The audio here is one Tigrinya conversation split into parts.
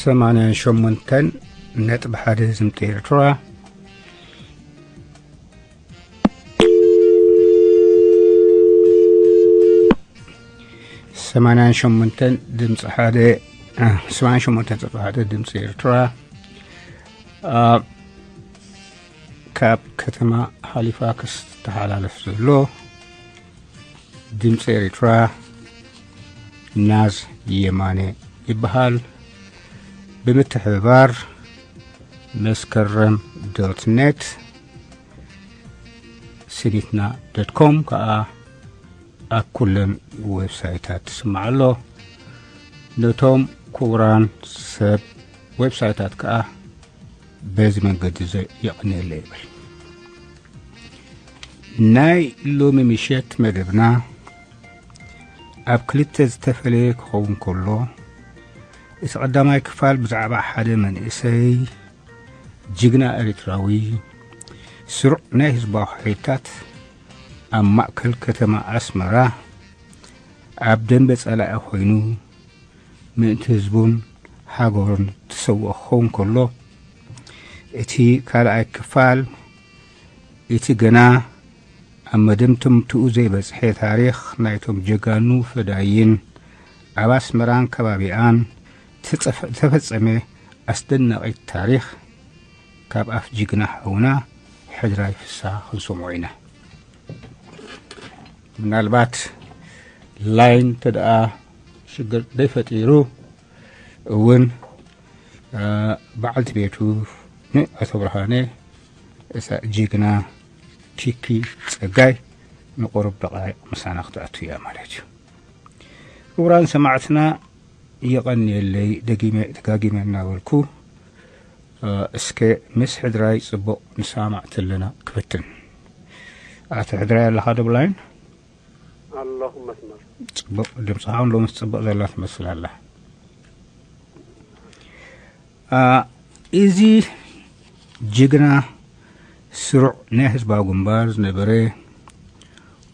ሰማንያን ሸሞንተን ነጥቢ ሓደ ዝምጽ ኤርትራ። ሰማንያን ሸሞንተን ድምፂ ሓደ፣ እ፣ ሰማንያን ሸሞንተን ነጥቢ ሓደ ድምፂ ኤርትራ፣ እ፣ ካብ ከተማ ሃሊፋክስ ተሓላለፍ ዘሎ ድምፂ ኤርትራ ናዝ የማነ ይበሃል። ብምትሕብባር መስከረም ዶት ኔት፣ ሲኒትና ዶት ኮም ከኣ ኣብ ኩለን ዌብሳይታት ትስማዕ ኣሎ። ነቶም ክቡራን ሰብ ዌብሳይታት ከኣ በዚ መንገዲ ዘ-፣ የቐንየለ ይብል። ናይ ሎሚ ምሸት መደብና ኣብ ክልተ ዝተፈለየ ክኸውን ከሎ፣ እቲ ቀዳማይ ክፋል ብዛዕባ ሓደ መንእሰይ ጅግና ኤርትራዊ፣ ስሩዕ ናይ ህዝባዊ ሓይልታት፣ ኣብ ማእከል ከተማ ኣስመራ ኣብ ደንበ ጸላኢ ኮይኑ ምእንቲ ህዝቡን ሃገሩን ተሰውኦ ክኸውን ከሎ፣ እቲ ካልኣይ ክፋል፣ እቲ ገና ኣብ መደምደምትኡ ዘይበጽሐ ታሪኽ ናይቶም ጀጋኑ ፈዳይን ኣብ ኣስመራን ከባቢኣን ተጸፈ-፣ ተፈጸመ ኣስደናቒ ታሪኽ ካብ ኣፍ ጅግና ሓውና ሕድራይ ፍስሃ ክንሰምዖ ኢና። ምናልባት ላይን እንተ ደኣ ሽግር ዘይፈጢሩ እውን፣ እ፣ በዓልቲ ቤቱ ንኣቶ ብርሃነ፣ እሳ ጅግና ኪኪ ጸጋይ፣ ንቁሩብ ደቓይቕ ምሳና ክትኣቱ እያ ማለት እዩ። ክቡራን ሰማዕትና፣ የቐንየለይ፣ ደጊመ ደጋጊመ እናበልኩ፣ እ፣ እስከ ምስ ሕድራይ ጽቡቕ ንሰማማዕ ተለና ክፍትን። ኣቶ ሕድራይ ኣለኻ ዶ ብላይን? ኣለኹ መስመር። ጽቡቕ፣ ድምጽኻ እውን ሎምስ ጽቡቕ ዘላ ትመስል ኣላ። እ፣ እዚ ጅግና ስሩዕ ናይ ህዝባዊ ግንባር ዝነበረ፣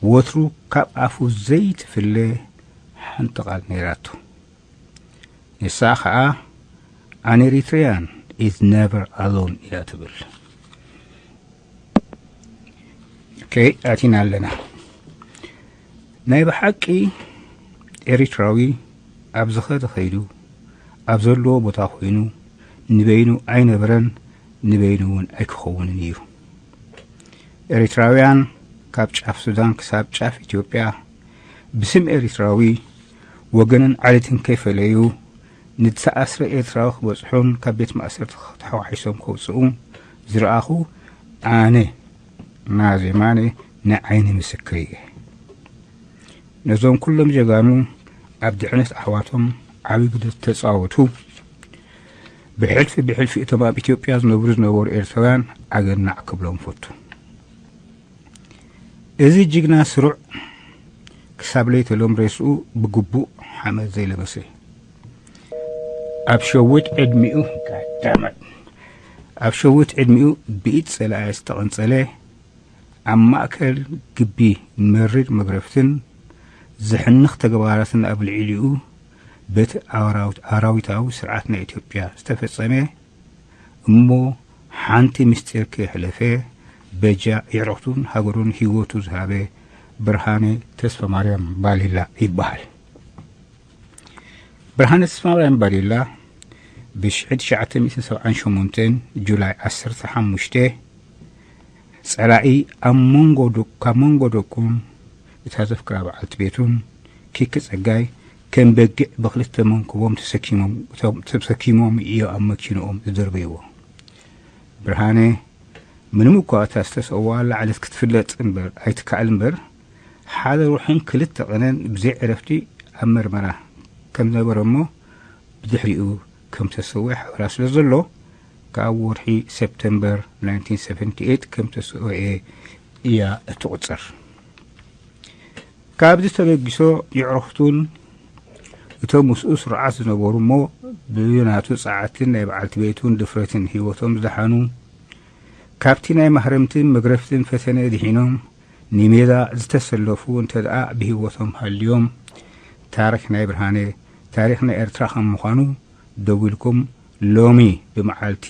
ወትሩ ካብ ኣፉ ዘይትፍለ ሓንቲ ቃል ነይራቶ። ንሳ ኸኣ፣ "An Eritrean is never alone" እያ ትብል። ኦኬ፣ ኣቲና ኣለና። ናይ ብሓቂ ኤሪትራዊ ኣብ ዝኸደ ኸይዱ፣ ኣብ ዘለዎ ቦታ ኾይኑ፣ ንበይኑ ኣይነበረን፣ ንበይኑ እውን ኣይክኸውንን እዩ። ኤሪትራውያን ካብ ጫፍ ሱዳን ክሳብ ጫፍ ኢትዮጵያ ብስም ኤሪትራዊ ወገንን ዓሌትን ከይፈለዩ ንዝተኣስረ ኤርትራዊ ክበጽሑን ካብ ቤት ማእሰርቲ ተሓዋሒሶም ከውጽኡ ዝረኣኹ ኣነ ናዜማነ ናይ ዓይኒ ምስክር እየ። ነዞም ኩሎም ጀጋኑ ኣብ ድሕነት ኣሕዋቶም ዓቢ ግደ ዝተጻወቱ ብሕልፊ ብሕልፊ እቶም ኣብ ኢትዮጵያ ዝነብሩ ዝነበሩ ኤርትራውያን ኣገናዕ ክብሎም ፈቱ። እዚ ጅግና ስሩዕ ክሳብ ለይተ ሎም ሬስኡ ብግቡእ ሓመድ ዘይለበሰ፣ ኣብ ሸዊት ዕድሚኡ፣ ጋዳመት፣ ኣብ ሸዊት ዕድሚኡ ብኢድ ጸላኢ ዝተቐንጸለ፣ ኣብ ማእከል ግቢ መሪር መግረፍትን ዘሕንኽ ተግባራትን ኣብ ልዕሊኡ በቲ ኣራዊት-፣ ኣራዊታዊ ስርዓት ናይ ኢትዮጵያ ዝተፈጸመ እሞ ሓንቲ ምስጢር ከየሕለፈ በጃ የዕሩኽቱን ሃገሩን ህይወቱ ዝሃበ ብርሃነ ተስፋማርያም ባሊላ ይበሃል። ብርሃነ ተስፋማርያም ባሊላ ብሽሕቲ ትሽዓተ ሚእትን ሰብዓን ሸሞንተን ጁላይ ዓሰርተ ሓሙሽተ ጸላኢ ኣብ መንጎ ዶ-፣ ካብ መንጎ ደቁን እታ ዘፍቅራ በዓልቲ ቤቱን ኪኪ ጸጋይ ከም በጊዕ ብኽልተ መንኩቦም ተሰኪሞም፣ ተሰኪሞም እዩ ኣብ መኪንኦም ዝደርበይዎ። ብርሃነ ምንም እኳ እታ ዝተሰወኣላ ዕለት ክትፍለጥ እምበር ኣይትከኣል እምበር፣ ሓደ ወርሕን ክልተ ቀንን ብዘይ ዕረፍቲ ኣብ መርመራ ከም ዝነበረ እሞ፣ ብድሕሪኡ ከም ተሰውኤ ሓበራ ስለ ዘሎ፣ ካብ ወርሒ ሰፕተምበር ናይንቲን ሰቨንቲ ኤይት ከም ተሰውኤ እያ እትቑጸር። ካብዚ ተበጊሶ የዕሩኽቱን እቶም ምስኡ ስሩዓት ዝነበሩ እሞ ብናቱ ጸዓትን ናይ በዓልቲ ቤቱን ድፍረትን ህይወቶም ዝደሓኑ፣ ካብቲ ናይ ማህረምትን መግረፍትን ፈተነ ድሒኖም ንሜዳ ዝተሰለፉ እንተ ደኣ ብህይወቶም ሃልዮም፣ ታሪኽ ናይ ብርሃነ ታሪኽ ናይ ኤርትራ ከም ምዃኑ ደው ኢልኩም ሎሚ ብመዓልቲ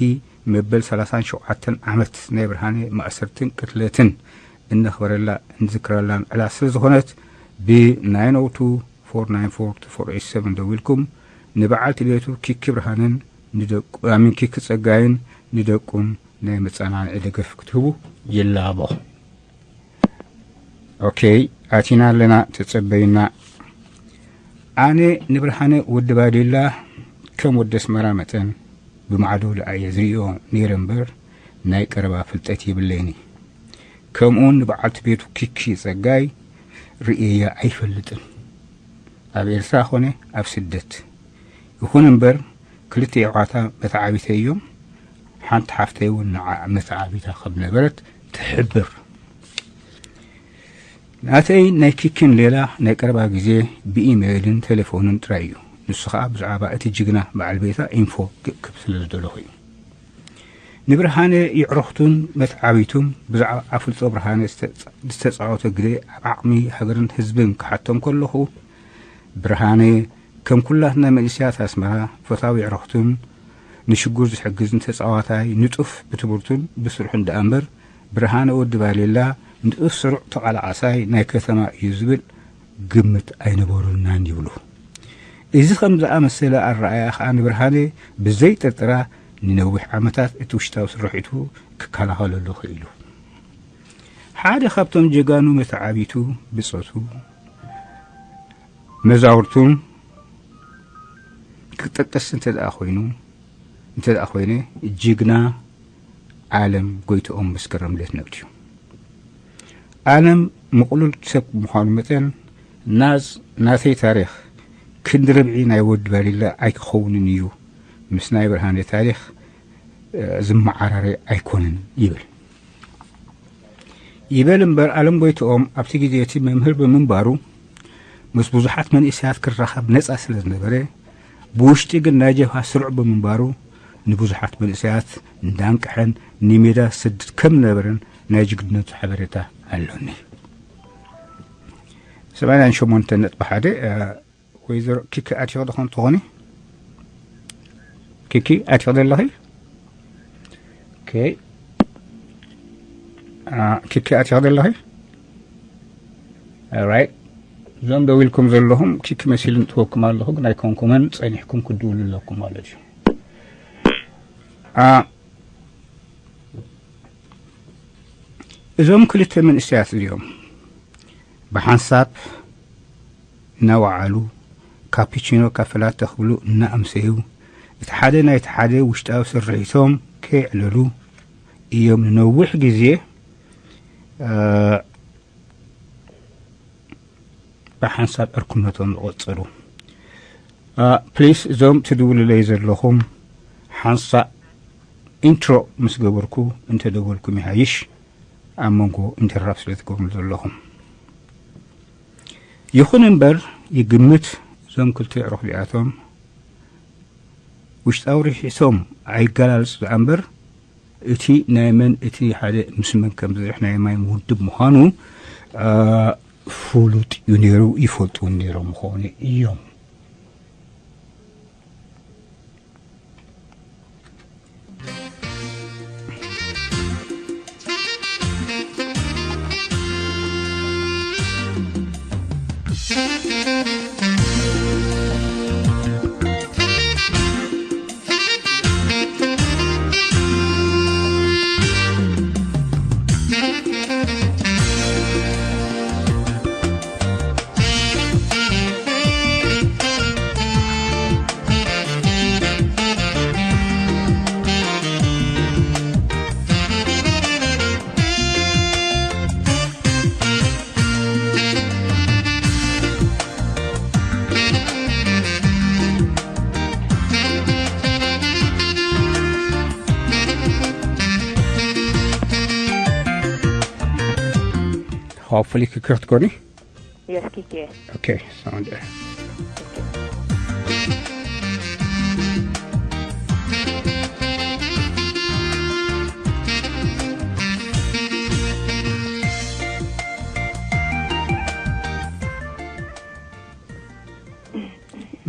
መበል ሰላሳን ሸውዓተን ዓመት ናይ ብርሃነ ማእሰርትን ቅትለትን እነኽበረላ እንዝክረላን ዕላ ስለ ዝኾነት፣ ብ ናይን ኦ ቱ ፎር ናይን ፎር ቱ ፎር ኤይት ሰቨን ደዊልኩም ንበዓልቲ ቤቱ ኪኪ ብርሃነን ንደቁ ኣሚን ኪኪ ጸጋይን ንደቁን ናይ መጸናንዒ ደገፍ ክትህቡ ይላቦ። ኦኬ፣ ኣቲና ኣለና፣ ተጸበዩና። ኣነ ንብርሃነ ወዲ ባዴላ ከም ወዲ ኣስመራ መጠን ብማዕዶ ልኣየ ዝርእዮ ነይረ እምበር ናይ ቀረባ ፍልጠት የብለይኒ። ከምኡውን ንበዓልቲ ቤቱ ኪኪ ጸጋይ ርእየያ ኣይፈልጥን፣ ኣብ ኤርትራ ኾነ ኣብ ስደት። ይኹን እምበር ክልተ ኣሕዋታ መተዓቢተይ እዮም። ሓንቲ ሓፍተይ እውን ንዓ መተዓቢታ ከም ነበረት ትሕብር። ናተይ ናይ ኪኪን ሌላ ናይ ቀረባ ግዜ ብኢሜይልን ቴሌፎንን ጥራይ እዩ። ንሱ ኸኣ ብዛዕባ እቲ ጅግና በዓል ቤታ ኢንፎ ክእክብ ስለ ዝደለኹ እዩ። ንብርሃነ የዕሩኽቱን መትዓቢቱን ብዛዕባ ኣፍልጦ ብርሃነ ዝተጻ-፣ ዝተጻወቶ ግደ ኣብ ዓቕሚ ሃገርን ህዝብን ክሓቶም ከለኹ፣ ብርሃነ ከም ኩላትና መንእሰያት ኣስመራ ፈታዊ የዕሩኽቱን ንሽጉር ዝሕግዝን ተጻዋታይ፣ ንጡፍ ብትምህርቱን ብስርሑን ደኣ እምበር፣ ብርሃነ ወዲ ባሌላ ንጡፍ ስሩዕ ተቓላዓሳይ ናይ ከተማ እዩ ዝብል ግምት ኣይነበሩናን ይብሉ። እዚ ከም ዝኣመሰለ ኣረኣእያ ከኣ ንብርሃነ ብዘይጥርጥራ ንነዊሕ ዓመታት እቲ ውሽጣዊ ስርሒቱ ክከላኸለሉ ክኢሉ። ሓደ ካብቶም ጀጋኑ መተዓቢቱ፣ ብጾቱ፣ መዛውርቱን ክጠቅስ እንተ ደኣ ኮይኑ፣ እንተ ደኣ ኮይነ፣ ጅግና ዓለም ጎይትኦም መስከረም ልትነብት እዩ። ዓለም ምቕሉል ሰብ ብምዃኑ መጠን፣ ናዝ ናተይ ታሪኽ ክንዲ ርብዒ ናይ ወዲ ባሊላ ኣይክኸውንን እዩ፣ ምስ ናይ ብርሃነ ታሪኽ፣ እ፣ ዝመዓራረ ኣይኮነን ይብል። ይበል እምበር፣ ዓለም ጎይትኦም ኣብቲ ግዜ እቲ መምህር ብምንባሩ፣ ምስ ብዙሓት መንእሰያት ክራኸብ ነጻ ስለ ዝነበረ፣ ብውሽጢ ግን ናይ ጀብሃ ስሩዕ ብምንባሩ፣ ንብዙሓት መንእሰያት እንዳንቅሐን ንሜዳ ዝሰድድ ከም ዝነበረን ናይ ጅግንነቱ ሓበሬታ ኣሎኒ። ሰማንያን ሸሞንተን ነጥቢ ሓደ፣ እ፣ ወይዘሮ ኪኪ ኣቲኺ ዶ ኾን ትኾኒ? ኪኪ ኣቲኺ ዶ ኣለኺ? ኦኬ። አ፣ ኪኪ ኣቲኺ ዶ ኣለኺ? ኦራይት። እዞም ደው ኢልኩም ዘለኹም ኪኪ መሲሉ ንጥወኩም ኣለኹ፣ ግን ኣይኮንኩምን፣ ጸኒሕኩም ክትድውሉ ኣለኩም ማለት እዩ። አ፣ እዞም ክልተ መንእሰያት እዚኦም ብሓንሳብ እናወዓሉ፣ ካፒቺኖ ካፈ ላተ ክብሉ እናኣምሰዩ፣ እቲ ሓደ ናይቲ ሓደ ውሽጣዊ ስርሒቶም ከየዕለሉ እዮም ንነዊሕ ግዜ፣ እ፣ ብሓንሳብ ዕርክነቶም ዝቐጸሉ። እ፣ ፕሊስ፣ እዞም ትድውሉለይ ዘለኹም ሓንሳእ ኢንትሮ ምስ ገበርኩ እንተደወልኩም ይሃይሽ፣ ኣብ መንጎ ኢንተራፕት ስለ ትገብሩ ዘለኹም። ይኹን እምበር፣ ይግምት እዞም ክልተ ኣዕሩኽ እዚኣቶም ውሽጣዊ ርሒሶም ኣይገላልጹ ደኣ እምበር፣ እቲ ናይ መን፣ እቲ ሓደ ምስ መን ከም ዝርሕ ናይ ማይ ውድብ ምዃኑ፣ አ፣ ፍሉጥ እዩ ነይሩ፣ ይፈልጡ እውን ነይሮም ምዃኑ እዮም። Hopefully ክክር ትኮኒ። Yes, Kiki. Okay, sound there.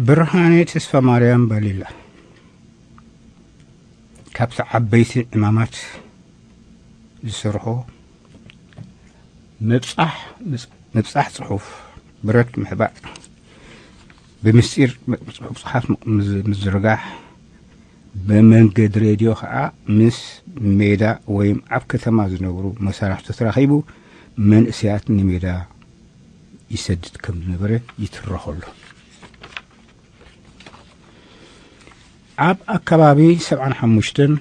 ብርሃኔ ተስፋ ማርያም ባሊላ። ኣብቲ ዓበይቲ ዕማማት ዝሰርሖ ምብጻሕ፣ ምብጻሕ ጽሑፍ፣ ብረት ምሕባጥ፣ ብምስጢር ጽሑፍ ጽሓፍ ምዝ-፣ ምዝርጋሕ፣ ብመንገዲ ሬድዮ ኸዓ ምስ ሜዳ ወይም ኣብ ከተማ ዝነብሩ መሳርሕቱ ተራኺቡ መንእሰያት ንሜዳ ይሰድድ ከም ዝነበረ ይትረኸሉ። ኣብ ኣከባቢ ሰብዓን ሓሙሽተን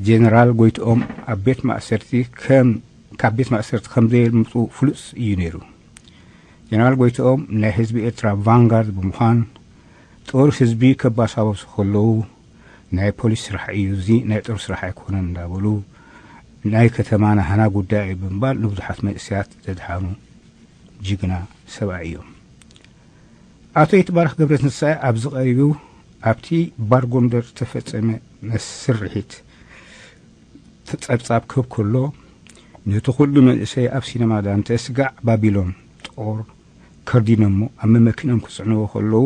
ጀነራል ጎይትኦም ኣብ ቤት ማእሰርቲ ከም፣ ካብ ቤት ማእሰርቲ ከም ዘየምልጡ ፍሉጥ እዩ ነይሩ። ጀነራል ጎይትኦም ናይ ህዝቢ ኤርትራ ቫንጋርድ ብምዃን ጦር ህዝቢ ከባሳበሱ ከለዉ ናይ ፖሊስ ስራሕ እዩ፣ እዚ ናይ ጦር ስራሕ ኣይኮነን እንዳበሉ ናይ ከተማና ሃና ጉዳይ እዩ ብምባል ንብዙሓት መንእሰያት ዘድሓኑ ጅግና ሰብኣይ እዮም። ኣቶ ይትባረክ ገብረትንሳኤ ኣብዚ ቀሪቡ ኣብቲ ባር ጎንደር ዝተፈጸመ መስርሒት ጸብጻብ ክህብ ከሎ፣ ነቲ ኩሉ መንእሰይ ኣብ ሲነማ ዳንተ ስጋዕ ባቢሎን ጦር ከርዲኖሞ ኣብ መመኪኖም ክጽዕንዎ ከለዉ፣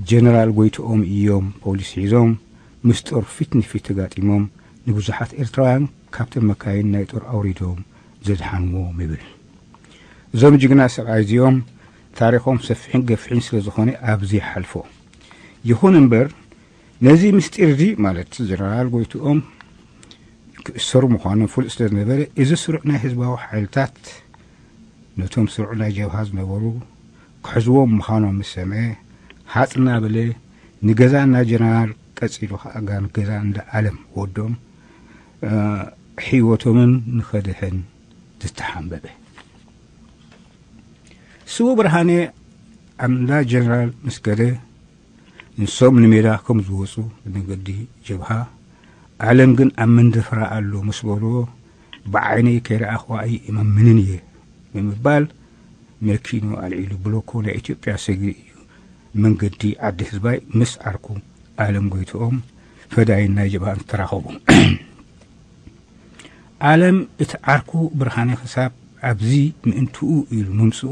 ጀነራል ጎይትኦም እዮም ፖሊስ ሒዞም ምስ ጦር ፊት ንፊት ተጋጢሞም ንብዙሓት ኤርትራውያን ካብተን መካይን ናይ ጦር ኣውሪዶም ዘድሓንዎም ይብል። እዞም ጅግና ሰብኣይ እዚኦም ታሪኾም ሰፊሕን ገፊሕን ስለ ዝኾነ ኣብዚ ይሓልፎ። ይኹን እምበር ነዚ ምስጢር እዚ ማለት ጀነራል ጎይትኦም ክእሰሩ ምዃኖም ፍሉጥ ስለ ዝነበረ፣ እዚ ስሩዕ ናይ ህዝባዊ ሓይልታት ነቶም ስሩዕ ናይ ጀብሃ ዝነበሩ ክሕዝዎም ምዃኖም ምስ ሰምዐ፣ ሃጽ እናበለ ንገዛ እንዳ ጀነራል፣ ቀጺሉ ኸኣ ጋን ገዛ እንዳ ኣለም ወዶም፣ እ፣ ህይወቶምን ንኸድሕን ዝተሓንበበ። ስዉእ ብርሃነ ኣብ እንዳ ጀነራል ምስ ከደ፣ ንሶም ንሜዳ ከም ዝወጹ ብመንገዲ ጀብሃ፣ ኣለም ግን ኣብ መንደፈራ ኣሎ ምስ በልዎ፣ ብዓይነይ ከይረኣኽዋ ኣይእመምንን እየ ብምባል፣ መኪኑ ኣልዒሉ ብሎኮ ናይ ኢትዮጵያ ሰግሪ እዩ መንገዲ ዓዲ ህዝባይ ምስ ዓርኩ ኣለም ጎይትኦም ፈዳይን ናይ ጀብሃን ተራኸቡ። ኣለም እቲ ዓርኩ ብርሃነ ክሳብ ኣብዚ ምእንትኡ ኢሉ ምምጽኡ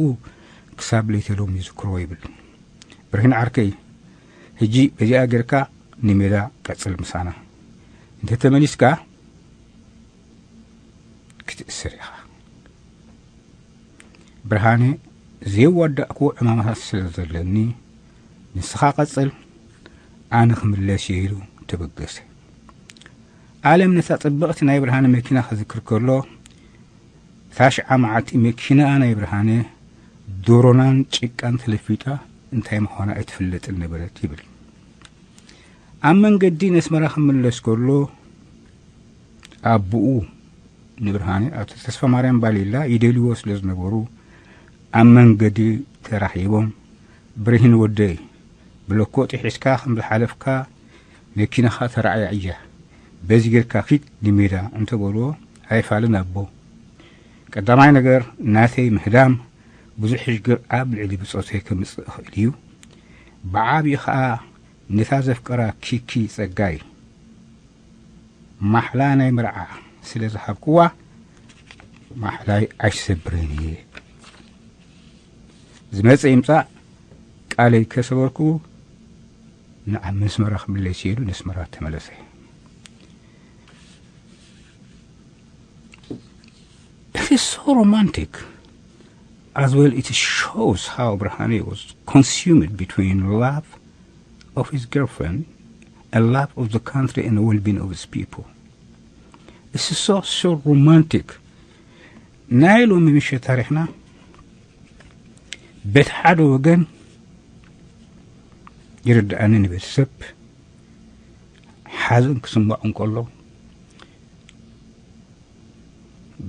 ክሳብ ለይተ ሎም ይዝክሮ ይብል። ብርሂን ዓርከይ፣ ሕጂ በዚኣ ጌርካ ንሜዳ ቀጽል ምሳና። እንተ ተመሊስካ ክትእሰር ኢኻ። ብርሃነ፣ ዘየዋዳእክዎ ዕማማታት ስለ ዘለኒ፣ ንስኻ ቀጽል፣ ኣነ ክምለስ እየ ኢሉ ተበገሰ። ኣለም ነታ ጽብቕቲ ናይ ብርሃነ መኪና ክዝክር ከሎ፣ እታ ሽዓ መዓልቲ መኪና ናይ ብርሃነ ዶሮናን ጭቃን ተለፊጣ እንታይ ምዃና ኣይትፍለጥን ነበረት ይብል። ኣብ መንገዲ ነስመራ ክምለስ ከሎ፣ ኣቦኡ ንብርሃነ ኣብ ተስፋ ማርያም ባሊላ ይደልይዎ ስለ ዝነበሩ፣ ኣብ መንገዲ ተራኺቦም፣ "ብርሂን ወደይ፣ ብለኮ ጥሒስካ ከም ዝሓለፍካ መኪናኻ ተራእያ እያ፣ በዚ ጌርካ ኪድ ንሜዳ" እንተበልዎ፣ "ኣይፋልን ኣቦ፣ ቀዳማይ ነገር ናተይ ምህዳም ብዙሕ ሽግር ኣብ ልዕሊ ብጾተይ ከምጽእ ይኽእል እዩ፣ ብዓብዪ ኸኣ ነታ ዘፍቀራ ኪኪ ጸጋይ ማሕላ ናይ መርዓ ስለ ዝሃብክዋ፣ ማሕላይ ኣይሰብርን እየ። ዝመጸ ይምጻእ፣ ቃለይ ከሰበርኩ፣ ንዓ መስመራ ክምለስ እየ" ኢሉ ነስመራ ተመለሰ። It is so romantic. As well, it shows how Brahane was consumed between love of his girlfriend and love of the country and the well-being of his people. It's so, so romantic. ናይ ሎሚ ምሸት ታሪኽና በቲ ሓደ ወገን ይርድኣኒ፣ ንቤተሰብ ሓዘን ክስምዖ እንከሎ፣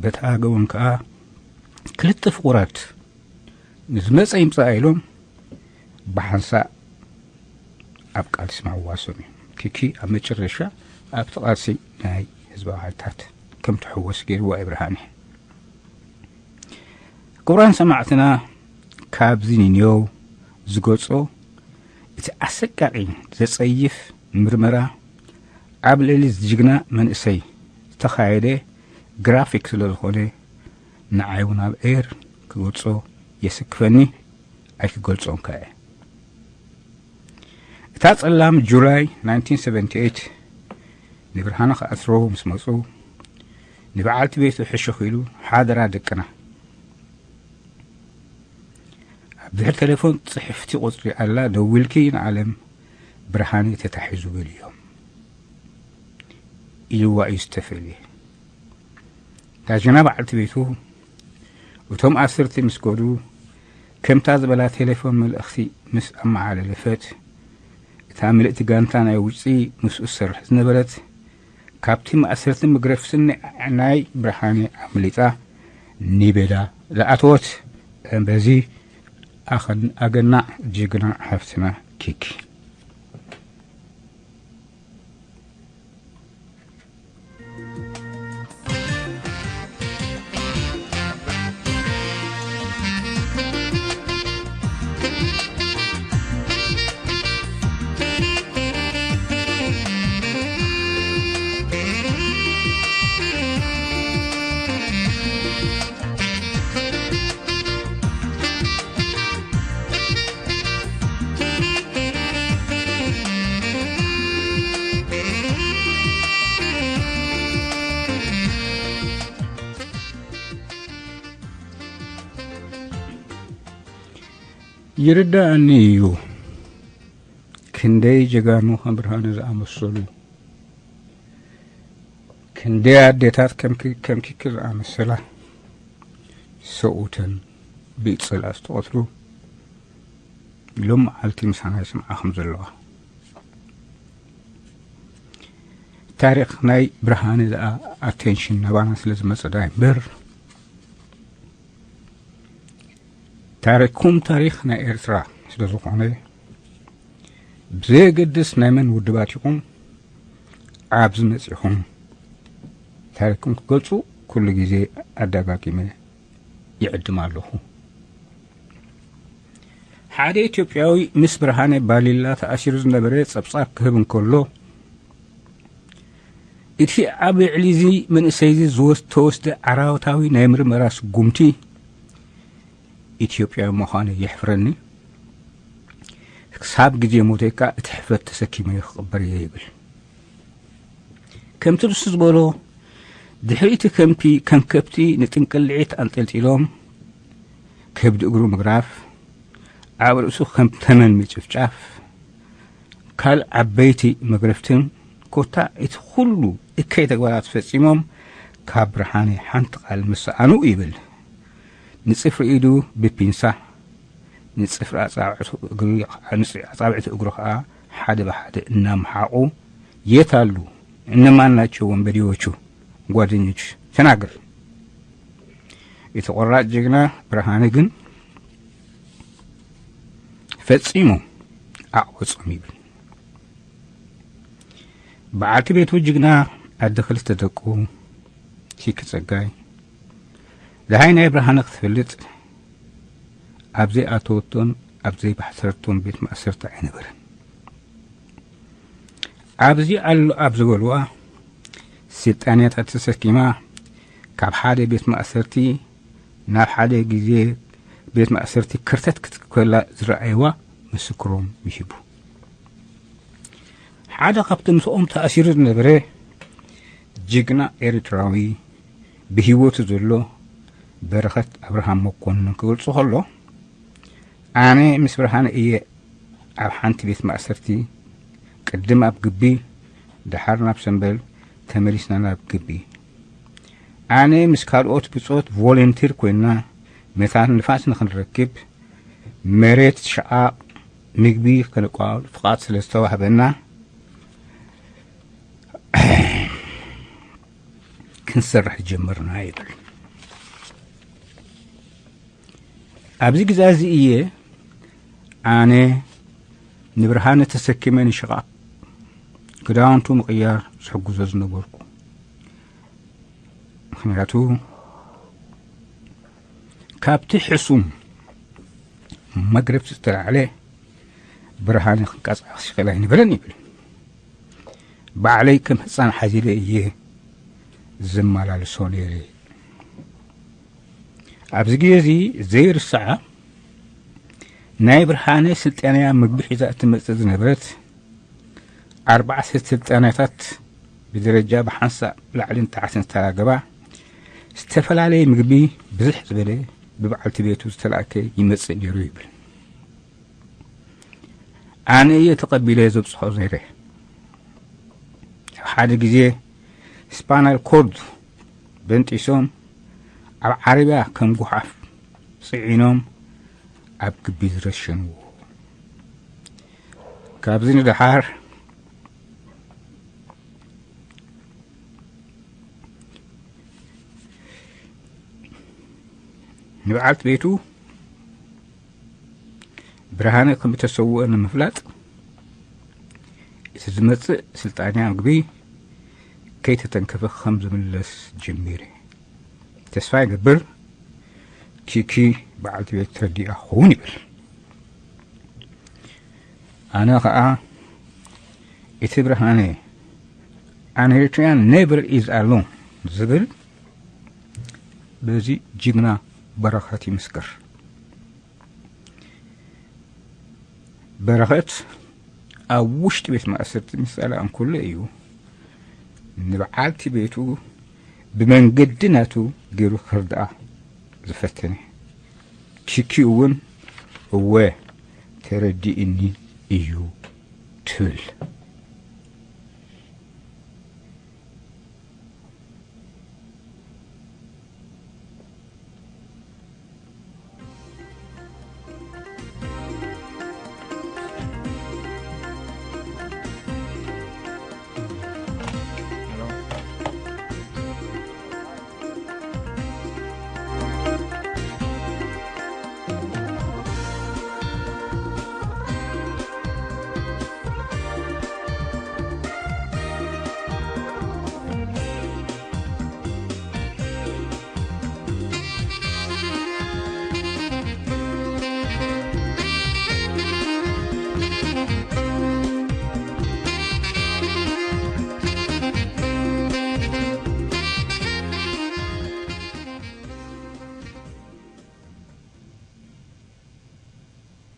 በቲ ኣገውን ከኣ ክልተ ፍቑራት ንዝመጸ ይምጻእ ኢሎም ብሓንሳእ ኣብ ቃልሲ ምሕዋሶም እዩ። ኪኪ ኣብ መጨረሻ ኣብቲ ቃልሲ ናይ ህዝባዊ ሓይልታት ከም ትሕወስ ገይርዋ እዩ ብርሃነ። ክቡራን ሰማዕትና፣ ካብዚ ንኔው ዝገጾ እቲ ኣሰቃቂ ዘጸይፍ ምርመራ ኣብ ልዕሊ ጅግና መንእሰይ ዝተኻየደ ግራፊክ ስለ ዝኾነ፣ ንዓይ እውን ኣብ ኤር ክገልጾ የስክፈኒ፣ ኣይክገልጾን ከኣ እየ። እታ ጸላም ጁላይ ናይንቲን ሰቨንቲ ኤይት ንብርሃነ ክኣስርዎ ምስ መጹ፣ ንበዓልቲ ቤቱ ሕሹኽ ኢሉ፣ "ሓደራ ደቅና፣ ኣብ ድሕሪ ቴሌፎን ጽሕፍቲ ቁጽሪ ኣላ፣ ደዊልኪ ንዓለም ብርሃነ ተታሒዙ በልዮም" ኢልዋ እዩ ዝተፈልየ። እታ ጅግና በዓልቲ ቤቱ እቶም ኣስርቲ ምስ ከዱ፣ ከምታ ዝበላ ቴሌፎን መልእኽቲ ምስ ኣመሓላለፈት፣ እታ ምልእቲ ጋንታ ናይ ውጪ ምስኡ ትሰርሕ ዝነበረት፣ ካብቲ ማእሰርቲ መግረፍትን ናይ ብርሃነ ኣምሊጣ ኒቤዳ ዝኣተወት። በዚ ኣኸን-፣ ኣገናዕ ጅግና ሓፍትና ኪኪ። ይርዳእኒ እዩ፣ ክንደይ ጀጋኑ ከም ብርሃነ ዝኣመሰሉ፣ ክንደይ ኣዴታት ከም ኪ-፣ ከም ኪኪ ዝኣመሰላ ሰብኡተን ብኢድ ጸላእቲ ዝተቐትሉ ሎም መዓልቲ ምሳና ይስምዓ ከም ዘለዋ። ታሪኽ ናይ ብርሃነ ደኣ ኣቴንሽን ናባና ስለ ዝመጸ ደኣ እምበር፣ ታሪኽኩም ታሪኽ ናይ ኤርትራ ስለ ዝኾነ፣ ብዘየገድስ ናይ መን ውድባት ኢኹም ኣብዚ መጺኹም ታሪኽኩም ክገልጹ ኩሉ ግዜ ኣደጋጊመ ይዕድም ኣለኹ። ሓደ ኢትዮጵያዊ ምስ ብርሃነ ባሊላ ተኣሲሩ ዝነበረ ጸብጻብ ክህብ እንከሎ፣ እቲ ኣብ ልዕሊ እዚ መንእሰይ እዚ ዝወስ-፣ ተወስደ ዓራውታዊ ናይ ምርመራ ስጉምቲ፣ ኢትዮጵያዊ ምዃነይ የሕፍረኒ፣ ክሳብ ግዜ ሞተይ ከኣ እቲ ሕፍረት ተሰኪመዮ ክቕበር እየ ይብል። ከምቲ ንሱ ዝበሎ፣ ድሕሪ እቲ ከምቲ ከም ከብቲ ንጥንቅልዒት ኣንጠልጢሎም፣ ከብዲ እግሩ ምግራፍ፣ ኣብ ርእሱ ከም ተመን ምጭፍጫፍ፣ ካልእ ዓበይቲ መግረፍትን ኮታ እቲ ኩሉ እከይ ተግባራት ፈጺሞም ካብ ብርሃነ ሓንቲ ቃል ምስ ሰኣኑ ይብል። ንጽፍሪ ኢዱ ብፒንሳ፣ ንጽፍሪ ኣጻብዕቱ እግሪ፣ ንጽፍሪ ኣጻብዕቱ እግሩ ኸኣ ሓደ ብሓደ እናምሓቑ፣ "የት ኣሉ? እነማን ናቸው ወንበዴዎቹ ጓደኞች? ተናገር!" እቲ ቆራጥ ጅግና ብርሃነ ግን ፈጺሙ ኣቕበጾም ይብል። በዓልቲ ቤቱ ጅግና ኣደ ክልተ ደቁ ኪኪ ጸጋይ፣ ደሃይ ናይ ብርሃነ ክትፈልጥ ኣብ ዘይኣተወቶን ኣብ ዘይባሕሰረቶን ቤት ማእሰርቲ ኣይነበረን። ኣብዚ ኣሎ ኣብ ዝበልዋ ስልጣንያታት ተሰኪማ ካብ ሓደ ቤት ማእሰርቲ ናብ ሓደ ግዜ ቤት ማእሰርቲ ክርተት ክትከላ ዝረኣይዋ ምስክሮም ይሂቡ። ሓደ ካብቲ ምስኦም ተኣሲሩ ዝነበረ ጅግና ኤርትራዊ ብህይወቱ ዘሎ በረኸት ኣብርሃም መኮንን ክገልጾ ከሎ፣ ኣነ ምስ ብርሃነ እየ ኣብ ሓንቲ ቤት ማእሰርቲ፣ ቅድም ኣብ ግቢ፣ ደሓር ናብ ሰምበል፣ ተመሊስና ናብ ግቢ። ኣነ ምስ ካልኦት ብጾት ቮለንቲር ኮይንና መታን ንፋስ ንኽንረክብ፣ መሬት፣ ሸቓቕ፣ ምግቢ ከነቋሉ ፍቓድ ስለ ዝተዋህበና፣ ክንሰርሕ ጀመርና ይብል። ኣብዚ ግዜ እዚ እየ ኣነ ንብርሃነ ተሰኪመ ንሸቓቕ ክዳውንቱ ምቕያር ዝሕግዞ ዝነበርኩ። ምኽንያቱ ካብቲ ሕሱም መግረፍቲ ዝተላዕለ ብርሃነ ክንቀሳቐስ ይኽእል ኣይነበረን ይብል። ባዕለይ ከም ህጻን ሓዚለ እየ ዘመላልሶ ነይረ። ኣብዚ ግዜ እዚ ዘይርሳዓ ናይ ብርሃነ ስልጣንያ ምግቢ ሒዛ እትመጽእ ዝነበረት ኣርባዕተ ስልጣንያታት ብደረጃ ብሓንሳእ ላዕልን ታሕትን ዝተራገባ ዝተፈላለየ ምግቢ ብዝሕ ዝበለ ብበዓልቲ ቤቱ ዝተላእከ ይመጽእ ነይሩ ይብል። ኣነ እየ ተቐቢለ ዘብጽሖ ነይረ። ሓደ ግዜ ስፓናል ኮርድ በንጢሶም ኣብ ዓረብያ ከም ጓሓፍ ጽዒኖም ኣብ ግቢ ዝረሸንዎ። ካብዚ ንደሓር ንበዓልቲ ቤቱ ብርሃነ ከም እተሰውአ ንምፍላጥ፣ እቲ ዝመጽእ ስልጣንያ ምግቢ ከይተተንከፈ ከም ዝምለስ ጀሚረ። ተስፋ ይገብር ኪኪ በዓልቲ ቤት ተረዲኣ ክኸውን ይብል። ኣነ ኸኣ እቲ ብርሃነ ኣን ኤሪትሪያን ኔቨር ኢዝ ኣሎን ዝብል በዚ ጅግና በረኸት ይምስክር። በረኸት ኣብ ውሽጢ ቤት ማእሰርቲ ምስ ጸልኣን ኩሉ እዩ ንበዓልቲ ቤቱ ብመንገዲ ናቱ ገይሩ ክርድኣ ዝፈተነ። ኪኪ እውን እወ ተረዲእኒ እዩ ትብል።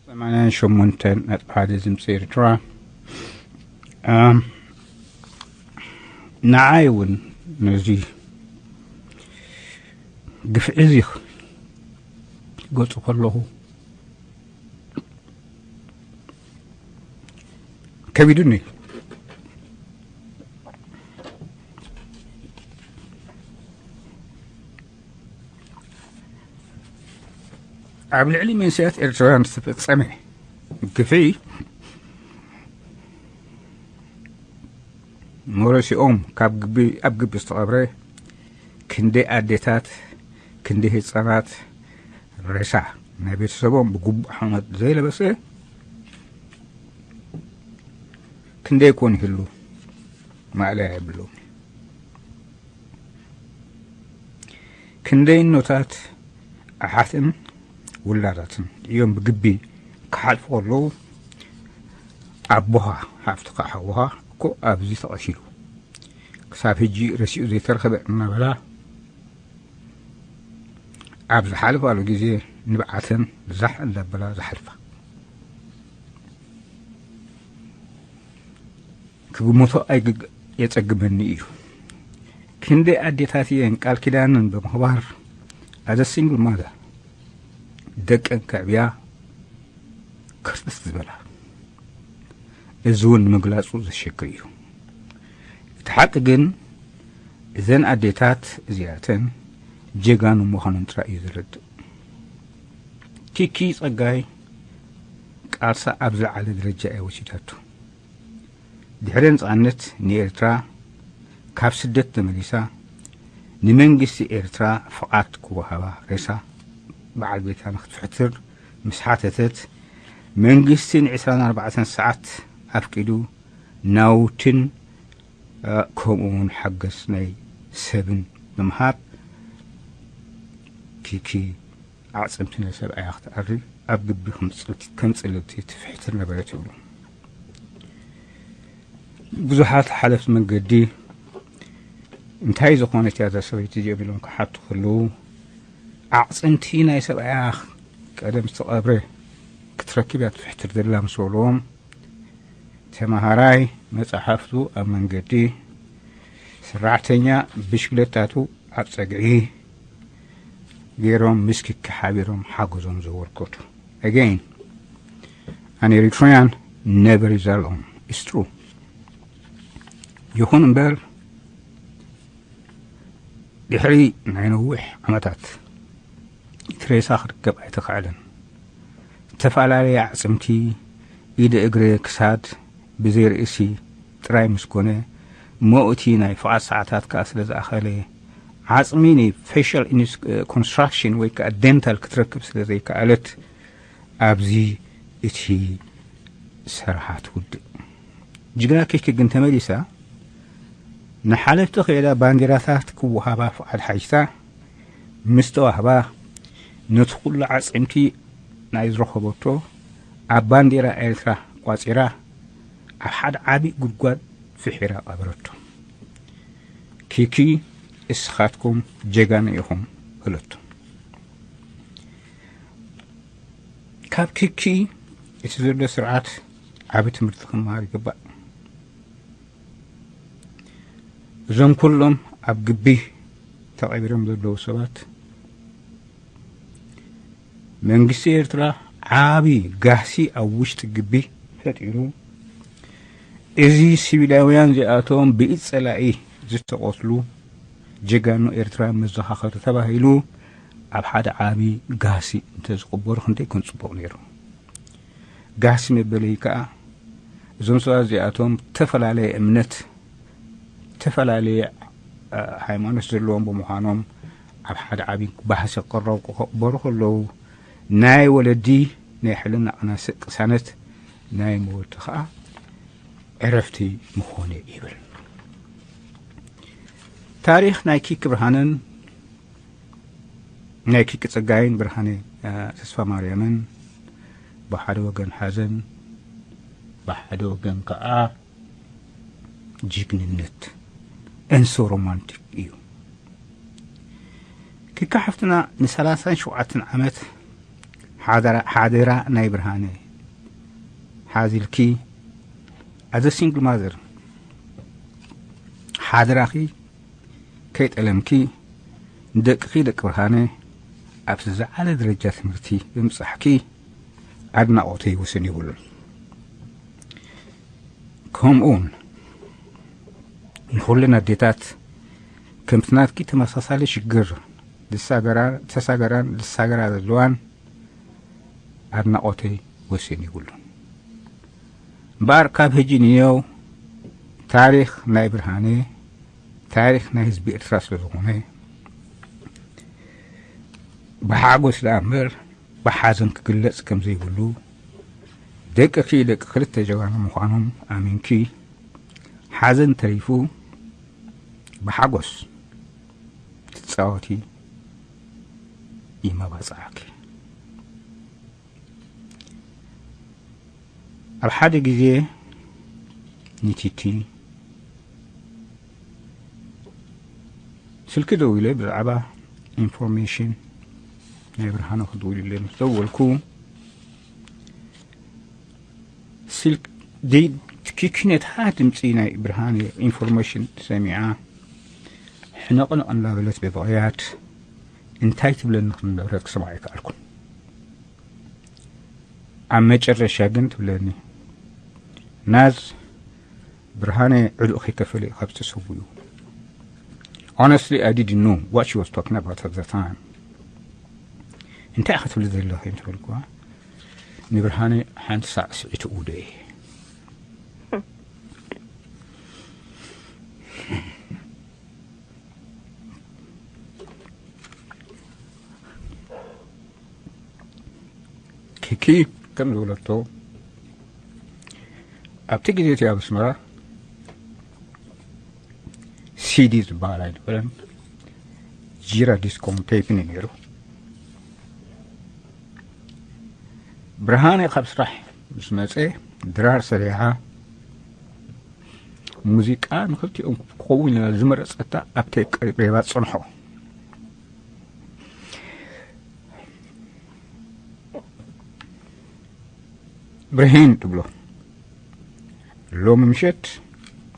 ሰማንያን ሸሞንተን ነጥቢ ሓደ ድምፂ ኤርትራ። ኣም፣ ንዓይ እውን ነዚ ግፍዒ እዚ ክገልጾ ከለኹ ከቢዱኒ። ኣብ ልዕሊ መንእሰያት ኤርትራውያን ዝተፈጸመ ግፍዒ መረሲኦም ካብ ግቢ፣ ኣብ ግቢ ዝተቐብረ ክንደይ ኣዴታት፣ ክንደይ ህጻናት ሬሳ ናይ ቤተሰቦም ብግቡእ ሓመድ ዘይለበሰ ክንደይ ኮን ይህሉ ማእለያ የብሎም። ክንደይ እኖታት ኣሓትን ውላዳትን እዮም ብግቢ ክሓልፉ ከለዉ፣ ኣቦኻ፣ ሓፍትኻ፣ ሓውኻ እኮ ኣብዚ ተቐቲሉ፣ ክሳብ ሕጂ ረሲኡ ዘይተረኸበ እናበላ ኣብ ዝሓልፋሉ ግዜ ንብዓተን ዛሕ እንዳበላ ዝሓልፋ። ክግምቶ ኣይግግ-፣ የጸግመኒ እዩ። ክንደይ ኣዴታት እየን ቃል ኪዳነን ብምኽባር as a single mother ደቀን ከዕብያ ክርትት ዝበላ። እዚ እውን ንምግላጹ ዘሸግር እዩ። እቲ ሓቂ ግን እዘን ኣዴታት እዚኣተን ጀጋኑ ምዃነን ጥራይ እዩ ዘረድእ። ኪኪ ጸጋይ ቃልሳ ኣብ ዝለዓለ ደረጃ እያ ወሲዳቶ። ድሕሪ ነጻነት ንኤርትራ ካብ ስደት ተመሊሳ ንመንግስቲ ኤርትራ ፍቓድ ክወሃባ ሬሳ በዓል ቤታ ንክትፍሕትር ምስ ሓተተት፣ መንግስቲ ን ዕስራን ኣርባዕተን ሰዓት ኣፍቂዱ ናውትን፣ እ፣ ከምኡ እውን ሓገዝ ናይ ሰብን ብምሃብ ኪኪ ኣዕጽምቲ ናይ ሰብኣያ ክትኣሪ ኣብ ግቢ ከም ጽልቲ-፣ ከም ጽልልቲ ትፍሕትር ነበረት ይብሉ። ብዙሓት ሓለፍቲ መንገዲ እንታይ ዝኾነት እያ እዛ ሰበይቲ እዚኦም ኢሎም ክሓቱ ከለዉ፣ ኣዕጽምቲ ናይ ሰብኣያ ቀደም ዝተቐብረ ክትረክብ እያ ትፍሕትር ዘላ ምስ በልዎም፣ ተመሃራይ መጻሕፍቱ ኣብ መንገዲ ሰራሕተኛ ብሽክለታቱ ኣብ ጸግዒ ገይሮም ምስ ኪኪ ሓቢሮም ሓገዞም ዘበርከቱ። Again, an Eritrean never is alone. It's true. ይኹን እምበር ድሕሪ ናይ ነዊሕ ዓመታት እቲ ሬሳ ክርከብ ኣይተኻእለን። ዝተፈላለየ ኣዕጽምቲ፣ ኢደ እግረ፣ ክሳድ ብዘይ ርእሲ ጥራይ ምስ ኮነ፣ እሞ እቲ ናይ ፍቓድ ሰዓታት ከኣ ስለ ዝኣኸለ፣ ዓጽሚ ናይ ፌሻል ኮንስትራክሽን ወይ ከኣ ደንታል ክትረክብ ስለ ዘይከኣለት፣ ኣብዚ እቲ ሰርሓ ትውድእ። ጅግና ኪኪ ግን ተመሊሳ ንሓለፍቲ ከይዳ ባንዲራታት ክወሃባ ፍቓድ ሓይታ ምስ ተዋህባ፣ ነቲ ኩሉ ዓጽምቲ ናይ ዝረኸበቶ ኣብ ባንዲራ ኤርትራ ቋጺራ ኣብ ሓደ ዓቢ ጉድጓድ ፍሒራ ቀበረቶ። ኪኪ እስኻትኩም ጀጋኑ ኢኹም በለቶ። ካብ ኪኪ እቲ ዘሎ ስርዓት ዓቢ ትምህርቲ ክመሃር ይግባእ። እዞም ኩሎም ኣብ ግቢ ተቐቢሮም ዘለዉ ሰባት መንግስቲ ኤርትራ ዓቢ ጋህሲ ኣብ ውሽጢ ግቢ ፈጢሩ፣ እዚ ሲቪላውያን እዚኣቶም ብኢድ ጸላኢ ዝተቐትሉ ጀጋኑ ኤርትራ መዘኻኸሪ ተባሂሉ ኣብ ሓደ ዓቢ ጋህሲ እንተዝቕበሩ ክንደይ ኮን ጽቡቕ ነይሩ። ጋህሲ መበለይ ከኣ እዞም ሰባት እዚኣቶም ዝተፈላለየ እምነት፣ ዝተፈላለየ ሃይማኖት ዘለዎም ብምዃኖም ኣብ ሓደ ዓቢ ባህሲ ክቕረቡ ክቕበሩ ከለዉ ናይ ወለዲ ናይ ሕልና ቅሳነት ናይ መወልቲ ከኣ ዕረፍቲ ምኾነ ይብል። ታሪኽ ናይ ኪኪ ብርሃነን ናይ ኪኪ ጸጋይን ብርሃነ ተስፋ ማርያምን ብሓደ ወገን ሓዘን፣ ብሓደ ወገን ከኣ ጅግንነት እንሶ ሮማንቲክ እዩ። ኪኪ ሓፍትና ንሰላሳን ሸውዓተን ዓመት ሓደራ ናይ ብርሃነ ሓዚልኪ፣ ኣዘ ሲንግል ማዘር ሓደራኺ ከይጠለምኪ ንደቅኺ ደቂ ብርሃነ ኣብቲ ዝዓለ ደረጃ ትምህርቲ ብምብጻሕኪ ኣድናቖተይ ወሰን የብሉን። ከምኡውን ንኹለን ኣዴታት ከምቲ ናትኪ ተመሳሳሊ ሽግር ተሳገራ ዘለዋን ኣድናቖተይ ወሰን የብሉን። እምበኣር ካብ ሕጂ ንየው ታሪኽ ናይ ብርሃነ ታሪኽ ናይ ህዝቢ ኤርትራ ስለ ዝኾነ ብሓጎስ ደኣ እምበር ብሓዘን ክግለጽ ከም ዘይብሉ፣ ደቅኺ ደቂ ክልተ ጀጋኑ ምዃኖም ኣሚንኪ ሓዘን ተሪፉ ብሓጎስ ትጻወቲ ይመባጽዓኪ። ኣብ ሓደ ግዜ ንቲቲ ስልኪ ደዊለ ብዛዕባ ኢንፎርሜሽን ናይ ብርሃነ ክድውልለ ምስ ደወልኩ፣ ስልክ ኪኪ ነታ ድምፂ ናይ ብርሃነ ኢንፎርሜሽን ሰሚዓ ሕነቕነቕ እናበለት ብብቕያት እንታይ ትብለኒ ከምነበረት ክሰምዓ ኣይከኣልኩን። ኣብ መጨረሻ ግን ትብለኒ፣ ናዝ፣ ብርሃነ ዕሉቕ ከይከፈለ እዩ ካብ ዝተሰውኡ። Honestly, I didn't know what she was talking about at the time. እንታይ ኢኻ ትብሊ ዘለኺ እንተበልኩዋ፣ ንብርሃነ ሓንቲ ሳዕ ስዒቱ እውደ እየ። ኪኪ ከም ዝበለቶ ኣብቲ ግዜ እቲ ኣብ ኣስመራ ሲዲ ዝበሃል ኣይነበረን፣ ጂራ ዲስኮን ቴፕን እዩ ነይሩ። ብርሃነ ካብ ስራሕ ምስ መጸ ድራር ሰሪሓ ሙዚቃ ንክልቲኦም ክኸውን ኢላ ዝመረጸታ ኣብ ቴፕ ቀሪባ ጸንሖ። ብርሂን ትብሎ፣ ሎሚ ምሸት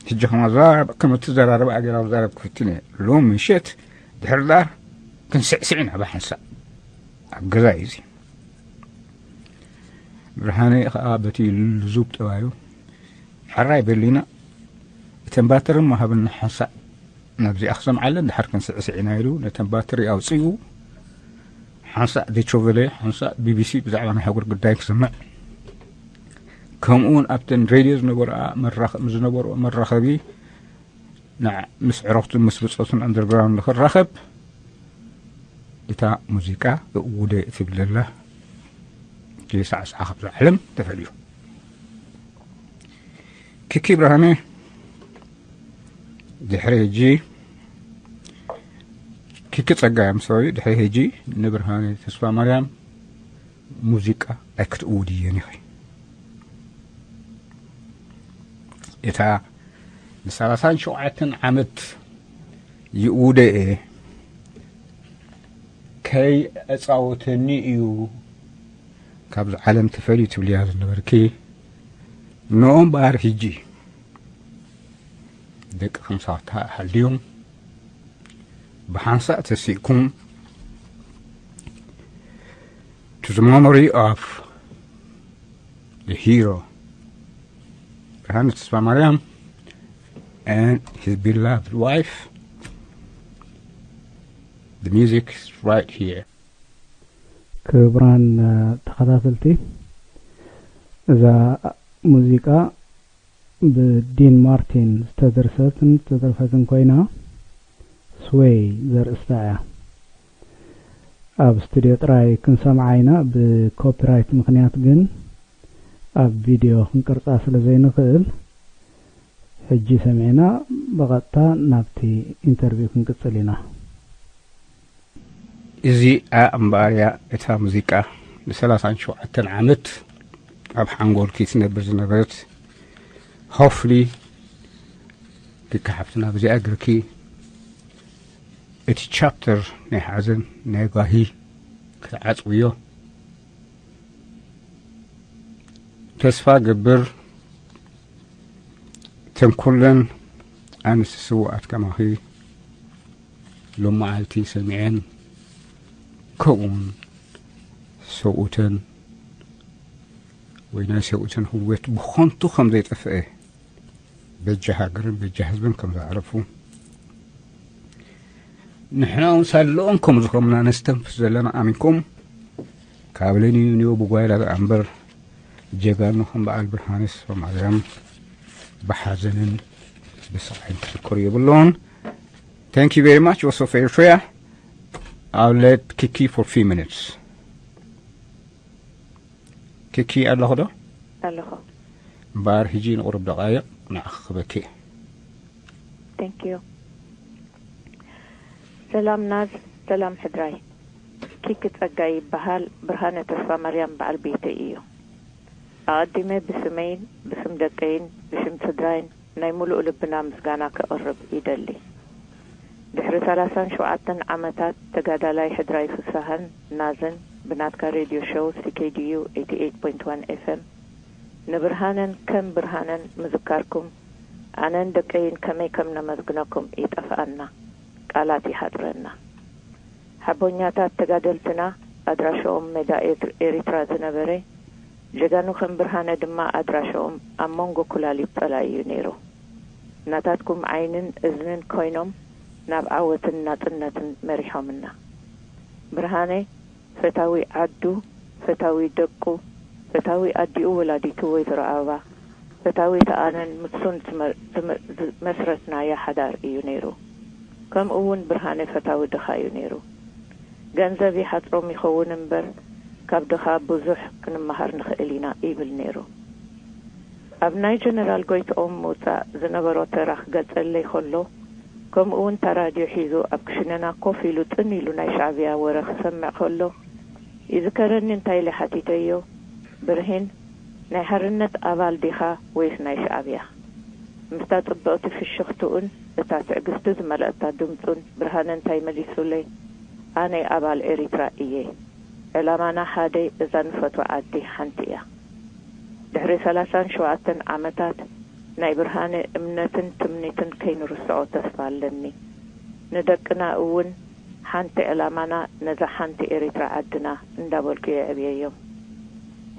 ሕጂ ከም ኣዘራርባ፣ ከም እትዘራረባ ኣገይራ ኣዘራርብ ክፍትን እየ። ሎም ምሸት ድሕሪ ዳር ክንስዕስዕ ኢና ብሓንሳእ። ኣብ ገዛ እዩ እዚ። ብርሃነ ኸኣ በቲ ልዙብ ጠባዩ፣ "ሕራይ በሊና፣ እተን ባትሪ እሞ ሃብና ሓንሳእ፣ ናብዚኣ ክሰምዓለን ድሓር ክንስዕስዕ ኢና" ኢሉ ነተን ባትሪ ኣውጺኡ፣ ሓንሳእ ዶይቸ ቨለ፣ ሓንሳእ ቢ ቢ ሲ ብዛዕባ ናይ ሃገር ጉዳይ ክሰምዕ፣ ከምኡ እውን ኣብተን ሬድዮ ዝነበርኣ መራኸ-፣ ዝነበርኦ መራኸቢ፣ ንዕ-፣ ምስ ዕረኽቱን ምስ ብጾቱን ኣንደርግራውንድ ንኽራኸብ፣ እታ ሙዚቃ እውደ ትብለላ ሳዕሳዓ ካብዛ ዓለም ተፈልዩ። ኪኪ ብርሃነ ድሕሪ ሕጂ፣ ኪኪ ጸጋይ፣ ኣም ሶሪ፣ ድሕሪ ሕጂ ንብርሃነ ተስፋ ማርያም ሙዚቃ ኣይክትእውድየን ኢኺ። እታ ንሰላሳን ሸውዓተን ዓመት ይእውደ እየ፣ ከይ ኣጻወተኒ እዩ ካብዚ ዓለም ተፈልዩ ትብልያ ዝነበርኪ። ንኦም በኣር ሕጂ ደቂ ከምሳታ ሃልዮም ብሓንሳእ ተሲእኩም፣ to the memory of the hero ብርሃነ ተስፋ ማርያም and his beloved wife. The music is right here. ክቡራን ተኸታተልቲ፣ እዛ ሙዚቃ ብዲን ማርቲን ዝተደርሰትን ዝተደርፈትን ኮይና፣ ስዌይ ዘርእስታ እያ። ኣብ ስቱድዮ ጥራይ ክንሰምዓ ኢና። ብኮፒራይት ምኽንያት ግን ኣብ ቪድዮ ክንቅርጻ ስለ ዘይንኽእል፣ ሕጂ ሰሚዕና ብቐጥታ ናብቲ ኢንተርቪው ክንቅጽል ኢና። እዚኣ እምበኣር እያ እታ ሙዚቃ ንሰላሳን ሸውዓተን ዓመት ኣብ ሓንጎልኪ ትነብር ዝነበረት። ሆፍሊ፣ ኪኪ ሓፍትና፣ ብዚኣ ገርኪ እቲ ቻፕተር ናይ ሓዘን፣ ናይ ጓሂ ክትዓጽውዮ ተስፋ ገብር። እተን ኩለን ኣንስቲ ስውኣት ከማኺ ሎመዓልቲ ሰሚዐን፣ ከምኡውን ሰብኡተን ወይ ናይ ሰብኡተን ህወት ብኸንቱ ከም ዘይጠፍአ፣ በጃ ሃገርን በጃ ህዝብን ከም ዘዕረፉ፣ ንሕና እውን ሳለኦም ከም ዝኾንና ነስተንፍስ ዘለና ኣሚንኩም፣ ካብ ለኒዩ ኒዮ ብጓይላ ዝኣንበር ጀጋኑ ከም በዓል ብርሃነ ተስፋማርያም ብሓዘንን ብስቓይን ክዝከሩ የብሎን። Thank you very much. Also for Eritrea, I'll let Kiki for few minutes. ኪኪ ኣለኹ ዶ? ኣለኹ። እምበኣር ሕጂ ንቑሩብ ደቓይቕ ንዓኺ ክበኪ። Thank you። ሰላም ናዝ፣ ሰላም ሕድራይ። ኪኪ ጸጋይ ይበሃል። ብርሃነ ተስፋ ማርያም በዓል ቤተይ እዩ። ኣቐዲመ ብስመይን ብስም ደቀይን ብሽም ስድራይን ናይ ሙሉእ ልብና ምስጋና ከቕርብ ይደሊ። ድሕሪ ሰላሳን ሸውዓተን ዓመታት ተጋዳላይ ሕድራይ ፍስሃን ናዝን ብናትካ ሬድዮ ሾው ሲ ኬ ዲ ዩ ኤይቲ ኤይት ፖይንት ዋን ኤፍ ኤም ንብርሃነን ከም ብርሃነን ምዝካርኩም ኣነን ደቀይን ከመይ ከም ነመስግነኩም ይጠፍኣና፣ ቃላት ይሓጽረና። ሓቦኛታት ተጋደልትና ኣድራሻኦም ሜዳ ኤት-፣ ኤሪትራ ዝነበረ፣ ጀጋኑ ከም ብርሃነ ድማ ኣድራሻኦም ኣብ መንጎ ኩላሊት ጸላኢ እዩ ነይሩ። ናታትኩም ዓይንን እዝንን ኮይኖም ናብ ዓወትን ናጽነትን መሪሖምና። ብርሃነ ፈታዊ ዓዱ፣ ፈታዊ ደቁ፣ ፈታዊ ኣዲኡ ወላዲቱ ወይዘሮ ኣበባ፣ ፈታዊት ኣነን ምስኡን ዝመ-፣ ዝመ-፣ ዝመስረትናያ ሓዳር እዩ ነይሩ። ከምኡ እውን ብርሃነ ፈታዊ ድኻ እዩ ነይሩ። ገንዘብ ይሓጽሮም ይኸውን እምበር፣ ካብ ድኻ ብዙሕ ክንመሃር ንኽእል ኢና ይብል ነይሩ። ኣብ ናይ ጀነራል ጎይትኦም ምውጻእ ዝነበሮ ተራ ክገልጸለይ ከሎ፣ ከምኡ እውን እታ ራድዮ ሒዙ ኣብ ክሽነና ኮፍ ኢሉ ጽን ኢሉ ናይ ሻዕብያ ወረ ክሰምዕ ከሎ፣ ይዝከረኒ እንታይ ኢለ ሓቲተዮ፣ "ብርሂን፣ ናይ ሓርነት ኣባል ዲኻ ወይስ ናይ ሻዕብያ?" ምስታ ጽብቕቲ ፍሽኽትኡን እታ ትዕግስቲ ዝመልአታ ድምጹን ብርሃነ እንታይ መሊሱለይ፣ "ኣነ ኣባል ኤሪትራ እየ። ዕላማና ሓደ፣ እዛ ንፈትዋ ዓዲ ሓንቲ እያ። ድሕሪ ሰላሳን ሸውዓተን ዓመታት ናይ ብርሃነ እምነትን ትምኒትን ከይንርስዖ ተስፋ ኣለኒ። ንደቅና እውን ሓንቲ ዕላማና ነዛ ሓንቲ ኤሪትራ ዓድና እንዳበልኩ የዕብየዮም።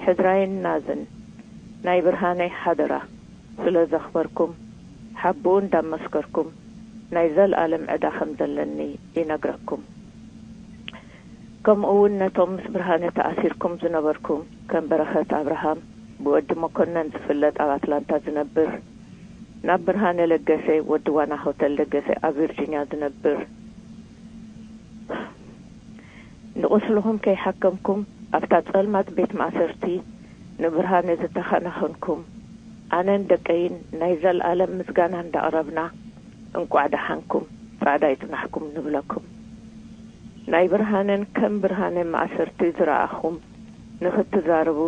ሕድራይን ናዝን ናይ ብርሃነይ ሓደራ ስለ ዘኽበርኩም ሓብኡ እንዳመስከርኩም ናይ ዘልኣለም ዕዳ ከም ዘለኒ ይነግረኩም። ከምኡ እውን ነቶም ምስ ብርሃነ ተኣሲርኩም ዝነበርኩም ከም በረኸት ኣብርሃም ብወዲ መኮነን ዝፍለጥ ኣብ ኣትላንታ ዝነብር ናብ ብርሃነ ለገሰ ወዲ ዋና ሆተል ለገሰ ኣብ ቪርጂንያ ዝነብር ንቑስልኹም ከይሓከምኩም ኣብታ ጸልማት ቤት ማእሰርቲ ንብርሃነ ዝተኸናኸንኩም ኣነን ደቀይን ናይ ዘልኣለም ምስጋና እንዳቕረብና እንቋዕ ደሓንኩም ጻዕዳ ይጽናሕኩም ንብለኩም። ናይ ብርሃነን ከም ብርሃነ ማእሰርቲ ዝረኣኹም ንኽትዛረቡ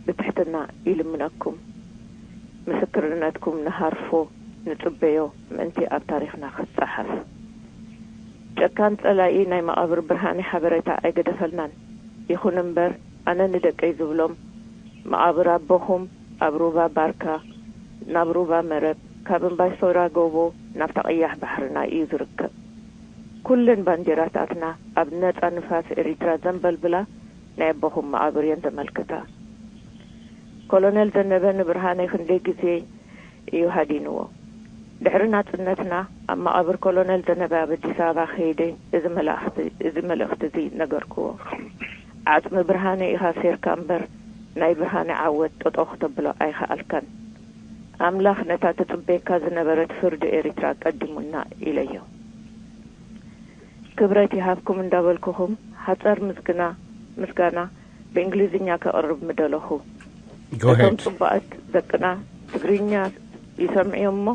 ብትሕትና ይልምነኩም። ምስክርነትኩም ንሃርፎ ንጽበዮ ምእንቲ ኣብ ታሪኽና ክጸሓፍ። ጨካን ጸላኢ ናይ መቓብር ብርሃነ ሓበሬታ ኣይገደፈልናን። ይኹን እምበር ኣነ ንደቀይ ዝብሎም መቓብር ኣቦኹም ኣብ ሩባ ባርካ ናብ ሩባ መረብ ካብ እምባይሶራ ጎቦ ናብታ ቀያሕ ባሕርና እዩ ዝርከብ። ኩለን ባንዴራታትና ኣብ ነጻ ንፋስ ኤሪትራ ዘንበልብላ ናይ ኣቦኹም መቓብር እየን ዘመልክታ። ኮሎኔል ዘነበ ንብርሃነ ክንደይ ግዜ እዩ ሃዲንዎ። ድሕሪ ናጽነትና ኣብ መቓብር ኮሎኔል ዘነበ ኣብ ኣዲስ ኣበባ ከይደ እዚ መልእኽቲ እዚ መልእኽቲ እዚ ነገርክዎ። ዓጽሚ ብርሃነ ኢኻ ሴርካ እምበር ናይ ብርሃነ ዓወት ጠጠው ክተብሎ ኣይኸኣልካን። ኣምላኽ ነታ ትጽበየካ ዝነበረት ፍርዲ ኤሪትራ ቀዲሙና ኢለዮ። ክብረት ይሃብኩም እንዳበልኩኹም ሓጸር ምስግና ምስጋና ብእንግሊዝኛ ከቕርብ ምደለኹ። Go እቶም ahead. ጽቡቓት ደቅና ትግርኛ ይሰምዕዮ እሞ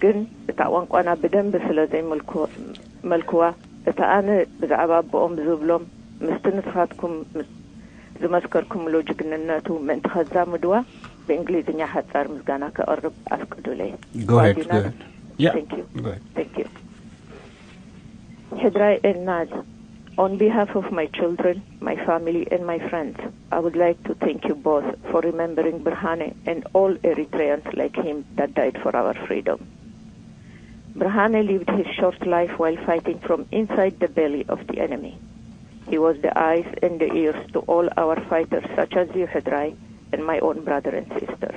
ግን እታ ቋንቋና ብደንቢ ስለ ዘይመልክዋ እታ ኣነ ብዛዕባ ኣቦኦም ዝብሎም ምስቲ ንስኻትኩም ዝመስከርኩምሉ ጅግንነቱ ምእንቲ ከዛምድዋ ብእንግሊዝኛ ሓጻር ምስጋና ከቕርብ ኣፍቅዱለይ። Go ahead. ጓዲና፣ Go ahead. Yeah. Thank you. Go ahead. Thank you. Hidrai and Naz, on behalf of my children, my family, and my friends, I would like to thank you both for remembering Berhane and all Eritreans like him that died for our freedom. Berhane lived his short life while fighting from inside the belly of the enemy. He was the eyes and the ears to all our fighters such as you, Hidrai, and my own brother and sister.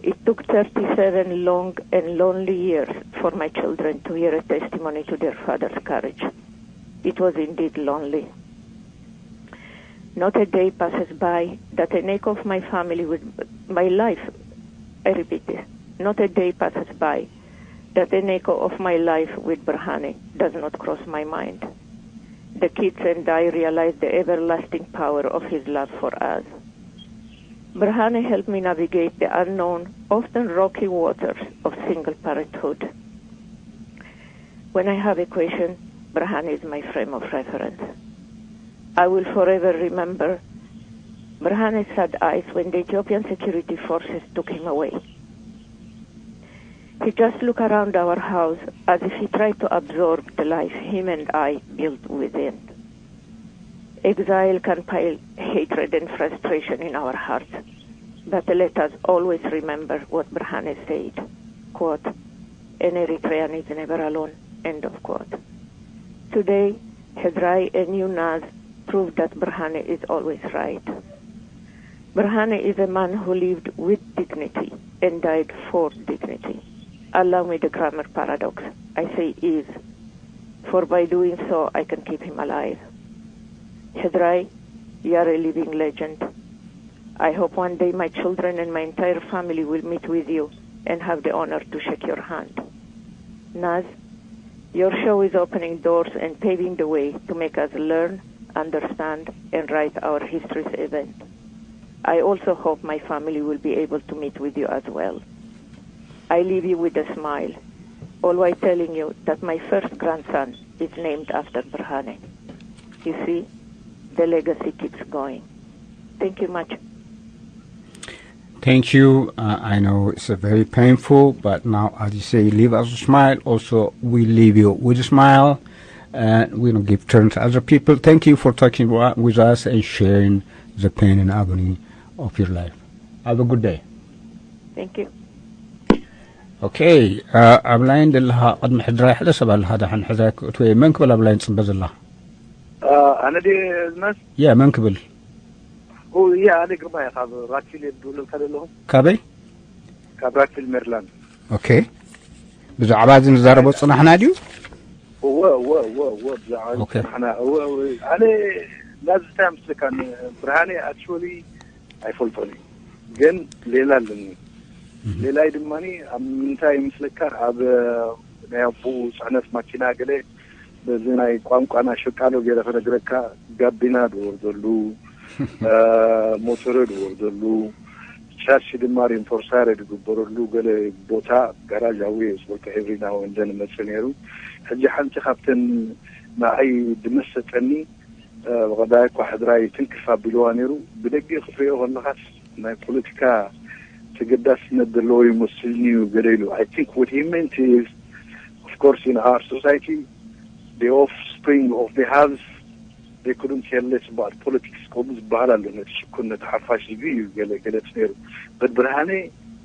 It took thirty-seven long and lonely years for my children to hear a testimony to their father's courage. It was indeed lonely. Not a day passes by that an echo of my family with my life, I repeat this, not a day passes by that an echo of my life with Berhane does not cross my mind. The kids and I realize the everlasting power of his love for us. Berhane helped me navigate the unknown, often rocky waters of single parenthood. When I have a question, Berhane is my frame of reference. I will forever remember Berhane's sad eyes when the Ethiopian security forces took him away. He just looked around our house as if he tried to absorb the life him and I built within. Exile can pile hatred and frustration in our hearts, but let us always remember what Berhane said, quote, "An Eritrean is never alone," end of quote. Today, Hidrai and Yunaz proved that Berhane is always right. Berhane is a man who lived with dignity and died for dignity. Allow me the grammar paradox. I say is, for by doing so I can keep him alive. Hidrai, you are a living legend. I hope one day my children and my entire family will meet with you and have the honor to shake your hand. Naz, your show is opening doors and paving the way to make us learn, understand, and write our history's event. I also hope my family will be able to meet with you as well. I leave you with a smile, all while telling you that my first grandson is named after Berhane. You see, the legacy keeps going. Thank you much. Thank you. Uh, I know it's a very painful, but now, as you say, leave us a smile. Also, we leave you with a smile, and we don't give turn to other people. Thank you for talking wa- with us and sharing the pain and agony of your life. Have a good day. Thank you. ኦኬ። ኣብ ላይን ዘለኻ ቅድሚ ሕድራይ ሕደ ሰብ ኣለኻ ደሓን ሕድራይ ክትወይ መን ክብል ኣብ ላይን ጽበ ዘላ? ኣነ ዲ ዝመስ የ መን ክብል? ያ ኣነ ግርማ እየ ካብ ራክቪል እየ ዝድውለልካ ዘለኹ። ካበይ? ካብ ራክቪል ሜሪላንድ። ኦኬ። ብዛዕባ እዚ ንዛረቦ ጽናሕና ድዩ? እወ እወ እወ እወ ብዛዕባ ኦኬ። ጽናሕና እወ እወ ኣነ ናዚ እንታይ ምስልካ ብርሃነ ኣክቹዋሊ ኣይፈልጦን እዩ ግን ሌላ ኣለኒ። ሌላይ ድማ ኣብ ምንታይ ምስለካ ኣብ ናይ ኣቦኡ ጽዕነት ማኪና ገለ በዚ ናይ ቋንቋና ሸቃሎ ገይረ ክነግረካ ጋቢና ዝወርደሉ ሞተረ ዝወርደሉ ቻርሲ ድማ ሪንፎርሳረ ዝግበረሉ ገለ ቦታ ጋራዥ ኣዊ ስፖርት ሕብሪ ናወንደ ንመጽእ ነይሩ። ሕጂ ሓንቲ ካብተን ንዓይ ዝመሰጠኒ ብቐዳይ እኳ ሕድራይ ትንክፍ ኣቢልዋ ነይሩ። ብደጊ ክትሪኦ ከለኻስ ናይ ፖለቲካ ተገዳስነት ዘለዎ ይመስልኒ እዩ ገለ ኢሉ። I think what he meant is, of course, in our society, the offspring of the haves, they couldn't care less about politics ከምኡ ዝበሃል ኣሎ። ነቲ ሽኩን ነቲ ሓፋሽ ዝግ እዩ ገለ ገለጽ ነይሩ። But ብርሃነ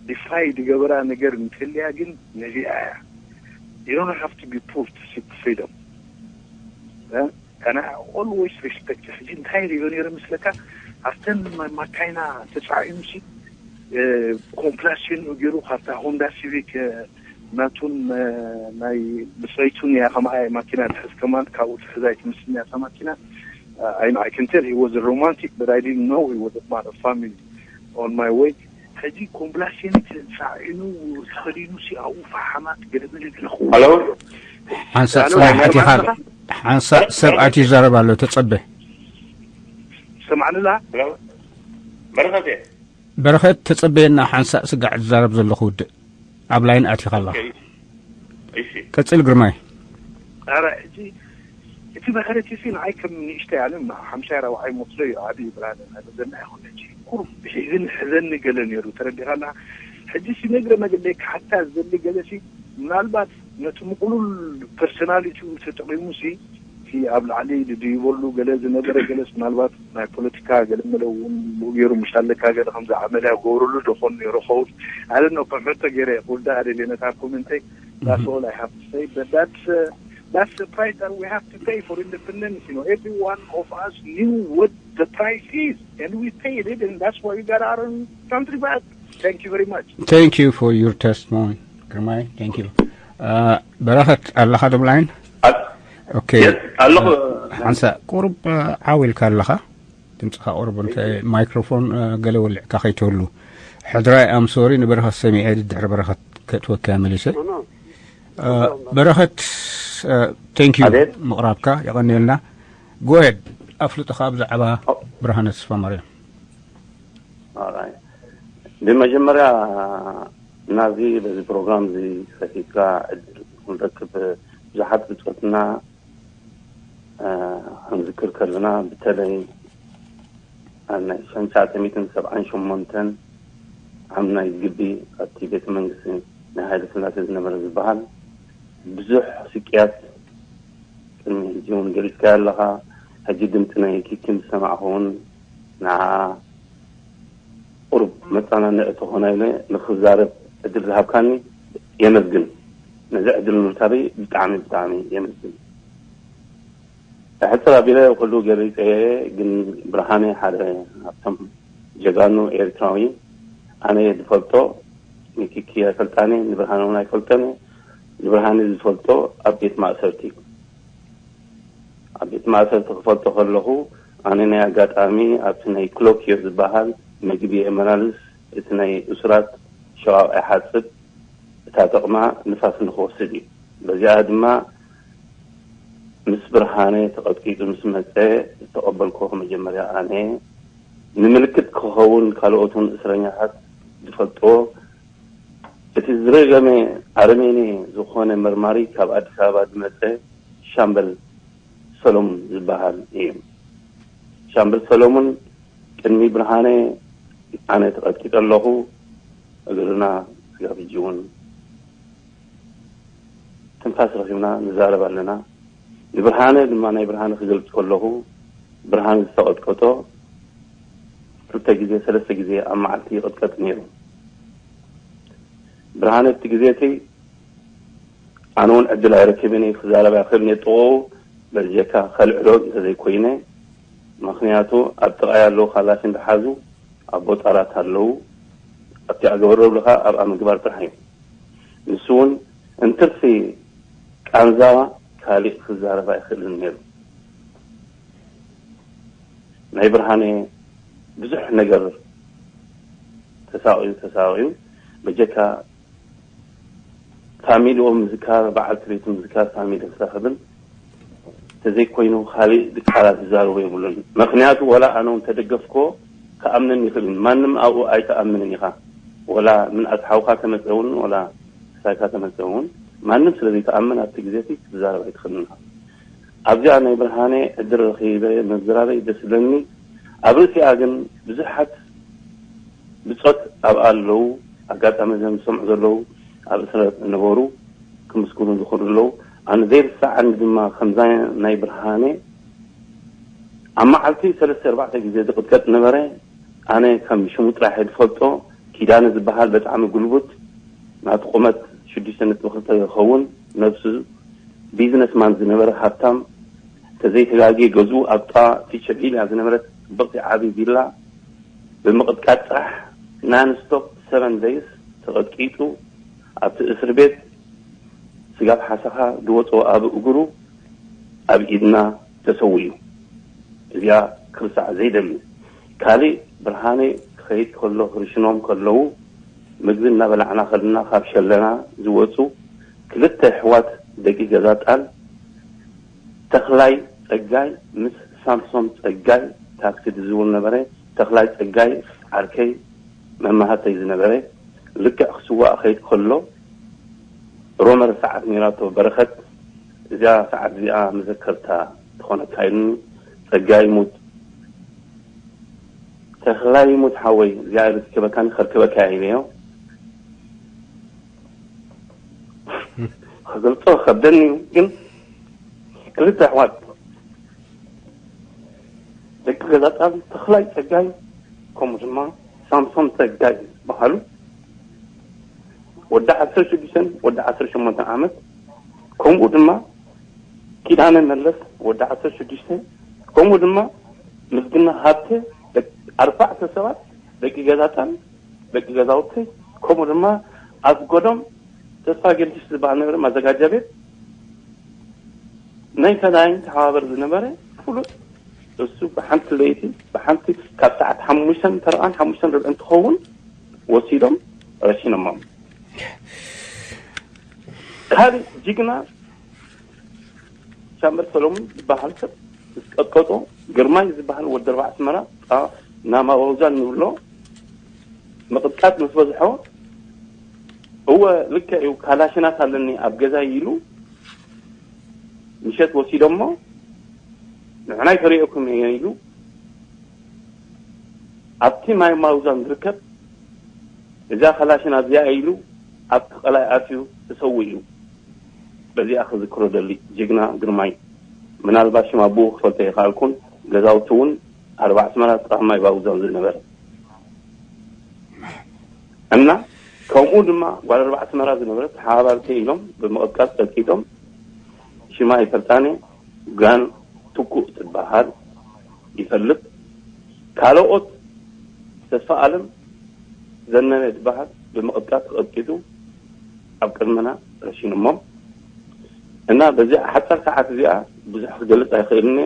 ዲፋይ ዝገበራ ነገር እንትህልያ ግን ነዚኣ እያ። You don't have to be poor to seek freedom. And I always respect ሕጂ እንታይ ሪኦ ነይረ ምስለካ ኣብተን ማካይና ተፃዒኑ ሲ ኮምፕላሴን ገይሩ ካብታ ሆንዳ ሲቪክ ናቱን ናይ ብፅረይቱን እያ ከማኣ ማኪና ትሕዝ ከማን ካብኡ ትሕዝ ኣይትመስልን እያ ማኪና I can tell he was a romantic, but I didn't know he was a man of family. On my way ሕጂ ኮምፕላሴን ተፃዒኑ ተኸዲኑ ሲ ኣብኡ ፈሓማት ገለመለ ገለኹ ሄሎ ሓንሳእ ጽናሕ ኣቲኻ ሓንሳእ ሰብ ኣትዩ ይዛረብ ኣሎ ተጸበ ሰማዕንላ በረኸት በረኸት ተጸበየና ሓንሳእ ስጋዕ ዝዛረብ ዘለኹ ውድእ ኣብ ላይን ኣቲኻ ኣለኻ እሺ ቀጽል ግርማይ ኧረ ሕጂ እቲ መሕረቲ ሲ ንዓይ ከም ንእሽተይ ኣነ ሓምሳይ ራብዓይ ሞትሎ እዩ ዓብዪ ብርሃነ ዘና ይኹን ሕጂ ቁሩብ ብሒዝን ሕዘኒ ገለ ነይሩ ተረዲኻና ሕጂ ሲ ነግረ መግለይ ክሓታ ዘሊ ገለ ሲ ምናልባት ነቲ ምቕሉል ፐርሶናሊቲኡ ተጠቒሙ ሲ እቲ ኣብ ላዕሊ ድድይበሉ ገለ ዝነበረ ገለስ ምናልባት ናይ ፖለቲካ ገለ መለ እውን ብኡ ገይሩ ምሽ ኣለካ ገለ ከምዚ ዓመልያ ገብርሉ ዶ ኾን ነይሩ ኸውን ኣለ ነው ከም ሕቶ ገይረ ክውዳ ኣደልየ ነታ ኮመንተይ that's all I have to say but that's uh, that's the price that we have to pay for independence you know every one of us knew what the price is and we paid it and that's why we got our own country back thank you very much Thank you for your testimony ግርማይ thank you በረኸት ኣለኻ ዶብ ላይን okay ኣለኹ ሓንሳ ቁሩብ ዓው ኢልካ ኣለኻ ድምፅኻ ቁሩብ እንተ ማይክሮፎን ገለ ወልዕካ ከይትህሉ ሕድራይ ኣምሶሪ ንበረኸት ሰሚዐ ድድሕሪ በረኸት ከእትወካ መሊሰ በረኸት thank you ምቕራብካ የቐንየልና ጎየድ ኣፍልጥኻ ብዛዕባ ብርሃነ ተስፋ ማርያም ብመጀመርያ ናዚ በዚ ፕሮግራም እዚ ሰፊትካ ዕድል ክንረክብ ብዙሓት ብፆትና ክንዝክር ከለና ብተለይ ኣብ ናይ ሸን ትሽዓተ ሚእትን ሰብዓን ሸሞንተን ዓም ናይ ግቢ ኣብቲ ቤተ መንግስቲ ናይ ሃይለ ስላሴ ዝነበረ ዝበሃል ብዙሕ ስቅያት ቅድሚ ሕጂ እውን ገሊፅካዮ ኣለኻ ሕጂ ድምፂ ናይ ኪኪ ምስ ሰማዕኹ እውን ንዓ ቁሩብ መፀናንዒ ተኾና ኢለ ንክዛረብ ዕድል ዝሃብካኒ የመስግን ነዚ ዕድል ምርካበይ ብጣዕሚ ብጣዕሚ የመስግን ሕፅር ኣቢለ ኩሉ ገሊፀ ግን ብርሃነ ሓደ ካብቶም ጀጋኑ ኤርትራዊ ኣነ ዝፈልጦ ንኪኪ ኣይፈልጣኒ ንብርሃነ እውን ኣይፈልጠኒ ንብርሃነ ዝፈልጦ ኣብ ቤት ማእሰርቲ ኣብ ቤት ማእሰርቲ ክፈልጦ ከለኹ ኣነ ናይ ኣጋጣሚ ኣብቲ ናይ ክሎኪዮ ዝበሃል መግቢ የመላልስ እቲ ናይ እሱራት ሸቓቕ ኣይሓጽብ እታ ጥቕማ ንፋስ ንክወስድ እዩ በዚኣ ድማ ምስ ብርሃነ ተቐጥቂጡ ምስ መጸ ዝተቐበልኩዎ መጀመርያ ኣነ ንምልክት ክኸውን ካልኦት እውን እስረኛታት ዝፈልጥዎ እቲ ዝረገመ ኣረሜኔ ዝኾነ መርማሪ ካብ ኣዲስ ኣበባ ዝመጸ ሻምበል ሰሎሙን ዝበሃል እዩ። ሻምበል ሰሎሙን ቅድሚ ብርሃነ ኣነ ተቐጥቂጠ ኣለኹ። እግርና ስጋብ ሕጂ እውን ትንፋስ ረኺብና ንዛረብ ኣለና። ንብርሃነ ድማ ናይ ብርሃነ ክገልጽ ከለኹ ብርሃነ ዝተቐጥቀጦ ክልተ ግዜ ሰለስተ ግዜ ኣብ መዓልቲ ይቕጥቀጥ ነይሩ። ብርሃነ እቲ ግዜ እቲ ኣነ እውን ዕድል ኣይረክብን እየ ክዛረብ ኣይኽእልን እየ ጥቕኡ በጀካ ከልዕሎ እንተዘይኮይነ፣ ምኽንያቱ ኣብ ጥቓይ ኣለዉ ካላሽን ዝሓዙ ኣቦ ጣራት ኣለዉ። ኣብቲ ኣገበረብልኻ ኣብኣ ምግባር ጥራሕ እዩ። ንሱ እውን እንትርፊ ቃንዛዋ ካሊእ ክዛረብ ኣይኽእልን ነይሩ። ናይ ብርሃነ ብዙሕ ነገር ተሳቕዩ ተሳቕዩ በጀካ ፋሚሊኦም ምዝካር በዓል ትቤቱ ምዝካር ፋሚሊ ክረኽብን ተዘይኮይኑ ካሊእ ቃላት ዝዛረቦ የብሉን። ምክንያቱ ወላ ኣነ እውን ተደገፍኮ ክኣምነን ይኽእልን። ማንም ኣብኡ ኣይተኣምንን ኢኻ። ወላ ምን ኣስሓውካ ተመፀ እውን ወላ ሳይካ ተመፀ እውን ማንም ስለ ዘይተኣምን ኣብቲ ግዜ እቲ ክትዛረብ ኣይትኽእልን ኢኻ። ኣብዚኣ ናይ ብርሃነ ዕድል ረኺበ ምዝራበይ ደስ ዝብለኒ። ኣብ ርእሲኣ ግን ብዙሓት ብጾት ኣብኣ ኣለዉ። ኣጋጣሚ እዞም ዝሰምዑ ዘለዉ ኣብ እስረ ዝነበሩ ክምስክሩ ዝኽእሉ ኣለዉ። ኣነ ዘይርሳዓኒ ድማ ከምዛ ናይ ብርሃነ ኣብ መዓልቲ ሰለስተ ኣርባዕተ ግዜ ዝቕጥቀጥ ነበረ። ኣነ ከም ሽሙ ጥራሕ ዝፈልጦ ኪዳነ ዝበሃል በጣዕሚ ጉልቡት ናቲ ቁመት ሽዱሽተ ነጥቢ ክልተ ዝኸውን ነብሱ ቢዝነስማን ዝነበረ ሃብታም ተዘይተጋግየ ገዝኡ ኣብ ጥቓ ፊቸቪላ ዝነበረት ጽብቕቲ ዓቢ ቪላ ብምቕጥቃጥ ጥራሕ ናንስቶፕ ሰቨን ደይስ ተቐጥቂጡ ኣብቲ እስር ቤት ስጋብ ሓሰኻ ዝወፅኦ ኣብ እግሩ ኣብ ኢድና ተሰዊኡ። እዚኣ ክርሳዕ ዘይደሊ። ካሊእ ብርሃነ ክኸይድ ከሎ ክርሽኖም ከለዉ ምግቢ እናበላዕና ከልና ካብ ሸለና ዝወፁ ክልተ ኣሕዋት ደቂ ገዛ ጣል ተኽላይ ጸጋይ ምስ ሳምሶም ጸጋይ ታክሲ ዝዝውር ነበረ። ተኽላይ ጸጋይ ዓርከይ መማህርተይ ዝነበረ ልክዕ ክስዋእ ከይድ ከሎ ሮመር ሰዓት ነይራቶ በረኸት እዚኣ ሰዓት እዚኣ መዘከርታ ትኾነካ ኢሉኒ። ጸጋይ ሙት ተኽላይ ሙት ሓወይ እዚኣ ርክበካኒ ከርከበካ ኢለዮ። ክገልጾ ከብደኒ እዩ ግን ክልተ ኣሕዋት ደቂ ገዛ ጣል ተኽላይ ጸጋይ ከምኡ ድማ ሳምሶን ጸጋይ ዝበሃሉ ወዲ ዓሰርተ ሽዱሽተን ወዲ ዓሰርተ ሸሞንተን ዓመት ከምኡ ድማ ኪዳነ መለስ ወዲ ዓሰርተ ሽዱሽተ ከምኡ ድማ ምስግና ሃብተ ኣርባዕተ ሰባት ደቂ ገዛ ጣል ደቂ ገዛውቲ ከምኡ ድማ ኣስጎዶም ተስፋ ጊዮርጊስ ዝበሃል ነበረ ማዘጋጃ ቤት ናይ ሰናይን ተሓባበር ዝነበረ ፍሉጥ እሱ ብሓንቲ ለይቲ ብሓንቲ ካብ ሰዓት ሓሙሽተን ፈረቓን ሓሙሽተን ርብዕን ትኸውን ወሲዶም ረሽኖሞም። ካልእ ጅግና ሻምበል ሰሎሙን ዝበሃል ሰብ ምስ ቀጥቀጦ ግርማይ ዝበሃል ወዲ ኣርባዕ ኣስመራ ናማወውዛ ንብሎ ምቕጥቃጥ ምስ በዝሖ እወ ልክዕ እዩ ካላሽናት ኣለኒ ኣብ ገዛይ ኢሉ ምሸት ወሲዶሞ ንዕናይ ከርእየኩም እየ ኢሉ ኣብቲ ማይ ማውዛን ዝርከብ እዛ ካላሽን ኣብዚኣ ኢሉ ኣብቲ ቀላይ ኣትዩ ተሰዊኡ እዩ። በዚኣ ክዝክሮ ደሊ ጅግና ግርማይ ምናልባት ሽም ኣቦኡ ክፈልጦ ይኽኣልኩን ገዛውቲ እውን ኣርባ ኣስመራ ጥራሕ ማይ ባውዛን ዝነበረ እና ከምኡ ድማ ጓል ኣርባ ኣስመራ ዝነበረት ተሓባባሪተይ ኢሎም ብምቕጥቃጥ ቀጥቂጦም ሽማ ይፈልጣኒ ጋን ትኩእ ትበሃል ይፈልጥ ካልኦት ተስፋ ኣለም ዘነበ ዝበሃል ብምቕጥቃጥ ተቐጥቂጡ ኣብ ቅድመና ረሽንሞም እና በዚ ሓፃር ሰዓት እዚኣ ብዙሕ ክገልፅ ኣይኽእልን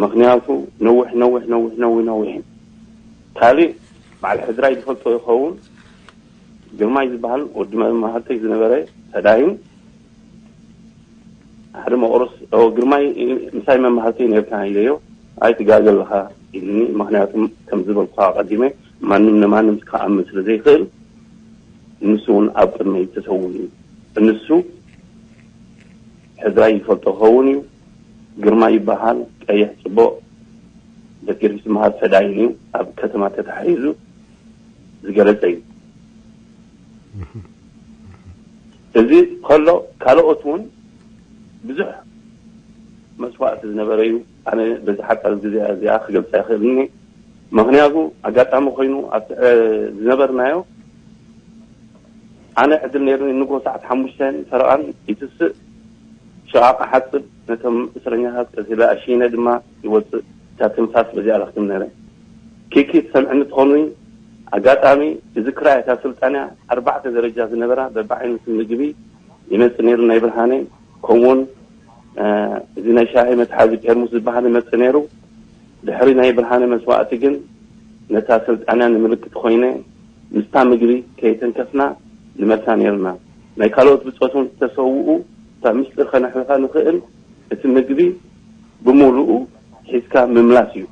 ምክንያቱ ነዊሕ ነዊሕ ነዊሕ ነዊሕ ነዊሕ ካልእ በዓል ሕድራይ ዝፈልጦ ይኸውን ግርማይ ዝበሃል ወዲ መማህርተይ ዝነበረ ፈዳይን ሓደ መቑርስ ግርማይ ምሳይ መማህርተይ ነርካ ኢለዮ ኣይትጋገ ኣለኻ ኢልኒ ምክንያቱ ከም ዝበልኩ ኣቐዲመ ማንም ንማንም ክኣምን ስለ ዘይኽእል ንሱ እውን ኣብ ቅድመይ ተሰዊኡ እዩ። ንሱ ሕድራይ ይፈልጦ ክኸውን እዩ። ግርማ ይበሃል፣ ቀይሕ ጽቡቕ ደቂ ርእሲ መሃር ፈዳይን እዩ። ኣብ ከተማ ተታሒዙ ዝገለጸ እዩ። እዚ ከሎ ካልኦት እውን ብዙሕ መስዋእቲ ዝነበረ እዩ። ኣነ በዚ ሓጻር ግዜ እዚኣ ክገልጻ ይኽእልኒ። ምኽንያቱ ኣጋጣሚ ኮይኑ ኣብቲ ዝነበርናዮ ኣነ ዕድል ነይሩኒ፣ ንጎ ሰዓት ሓሙሽተ ፈረቓን ይትስእ፣ ሸቓቕ ሓጽብ፣ ነቶም እስረኛታት ቀቲለ ኣሽይነ ድማ ይወጽእ። እታ ትንፋስ በዚኣ ረኽብ ነይረ። ኪኪ ትሰምዕኒ ትኾንዊ? ኣጋጣሚ እዚ ክራይ እታ ስልጣንያ ኣርባዕተ ደረጃ ዝነበራ በብዓይነቱ ምግቢ ይመጽእ ነይሩ፣ ናይ ብርሃነ፣ ከምኡውን እዚ ናይ ሻሂ መትሓዚ ፔርሙስ ዝበሃል ይመጽእ ነይሩ። ድሕሪ ናይ ብርሃነ መስዋእቲ ግን ነታ ስልጣንያ ንምልክት ኮይነ ምስታ ምግቢ ከይተንከፍና ንመልሳ ነይርና። ናይ ካልኦት ብጾት እውን ዝተሰውኡ እታ ምስጢር ከነሕልፋ ንኽእል እቲ ምግቢ ብምሉኡ ሒዝካ ምምላስ እዩ።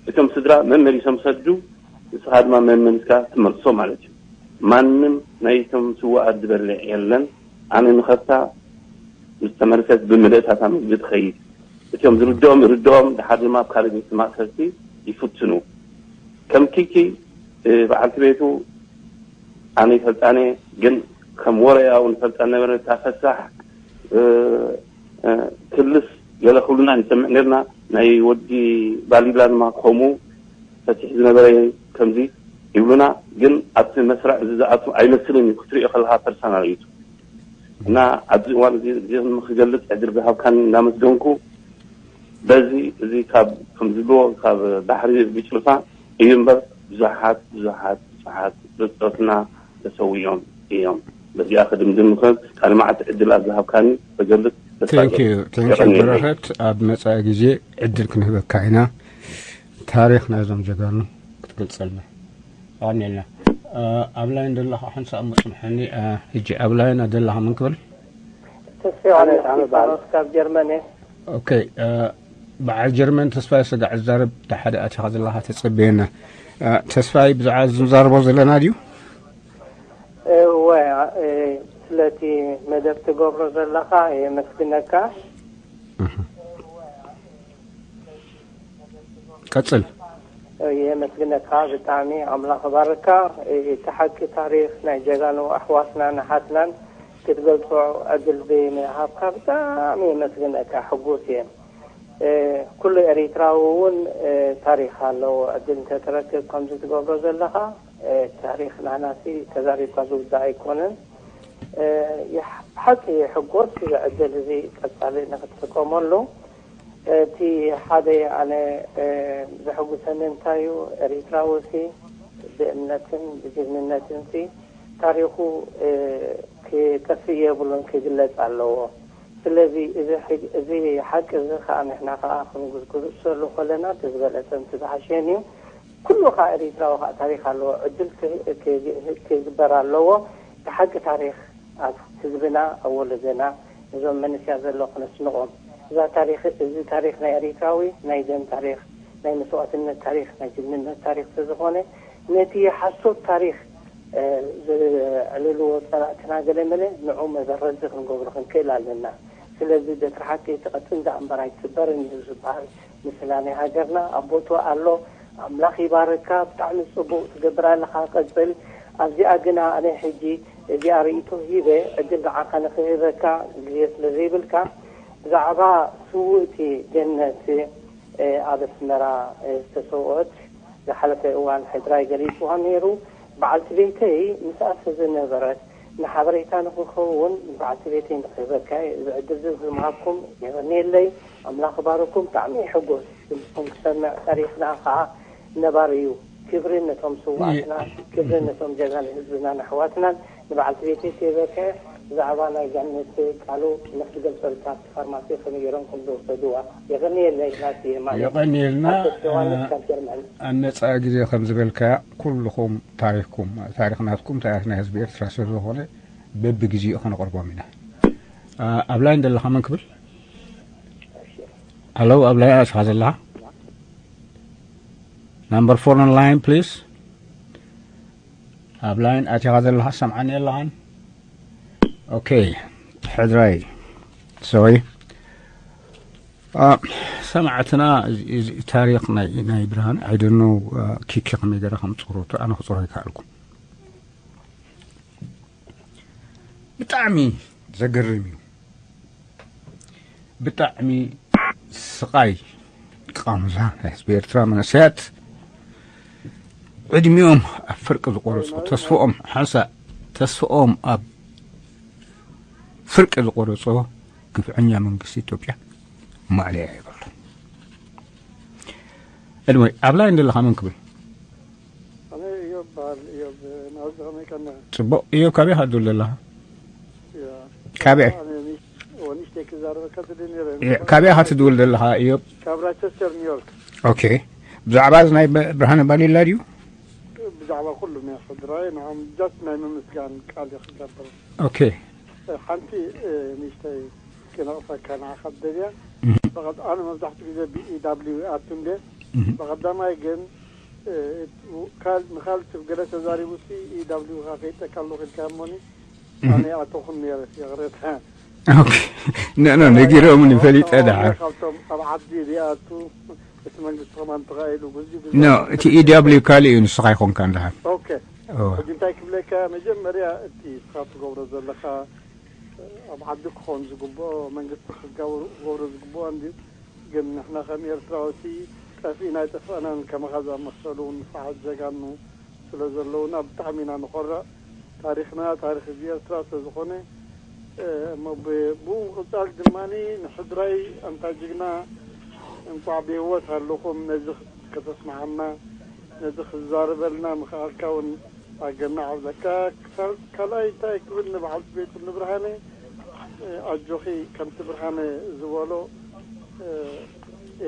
እቶም ስድራ መመሊሶም ሰዱ፣ ንስኻ ድማ መመሊስካ ትመልሶ ማለት እዩ። ማንም ናይቶም ስውኣት ዝበልዕ የለን። ኣነ ንኸፍታ ምስ ተመልሰት ብምልእታታ ምግቢ ትኸይድ። እቲኦም ዝርድኦም ይርድኦም፣ ድሓር ድማ ኣብ ካልእ ቤት ማእሰርቲ ይፍትኑ። ከም ኪኪ በዓልቲ ቤቱ ኣነ ይፈልጣነ፣ ግን ከም ወረያ እውን ይፈልጣ ነበረ። እታ ፈሳሕ ክልስ ገለ ክብሉና ንሰምዕ ነርና። ናይ ወዲ ባሊላ ድማ ከምኡ ፈሲሕ ዝነበረ ከምዚ ይብሉና፣ ግን ኣብቲ መስርዕ እዚ ዝኣቱ ኣይመስልን እዩ ክትሪኦ ከለካ ፐርሰናል እዩ። እና ኣብዚ እዋን እዚ እዚ ክገልጽ ዕድል ዝሃብካን እናመስገንኩ፣ በዚ እዚ ካብ ከም ዝብልዎ ካብ ባሕሪ ብጭልፋ እዩ እምበር ብዙሓት ብዙሓት ብዙሓት ብጾትና ተሰዊኦም እዮም። በዚኣ ክድምድም ምኽእል ቃል መዓት ዕድል ኣብ ዝሃብካኒ ክገልጽ ተስፋ thank you ይገብር። Thank you የቐንየለይ። በረኸት፣ ኣብ መጻኢ ግዜ ዕድል ክንህበካ ኢና። ታሪኽ ናይዞም ጀጋኑ ክትገልጸልና። ኣቐንየልና። ኣብ ላይን ዘለኻ ሓንሳእ መጽንሐኒ። ሕጂ ኣብ ላይን ዘለኻ መን ክብል? ተስፋ ዮሃንስ ኣነ ኣነ በዓል እስጢፋኖስ ካብ ጀርመን እየ። ኦኬ። በዓል ጀርመን ተስፋይ ስጋዕ ዝዛረብ፣ እቲ ሓደ ኣቲኻ ዘለኻ ተጸበየና። ተስፋይ፣ ብዛዕባ እዚ ንዛረቦ ዘለና ድዩ? እወ። ስለቲ መደብ ትገብሮ ዘለኻ የመስግነካ። ቀጽል። የመስግነካ ብጣዕሚ፣ ኣምላኽ ባርካ። እቲ ሓቂ ታሪኽ ናይ ጀጋኑ ኣሕዋትናን ኣሓትናን ክትገልጾ ዕድል ብምሃብካ ብጣዕሚ የመስግነካ፣ ሕጉስ እየ። ኩሉ ኤሪትራዊ እውን ታሪኽ ኣለዎ። ዕድል እንተትረክብ ከምዚ ትገብሮ ዘለኻ፣ ታሪኽ ናህናሲ ተዛሪብካ ዝውዳእ ኣይኮነን። ብሓቂ ሕጎስ እዚ ዕድል እዚ ቀጻሊ ንክትጥቀመሉ። እቲ ሓደ ኣነ ዘሐጉሰኒ እንታይ እዩ፣ ኤሪትራዊ ሲ ብእምነትን ብጅግንነትን ሲ ታሪኹ ክጠፍእ የብሉን፣ ክግለጽ ኣለዎ። ስለዚ እዚ ሕግ-፣ እዚ ሓቂ እዚ ከኣ ንሕና ከኣ ክንጉስጉሰሉ ከለና እቲ ዝበለጸን እቲ ዝሓሸን እዩ። ኩሉ ከኣ ኤሪትራዊ ከኣ ታሪኽ ኣለዎ። ዕድል ክ-፣ ክ-፣ ክግበር ኣለዎ። እቲ ሓቂ ታሪኽ ኣብ ህዝብና፣ ኣብ ወለደና፣ እዞም መንእሰያት ዘሎ ክነስንቖም። እዛ ታሪኽ፣ እዚ ታሪኽ ናይ ኤሪትራዊ ናይ ደም ታሪኽ፣ ናይ መስዋእትነት ታሪኽ፣ ናይ ጅግንነት ታሪኽ ስለዝኾነ፣ ነቲ ሓሶት ታሪኽ፣ እ፣ ዘዕልልዎ ጸላእትና ገለ መለ ንዑ መበረዚ ክንገብሮ ክንክእል ኣለና። ስለዚ በትሪ ሓቂ እቲ ቀጥን ደኣ እምበር ኣይትስበርን እዩ ዝበሃል። ምስላ ናይ ሃገርና ኣብ ቦትኡ ኣሎ። ኣምላኽ ይባርካ። ብጣዕሚ ጽቡቕ ትገብር ኣለኻ። ቀጽል። ኣብዚኣ ግና ኣነ ሕጂ እዚኣ ርእይቶ ሂበ፣ ዕድል ንዓኻ ንኽህበካ ግዜ ስለ ዘይብልካ፣ ብዛዕባ ስውእቲ ገነት፣ እ፣ ኣብ ኣስመራ፣ እ፣ ዝተሰውኦት ዝሓለፈ እዋን ሕድራይ ገሊጽዋ ነይሩ። በዓልቲ ቤተይ ምስኣ ስለ ዝነበረት፣ ንሓበሬታ ንኽኸውን ንበዓልቲ ቤተይ ንኽህበካ እየ። እዚ ዕድል እዚ ብምሃብኩም የቐንየለይ። ኣምላኽ ይባርኩም። ብጣዕሚ ይሕጎስ ድምፅኹም ክሰምዕ። ታሪኽና ኸዓ ነባሪ እዩ። ክብሪ ነቶም ስውኣትና፣ ክብሪ ነቶም ጀጋኑ ህዝብናን ኣሕዋትናን። ንበዓልቲ ቤተይ ከይበከ ብዛዕባ ናይ ጋነት ቃሉ ንክትገልፀልካ ኣብቲ ፋርማሲ ከመይ ገይሮም ከም ዝወሰድዋ። የቐንየለይ። ናቲ የማነ። የቐንየልና። ኣቶ ዮሃንስ ካብ ጀርመን። ኣብ መጻኢ ግዜ ከም ዝበልካያ ኩልኹም ታሪኽኩም፣ ታሪኽ ናትኩም፣ ታሪኽ ናይ ህዝቢ ኤርትራ ስለ ዝኾነ በብግዜኡ ከነቕርቦም ኢና። ኣ-፣ ኣብ ላይን ዘለኻ መን ክብል? ኣለው፣ ኣብ ላይን ኣቲኻ ዘለኻ? Number four on line, please. ኣብ ላይን ኣቲኻ ዘለኻ ሰምዓኒ ኣለኻን? ኦኬ፣ ሕድራይ፣ ሶሪ። ኣ፣ ሰማዕትና፣ እዚ፣ እዚ ታሪኽ ናይ፣ ናይ ብርሃን፣ I don't know፣ ኣ፣ ኪኪ ከመይ ገይራ ከም ጽሮቱ፣ ኣነ ክጽሮ ኣይከኣልኩ። ብጣዕሚ ዘገርም እዩ። ብጣዕሚ ስቓይ ቃንዛ ናይ ህዝቢ ኤርትራ መንእሰያት ዕድሚኦም ኣብ ፍርቂ ዝቆረጹ፣ ተስፍኦም፣ ሓንሳእ ተስፍኦም ኣብ ፍርቂ ዝቆረጾ ግፍዐኛ መንግስቲ ኢትዮጵያ ማእለያ የብሉን። Anyway፣ ኣብ ላይን ዘለኻ መን ክብል? ኣነ እዮብ በሃል። እዮብ፣ ናብዚ ከመይ ቀና? ጽቡቕ። እዮብ፣ ካበይ ኢኻ ትድውል ዘለኻ? ያ። ካበይ? ኣነ ኒ-፣ ወ-፣ ንእሽተይ ክዛረበካ ትደሊ ነይረ። ያ፣ ካበይ ኢኻ ትድውል ዘለኻ እዮብ? ካብ ራቸስተር ኒውዮርክ። ኦኬ። ብዛዕባ እዚ ናይ በ-፣ ብርሃነ ባሊላ ድዩ? ብዛዕባ ኩሉ ናይ ስድራይ ንዓም ጃስት ናይ ምምስጋን ቃል እየ ክገብር። ኦኬ። ሓንቲ፣ እ፣ ንእሽተይ ክነቕፈካ ንዓኻ ደልያ። እህ። በቐድ-፣ ኣነ መብዛሕትኡ ግዜ ብኢ ደብሊው ይኣቱ እንደ። እህ። በቐዳማይ ግን፣ እ፣ ካል-፣ ንኻልድ ገለ ተዛሪቡ ሲ ኢ ደብሊው ኻ ከይጠካ ኣለኹ ኢልካ እሞኒ፣ እህ። ኣነ ይኣተኹም ነይረ፣ ይቕሬታ። ኦኬ። ኖ፣ ኖ፣ ነጊሮምኒ፣ ፈሊጠ ደሓር። ካብቶም ኣብ ዓዲ ዝኣቱ፣ እቲ መንግስቲ ከማን ተኻኢሉ፣ ግዜ ግዜ ኖ፣ እቲ ኢ ደብሊው ካልእ እዩ፣ ንስኻ ኣይኮንካን ደሓር። ኦኬ። እወ። ሕጂ እንታይ ክብለካ፣ መጀመርያ እቲ ንስኻ ትገብሮ ዘለኻ፣ ኣብ ዓዲ ክኾን ዝግብኦ፣ መንግስቲ ክገብሮ፣ ክገብሮ ዝግብኦ እንድዩ። ግን ንሕና ከም ኤርትራዊ እቲ ጠፊእና ኣይጠፋእናን፣ ከማኻ ዝኣመሰሉ ንፉዓት ጀጋኑ ስለ ዘለውና ብጣዕሚ ኢና ንኾርዕ። ታሪኽና ታሪኽ ህዝቢ ኤርትራ ስለ ዝኾነ፣ እ፣ እሞ ብ-፣ ብኡ ምቕጻል ድማ ንሕድራይ ኣንታ ጅግና እንቋዕ ብህይወት ኣለኹም ነዚ ከተስምዓና፣ ነዚ ክዛረበልና ምኽኣልካ እውን ኣገናዕ እብለካ። ክሳብ ካልኣይ እንታይ ክብል ንበዓልቲ ቤቱ ንብርሃነ፣ እ፣ ኣጆኺ ከምቲ ብርሃነ ዝበሎ፣ እ፣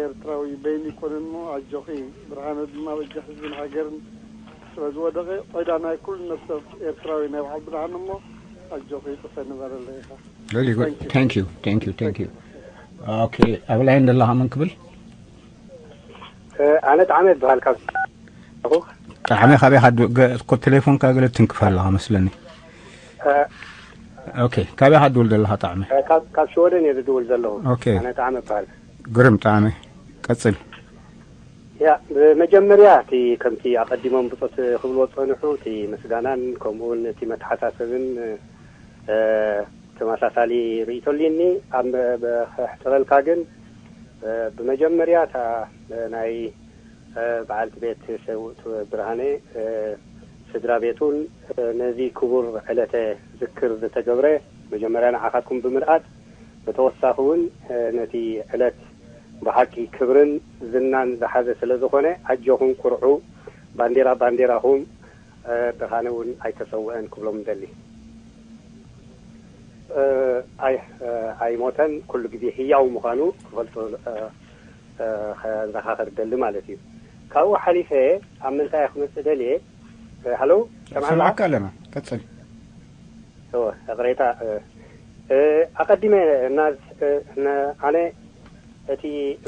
ኤርትራዊ በይኑ ይኮነን እሞ ኣጆኺ። ብርሃነ ድማ በጃ ህዝብን ሃገርን ስለ ዝወደቐ ዕዳ ናይ ኩሉ ነፍሰ ኤርትራዊ ናይ በዓል ብርሃነ እሞ ኣጆኺ ጥፈ ንበረለ ኢኻ። Very good. Thank you. Thank you. Thank you. Thank you. ኦኬ፣ ኣብ ላይን ዘለኻ መን ክብል? እ፣ ኣነ ጣዕመ ይበሃል ካብ ጣዕመ ካበይ ኢኻ ድ-፣ ገ-፣ እኮ ቴሌፎንካ ገለ ትንክፍ ኣለኻ መስለኒ። እ፣ ኦኬ፣ ካበይ ኢኻ ትድውል ዘለኻ ጣዕመ? እ፣ ካብ፣ ካብ ሽወደን እየ ዝድውል ዘለኹ። ኦኬ። ኣነ ጣዕመ ይበሃል። ግርም ጣዕመ። ቀጽል። ያ፣ ብመጀመርያ እቲ ከምቲ ኣቐዲሞም ብጾት ክብልዎ ዝጸንሑ፣ እቲ ምስጋናን ከምኡ እውን እቲ መተሓሳሰብን፣ እ፣ ተመሳሳሊ ርእይቶ ኣሊኒ። ኣብ መ-፣ ብ-፣ ከሕጽረልካ ግን፣ እ፣ ብመጀመርያ እታ፣ እ፣ ናይ፣ እ፣ በዓልቲ ቤት ሰውእት ብርሃነ፣ እ፣ ስድራ ቤቱን፣ እ፣ ነዚ ክቡር ዕለተ ዝክር ዝተገብረ መጀመርያ ንዓኻትኩም ብምልኣት፣ ብተወሳኺ እውን፣ እ፣ ነቲ ዕለት ብሓቂ ክብርን ዝናን ዝሓዘ ስለ ዝኾነ፣ ኣጆኹም ኩርዑ፣ ባንዴራ ባንዴራኹም፣ እ፣ ብርሃነ እውን ኣይተሰውአን ክብሎም እደሊ። እ፣ ኣይ-፣ እ፣ ኣይሞተን፣ ኩሉ ግዜ ህያው ምዃኑ ክፈልጡ፣ እ፣ እ፣ ከዘኻኽር እደሊ ማለት እዩ። ካብኡ ሓሊፈ ኣብ ምንታይ ክመጽእ ደልየ፣ እ፣ ሃሎ፣ ሰማዕና? ሰማዕካ ኣለና፣ ቀጽል። እወ፣ ይቕሬታ፣ እ፣ እ፣ ኣቐዲመ እና-፣ እ፣ ነ-፣ ኣነ እቲ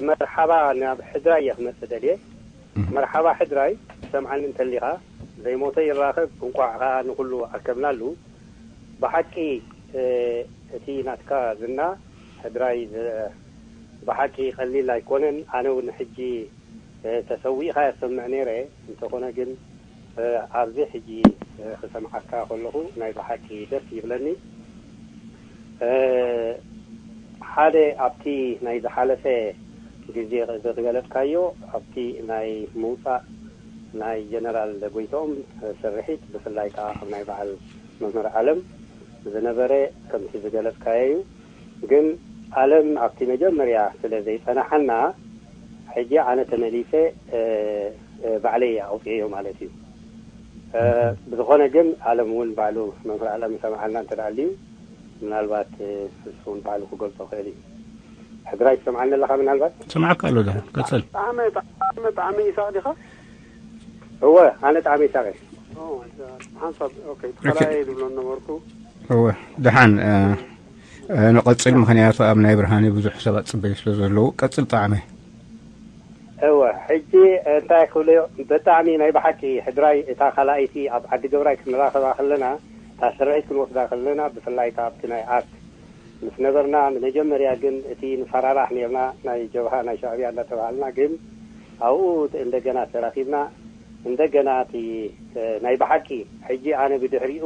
መርሓባ ናብ ሕድራይ እየ ክመጽእ ደልየ። እህ። መርሓባ ሕድራይ፣ ትሰምዓኒ እንተሊኻ፣ ዘይሞተ ይራኸብ፣ እንቋዕ ኸኣ ንኹሉ ኣከብናሉ። ብሓቂ፣ እ፣ እቲ ናትካ ዝና ሕድራይ ዝ-፣ ብሓቂ ቀሊል ኣይኮነን። ኣነ እውን ሕጂ፣ እ፣ ተሰዊእኻ እየ ዝሰምዕ ነይረ። እንተኾነ ግን፣ እ፣ ኣብዚ ሕጂ፣ እ፣ ክሰምዓካ ከለኹ ናይ ብሓቂ ደስ ይብለኒ። እ፣ ሓደ ኣብቲ ናይ ዝሓለፈ ግዜ ዝገለጽካዮ፣ ኣብቲ ናይ ምውጻእ ናይ ጀነራል ጎይትኦም ስርሒት፣ ብፍላይ ከኣ ኣብ ናይ በዓል መምህር ዓለም ዝነበረ ከምቲ ዝገለጽካዮ እዩ። ግን ዓለም ኣብቲ መጀመርያ ስለ ዘይጸናሓና፣ ሕጂ ኣነ ተመሊሰ፣ እ፣ እ፣ ባዕለይ ኣውጽኤዮ ማለት እዩ። እ፣ ብዝኾነ ግን ዓለም እውን ባዕሉ መምህር ዓለም ይሰምዓና እንተ ደኣ ኣልዩ፣ ምናልባት፣ እ፣ እሱ እውን ባዕሉ ክገልጾ ክእል እዩ። ሕድራይ ትሰምዓኒ ኣለኻ ምናልባት? ሰማዕካ ኣሎ፣ ደሓን ቀጽል። ጣዕመ፣ ጣዕመ፣ ጣዕመ ይስሐቅ ዲኻ? እወ፣ ኣነ ጣዕመ ይስሐቅ እየ። ኦ፣ ሓንሳብ፣ ኦኬ፣ ኦኬ። ተኸላየ ዝብሎ ነበርኩ። እወ፣ ደሓን፣ እ፣ እ፣ ንቐጽል፣ ምኽንያቱ ኣብ ናይ ብርሃነ ብዙሕ ሰባት ጽበዩ ስለ ዘለዉ፣ ቀጽል ጣዕመ። እወ፣ ሕጂ እንታይ ክብለዮ፣ ብጣዕሚ ናይ ብሓቂ ሕድራይ፣ እታ ካልኣይቲ ኣብ ዓዲ ገብራይ ክንራኸባ ከለና፣ እታ ስርዒት ክንወስዳ ከለና፣ ብፍላይ እታ ኣብቲ ናይ ኣርት ምስ ነበርና፣ ንመጀመርያ ግን እቲ ንፈራራሕ ኔርና፣ ናይ ጀብሃ፣ ናይ ሻዕብያ እንዳተባሃልና፣ ግን ኣብኡ እንደገና ተራኺብና፣ እንደገና እቲ፣ እ፣ ናይ ብሓቂ፣ ሕጂ ኣነ ብድሕሪኡ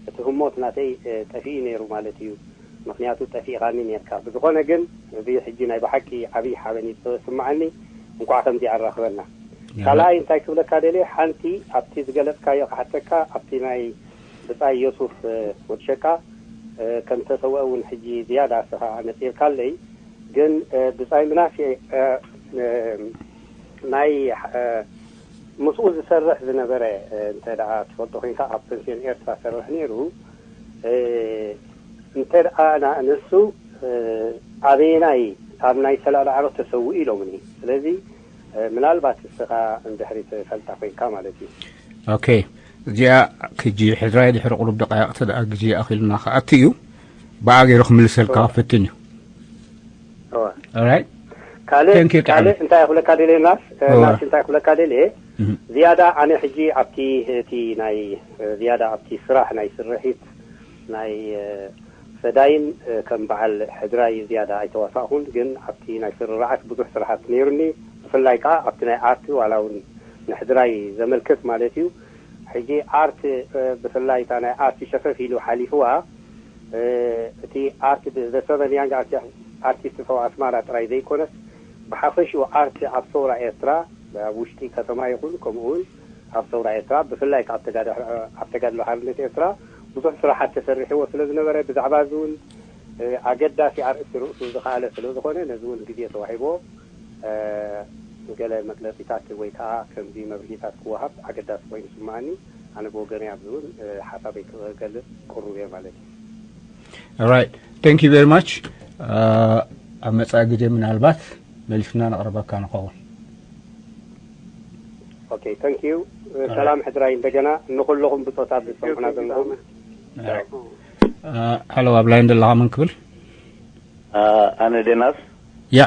እቲ ህሞት ናተይ፣ እ፣ ጠፊኡ ነይሩ ማለት እዩ። ምኽንያቱ ጠፊእኻኒ ኔርካ። ብዝኾነ ግን፣ እዚ ሕጂ ናይ ብሓቂ ዓብዪ ሓበን እዩ ዝስምዓኒ። እንቋዕ ከምዚ ኣራኽበና። ያ። ካልኣይ እንታይ ክብለካ ደልየ፣ ሓንቲ ኣብቲ ዝገለጽካዮ ክሓተካ፣ ኣብቲ ናይ ብጻይ ዮሱፍ፣ እ፣ ወድሸቃ፣ ከም ተሰውአ እውን ሕጂ ዝያዳ ስኻ ነፂርካለይ። ግን ብፃይ ምናሴ ናይ ምስኡ ዝሰርሕ ዝነበረ እንተ ደኣ ትፈልጦ ኮይንካ ኣብ ፔንሲዮን ኤርትራ ሰርሕ ነይሩ። እንተ ደኣ ንሱ ኣበየናይ ኣብ ናይ ሰላም ዓሮ ተሰውኡ ኢሎምኒ። ስለዚ ምናልባት እስኻ እንድሕሪ ትፈልጣ ኮይንካ ማለት እዩ። ኦኬ፣ እዚኣ ክጂ ሕድራይ ድሕሪ ቁሩብ ደቃይቕ ተደኣ ግዜ ኣኺልና ክኣቱ እዩ። ብኣ ገይሩ ክምልሰልካ ክፍትን እዩ። እወ። Alright? ካልእ Thank you, ካልእ ጣዕሚ። እንታይ ክብለካ ደልየ ናስ እወ። ናስ እንታይ ክብለካ ደልየ እህ። ዝያዳ ኣነ ሕጂ ኣብቲ እቲ ናይ ዝያዳ ኣብቲ ስራሕ ናይ ስርሒት ናይ ፈዳይን ከም በዓል ሕድራይ ዝያዳ ኣይተዋሳእኹን። ግን ኣብቲ ናይ ስርርዓት ብዙሕ ስራሓት ነይሩኒ። ብፍላይ ከዓ ኣብቲ ናይ ኣርት ዋላ እውን ንሕድራይ ዘመልክት ማለት እዩ። ሕጂ ኣርት ብፍላይ እታ ናይ ኣርት ሸፈፍ ኢሉ ሓሊፍዋ። እቲ ኣርት ዘሰበን ያንግ ኣርቲስት ሰው ኣስማራ ጥራይ ዘይኮነስ ብሓፈሽኡ ኣርት ኣብ ሰውራ ኤርትራ ኣብ ውሽጢ ከተማ ይኹን ከምኡ እውን ኣብ ሰውራ ኤርትራ ብፍላይ ካብ ተጋዳ- ኣብ ተጋድሎ ሓርነት ኤርትራ ብዙሕ ስራሓት ተሰሪሕዎ ስለ ዝነበረ ብዛዕባ እዚ እውን ኣገዳሲ ኣርእስቲ ርእሱ ዝኸኣለ ስለ ዝኾነ ነዚ እውን ግዜ ተዋሂቦ ገለ መግለፂታት ወይ ከዓ ከምዚ መብርሂታት ክወሃብ ኣገዳሲ ኮይኑ ይስምዓኒ። ኣነ ብወገነይ ኣብዚ እውን ሓሳበይ ክገልፅ ቅሩብ እየ ማለት እዩ። Alright. Thank you very much. ኣብ መጻኢ ግዜ ምናልባት መሊስና ነቕርበካ ንኸውን። ኦኬ፣ thank you። ሰላም ሕድራይ እንደገና ንኩልኹም ብጾታ ብትሰምዑና ዘለኹም። ሃሎ፣ ኣብ ላይን ዘለኻ መን ክብል? ኣነ ዴናስ ያ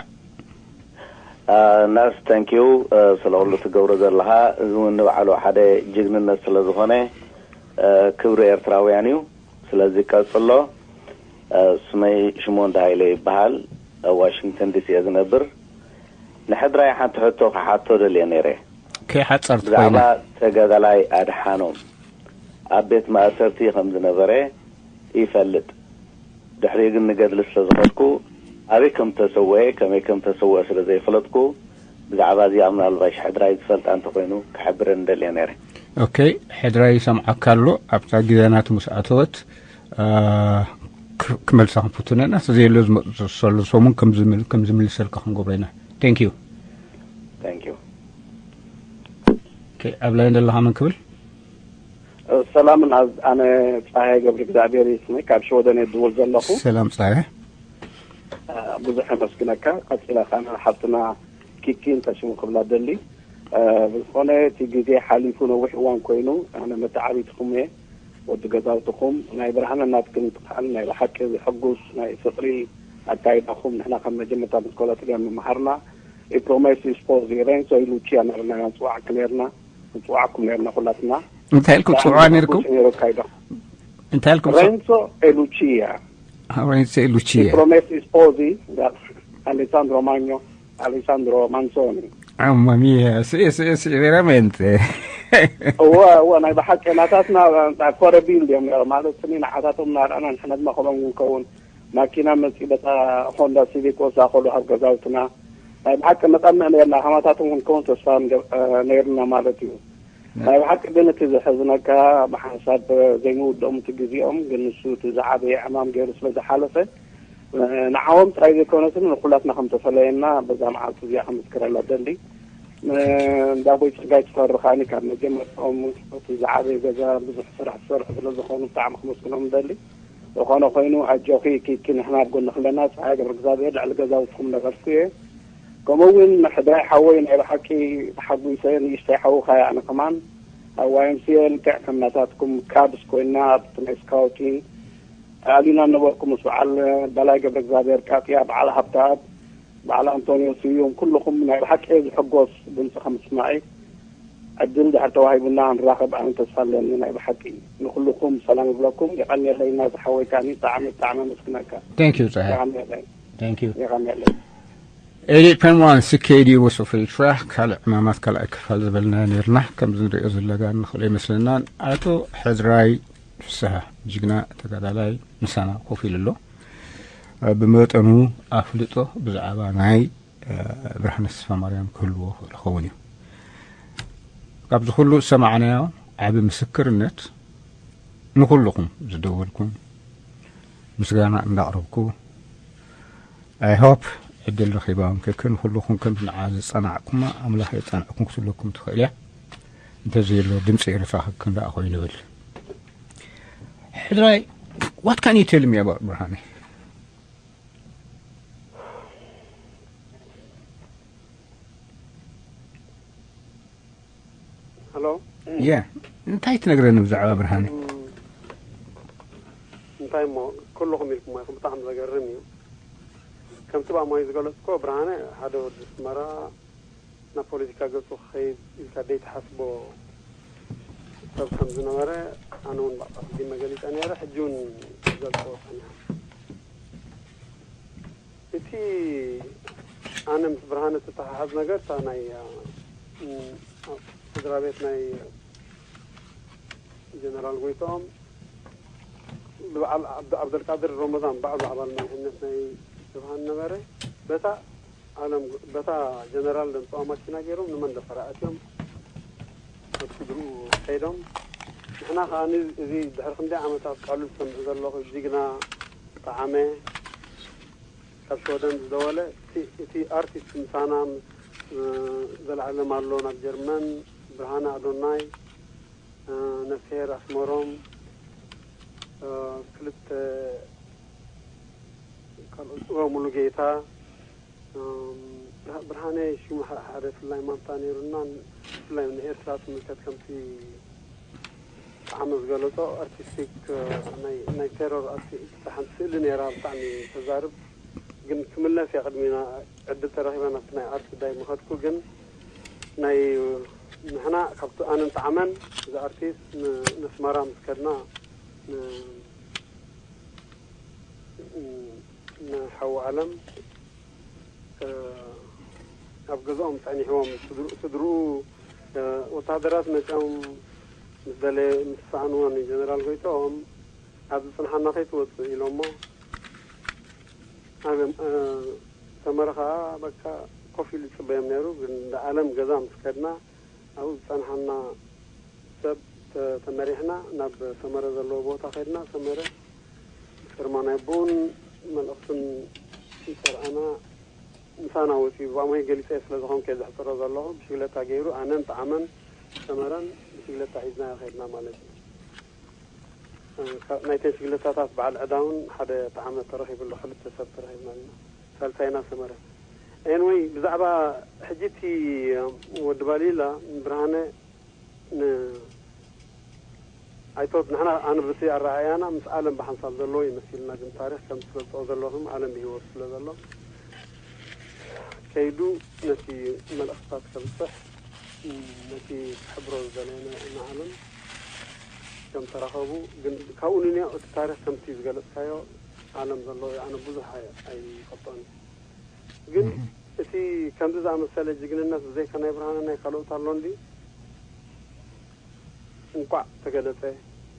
ናስ፣ thank you ስለ ኩሉ ትገብሮ ዘለኻ። እዚ እውን ንባዕሉ ሓደ ጅግንነት ስለ ዝኾነ ክብሪ ኤርትራውያን እዩ። ስለዚ ቀጽሎ። ስመይ ሽሞንዳ ሃይለ ይበሃል። ኣብ ዋሽንግተን ዲሲ እየ ዝነብር። ንሕድራይ ሓንቲ ሕቶ ክሓቶ ደልየ ነይረ። ከይሓጸርት ብዛዕባ ኮይና ተጋዳላይ ኣድሓኖም ኣብ ቤት ማእሰርቲ ከም ዝነበረ ይፈልጥ። ድሕሪኡ ግን ንገድሊ ስለ ዝኸድኩ ኣበይ ከም ተሰወአ፣ ከመይ ከም ተሰወአ ስለ ዘይፈለጥኩ ብዛዕባ እዚኣ ምናልባሽ ሕድራይ ዝፈልጣ እንተኮይኑ ክሕብረኒ ደልየ ነይረ። ኦኬ፣ ሕድራይ ይሰምዓካ ኣሎ። ኣብታ ግዜ ናቱ ምስ ኣተወት ክመልሳ ክንፍትነና ተዘየሎ ዝመፅእ ዘሎ ሰሙን ከም ዝምልሰልካ ክንገብሮ ኢና። Thank you። Thank you። ኦኬ፣ ኣብ ላይን ዘለኻ መን ክብል? ሰላም፣ ኣነ ፀሃየ ገብረ እግዚኣብሔር ይስመይ፣ ካብ ሽወደን እየ ዝድውል ዘለኹ። ሰላም ፀሃየ። ብዙሕ የመስግነካ። ቀፂለ ከዓ ንሓፍትና ኪኪ እንተሽሙ ክብላ ደሊ። ብዝኾነ እቲ ግዜ ሓሊፉ ነዊሕ እዋን ኮይኑ፣ ኣነ መተዓቢትኹም እየ፣ ወዲ ገዛውትኹም። ናይ ብርሃነ ናትክን ትኽኣል ናይ ብሓቂ ዝሕጉስ ናይ ፍቕሪ ኣካይዳኹም ንሕና ካብ መጀመርታ ምስ ኮለጥልያ ምምሃርና። ኢፕሮሜስ ስፖዚ ሬንሶ ኢሉቺያ እናበልና ኢና ንፅዋዓኪ ነርና፣ ንፅዋዓኩም ነርና ኩላትና። እንታይ ኢልኩም ትፅውዓ ነርኩም? ነይሩ ኣካይዳ እንታይ ኢልኩም ሬንሶ ኤሉቺያ ሬንሶ ኤሉቺያ? ኢፕሮሜስ ስፖዚ ኣሌሳንድሮ ማኞ ኣሌሳንድሮ ማንሶኒ Mamma mia, sì, sì, sì, veramente. እወ እወ፣ ናይ ብሓቂ ናታትና ኮረቢል እዮም ነይሮም። ማለት ስኒ ንዓታቶም እናረኣና ንሕና ድማ ከምኦም ክንከውን። ማኪና መፂ በታ ሆንዳ ሲቪክ ወሳ ከሉ ኣብ ገዛውትና ናይ ብሓቂ ንቐንእ ነርና። ከማታቶም ክንከውን ተስፋ ንገብ- ነይርና ማለት እዩ። ናይ ብሓቂ ግን እቲ ዘሕዝነካ ብሓንሳብ ዘይምውደኦም እቲ ግዜኦም ግን ንሱ እቲ ዝዓበየ ዕማም ገይሩ ስለ ዝሓለፈ ንዓዎም ጥራይ ዘይኮነስን ንኩላትና ከም ተፈለየና በዛ መዓልቲ እዚኣ ክምስክረላ ደሊ። እንዳቦይ ጸጋይ ትፈሪ ከዓኒ ካብ መጀመርታኦም እቲ ዝዓበየ ገዛ ብዙሕ ስራሕ ዝሰርሑ ስለ ዝኾኑ ብጣዕሚ ክመስግኖም ደሊ። ዝኾነ ኮይኑ ኣጆኺ ኪኪ ንሕና ኣብ ጎንኺ ኣለና። ጸሃየ ገብረ እግዚኣብሔር ልዕሊ ገዛውትኹም ነበርኩ እየ። ከምኡ እውን ሕድራይ ሓወይ ናይ ብሓቂ ተሓጒሰ ንእሽተይ ሓውኻ እየ ኣነ ከማን ኣብ ዋይምስኤ ልክዕ ከም ናታትኩም ካብስ ኮይና ኣብቲ ናይ ስካውቲን ኣሊና ነበርኩ ምስ በዓል በላይ ገብረ እግዚኣብሔር ቃጥያ በዓል ሃብተኣብ በዓል ኣንቶንዮ ስዩም ኩልኹም ናይ ብሓቂ ዝሕጎስ ድምፂ ከምስማዒ ዕድል ድሕር ተዋሂቡና ንራኸብ ኣነ ተስፋ ኣለኒ። ናይ ብሓቂ ንኩልኩም ሰላም ይብለኩም። የቐንየለይ ናዚ ሓወይ ካኒ ብጣዕሚ ብጣዕሚ ኣመስግነካ። Thank you ፀሃይ። የቐንየለይ Thank you። የቐንየለይ። ኤዲት ፐንዋን ሲኬዲ ወሶ ፍሪትራ ካልእ ዕማማት ካልኣይ ክፋል ዝበልና ነርና ከምዚ ንሪኦ ዘለና ንኽእሎ ይመስለናን። ኣቶ ሕድራይ ፍስሃ ጅግና ተጋዳላይ ምሳና ኮፍ ኢሉ ኣሎ። ብመጠኑ ኣፍልጦ ብዛዕባ ናይ ብርሃነ ተስፋ ማርያም ክህልዎ ክእል ይኸውን እዩ። ካብዚ ኩሉ ዝሰማዕናዮ ዓቢ ምስክርነት ንኩልኹም ዝደወልኩም ምስጋና እንዳቕረብኩ፣ I hope ዕድል ረኺባ እንከክን ኩልኹም ከም ንዓ ዝጸናዕኩማ ኣምላኽ የጸንዕኩም ክትብለኩም ትኽእል እያ። እንተዘየሎ ድምፂ ኤርትራ ክክን ደኣ ኮይኑ ይብል። ሕድራይ፣ what can you tell me about ብርሃነ? ሄሎ። የ እንታይ ትነግረኒ ብዛዕባ ብርሃነ? እንታይ እሞ፣ ኩልኹም ኢልኩሞ ኢኹም። ብጣዕሚ ዘገርም እዩ። ከምቲ ብኣማይ ዝገለጽኮ፣ ብርሃነ ሓደ ወዲ ኣስመራ ናብ ፖለቲካ ገጹ ክኸይድ ኢልካ ደይትሓስቦ ሰብ ከም ዝነበረ ኣነ እውን ብኣቕዲመ ገሊጸ ነይረ። ሕጂ እውን ክገልጾ ጸኒሐ። እቲ ኣነ ምስ ብርሃነ ዝተሓሓዝ ነገር፣ እታ ናይ ስድራ ቤት ናይ ጀነራል ጎይቶም ብበዓል ዓብደልቃድር ሮመዳን ባዕሉ ኣባል መሪሕነት ናይ ጀብሃን ነበረ። በታ ኣለም በታ ጀነራል ደምፅዋ ማኪና ገይሮም ንመንደፈራ ኣትዮም ኣብ ስድርኡ ከይዶም። ንሕና ከዓ እዚ ድሕሪ ክንደይ ዓመታት ቃሉ ዝሰምዕ ዘለኹ ጅግና ጠዓመ ካብ ሽወደን ዝደወለ፣ እቲ ኣርቲስት ምሳና፣ ዘለዓለም ኣሎ ናብ ጀርመን፣ ብርሃነ ኣዶናይ፣ ነፍስሄር ኣስመሮም፣ ክልተ ካልኦት፣ ሙሉጌታ፣ ብርሃነ ሽሙ ሓደ ፍላይ ማንታ ነይሩና። ብፍላይ ንኤርትራ ትምልከት ከምቲ ጠዓመ ዝገለጾ ኣርቲስቲክ ናይ ቴሮር ኣቲ ሓንቲ ስእሊ ነይራ ብጣዕሚ ተዛርብ። ግን ክምለስ እያ ቅድሚና ዕድል ተረኺበ ናብቲ ናይ ኣርት ጉዳይ ምኸድኩ። ግን ናይ ንሕና ካብቲ ኣነን ጠዓመን እዚ ኣርቲስት ንስመራ ምስ ከድና ንሓው ዓለም ኣብ ገዝኦም ጸኒሕዎም ስድርኡ ወታደራት መጺኦም ምስ ደለ ምስ ሰኣንዎ ንጀነራል ጎይትኦም ኣብ ዝጽንሓና ከይትወጽእ ኢሎሞ። ኣነ ሰመረ ከዓ በቃ ኮፍ ኢሉ ይጽበዮም ነይሩ። ግን እንዳ ኣለም ገዛ ምስ ከድና ኣብኡ ዝጸንሓና ሰብ ተመሪሕና ናብ ሰመረ ዘለዎ ቦታ ከድና ሰመረ ግርማ ናይ ኣቦኡን መልእኽቱን ይሰርኣና። ምሳና ወፂኡ ብኣሞይ ገሊፀ ስለ ዝኾንኩ እየ ዘሕፅሮ ዘለኹ። ብሽግለታ ገይሩ ኣነን ጠዓመን ሰመረን ብሽግለታ ሒዝናዮ ከድና ማለት እዩ። ናይተን ሽግለታታት በዓል ዕዳውን ሓደ ጠዓመ ተረኺቡ ኣሎ። ክልተ ሰብ ተረኺብና ኣለና። ሳልሳይና ሰመረ። ኤንወይ ብዛዕባ ሕጂ እቲ ወዲ ባሊላ ብርሃነ ን- ኣይቶት ንሕና ኣንብሲ ኣረኣያና ምስ ዓለም ብሓንሳብ ዘለዎ ይመሲልና፣ ግን ታሪኽ ከም ትፈልጥኦ ዘለኹም ዓለም ብህይወት ስለ ዘሎ ከይዱ ነቲ መልእኽትታት ከብፅሕ ነቲ ክሕብሮ ዝደለየ ንዓለም ከም ተራኸቡ፣ ግን ካብኡ ንንያው እቲ ታሪኽ ከምቲ ዝገለፅካዮ ዓለም ዘለዎ ኣነ ብዙሕ ኣይፈልጦን። ግን እቲ ከምዚ ዝኣመሰለ ጅግንነት ብዘይካ ናይ ብርሃነ ናይ ካልኦት ኣሎ እንዲ እንቋዕ ተገለጸ።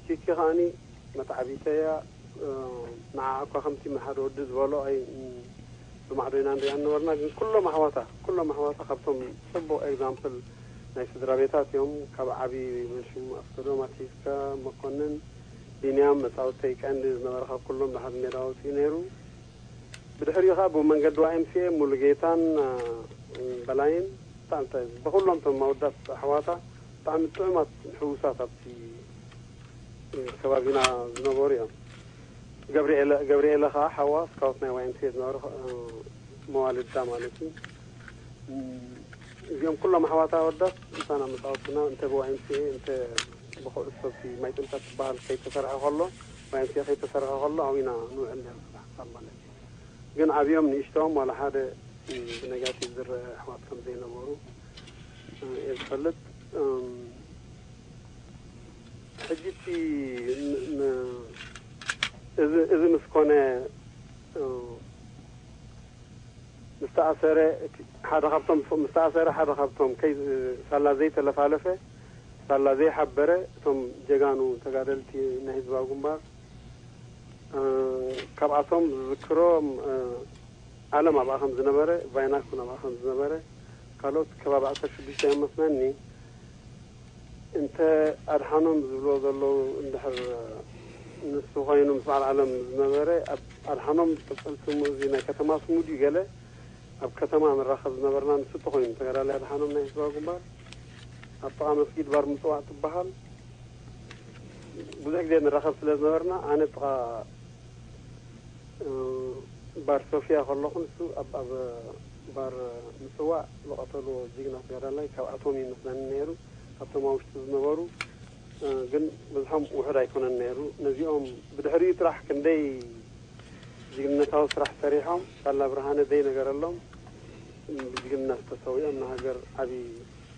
ኪኪ ከኣኒ መታዕቢተያ ንዓ እኳ ከምቲ ሓደ ወዲ ዝበሎ ኣይ ብማዕዶ ኢና ንሪኣ ነበርና። ግን ኩሎም ኣሕዋታ ኩሎም ኣሕዋታ ካብቶም ጽቡቕ ኤግዛምፕል ናይ ስድራ ቤታት እዮም። ካብ ዓቢ መንሽም ኣስገዶም ኣትሒዝካ መኮንን ቢንያም መጻወተይ ቀንዲ ዝነበረ ካብ ኩሎም ድሓር ሜዳ ወፂኡ ነይሩ። ብድሕሪኡ ከዓ ብመንገዲ ዋይምሲኤ ሙሉጌታን በላይን ብጣዕሚ ብኩሎም ቶም ኣወዳት ኣሕዋታ ብጣዕሚ ጥዑማት ሕውሳት ኣብቲ ከባቢና ዝነበሩ እዮም። ገብርኤለ ገብርኤለ ከዓ ሓዋ ስካውት ናይ ዋይምሲኤ ዝነበረ መዋልዳ ማለት እዩ። እዚኦም ኩሎም ኣሕዋታ ኣወዳት ምሳና መፃወትና እንተ ብዋይምሲኤ እንተ ብኩዕሶ ማይ ጥምቀት ዝበሃል ከይተሰርሐ ከሎ ዋይምሲኤ ከይተሰርሐ ከሎ ኣብና ንውዕል ነርና ሓሳብ ማለት እዩ። ግን ዓብዮም ንእሽቶም ዋላ ሓደ ብነጋቲቭ ዝረአ ኣሕዋት ከም ዘይነበሩ እየ ዝፈልጥ። ሕጂ እቲ እዚ ምስ ኮነ ምስ ተኣሰረ ሓደ ካብቶም ምስ ተኣሰረ ሓደ ካብቶም ከይ ሳላ ዘይተለፋለፈ ሳላ ዘይሓበረ እቶም ጀጋኑ ተጋደልቲ ናይ ህዝባዊ ግንባር ካብኣቶም ዝዝክሮ ዓለም ኣብኣ ከም ዝነበረ ቫይናክ እውን ኣብኣ ከም ዝነበረ ካልኦት ከባቢ ዓሰርተ ሽዱሽተ እዮም መስለኒ እንተ ኣድሓኖም ዝብልዎ ዘለዉ እንድሕር ንሱ ኮይኑ ምስ በዓል ዓለም ዝነበረ ኣብ ኣድሓኖም ቅጽል ስሙ እዚ ናይ ከተማ ስሙ ድዩ ገለ ኣብ ከተማ ንራኸብ ዝነበርና ንሱ ተኮይኑ ተጋዳላይ ኣድሓኖም ናይ ህዝባዊ ግንባር ኣብ ጥቓ መስጊድ ባር ምጽዋዕ ትበሃል ብዙሕ ግዜ ንራኸብ ስለ ዝነበርና ኣነ ጥቓ ባር ሶፊያ ከለኹ ንሱ ኣብ ኣብ ባር ምጽዋዕ ዝቐተልዎ ጅግና ተጋዳላይ ካብኣቶም ይመስለኒ ነይሩ። ካብቶም ኣብ ውሽጢ ዝነበሩ ግን ብዝሖም ውሑድ ኣይኮነን ነይሩ። ነዚኦም ብድሕሪኡ ጥራሕ ክንደይ ጅግንነታዊ ስራሕ ሰሪሖም ሳላ ብርሃነ ዘይነገረሎም ብጅግንነት ተሰዊኦም ንሃገር ዓብዪ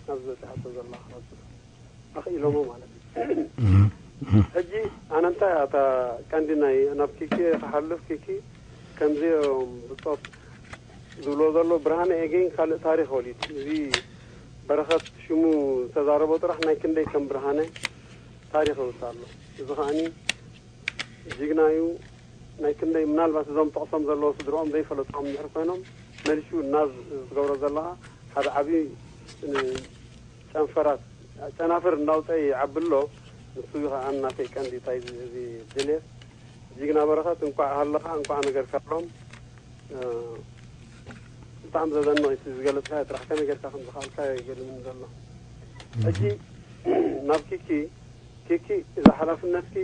ናብ ዝበፅሐቶ ዘላ ክበፅሑ ኣኽኢሎሞ ማለት እዩ። ሕጂ ኣነ እንታይ እያ እታ ቀንዲ ናይ ናብ ኪኪ ክሓልፍ ኪኪ ከምዚኦም ብፆት ዝብሎ ዘሎ ብርሃነ ኤጌን ካልእ ታሪኽ ወሊዱ እዚ በረኸት ሽሙ ዝተዛረቦ ጥራሕ ናይ ክንደይ ከም ብርሃነ ታሪኽ ይውስ ኣሎ። እዚ ከዓኒ ጅግና እዩ። ናይ ክንደይ ምናልባት እዞም ጠቕሶም ዘለዉ ስድርኦም ዘይፈለጥኦም እንድሕር ኮይኖም መሊሹ እና ዝገብሮ ዘለኻ ሓደ ዓብዪ ጨንፈራት ጨናፍር እናውፀ ይዓቢ ኣሎ። ንሱ እዩ ከዓ እናተይ ቀንዲ እንታይ እዚ ድሌት ጅግና በረኸት እንኳዕ ሃለኻ እንኳዕ ነገርካሎም። ብጣዕሚ ዘዘንቕ እቲ ዝገለፅካ ጥራሕ ከመይ ጌርካ ከም ዝኸኣልካ ይገድምን ዘሎ። ሕጂ ናብ ኪኪ ኪኪ እዛ ሓላፍነትኪ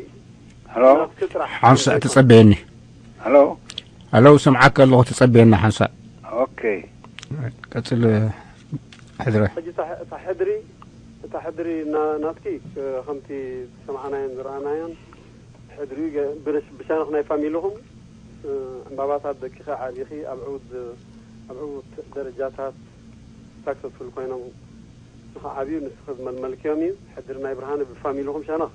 ናትኪ ጥራሕ ሓንሳእ ትጸበየኒ። ሄሎ ሄሎ፣ ሰምዓካ ኣለኹ፣ ትጸበየና ሓንሳእ። ኦኬ። ቀጽል ሕድረ። ሕጂ እታ ሕድሪ እታ ሕድሪ ናትኪ ከምቲ ዝሰማዕናዮን ዝረኣናዮን ሕድሪ ብሻነኽ ናይ ፋሚልኹም ዕምባባታት ደቂኺ ዓቢኺ ኣብ ዕውድ ኣብ ዕውድ ደረጃታት ሳክሰስፉል ኮይኖም ንኸዓብዩ ንስኺ ዝመልመልክዮም እዩ። ሕድሪ ናይ ብርሃነ ብፋሚልኹም ሸነኽ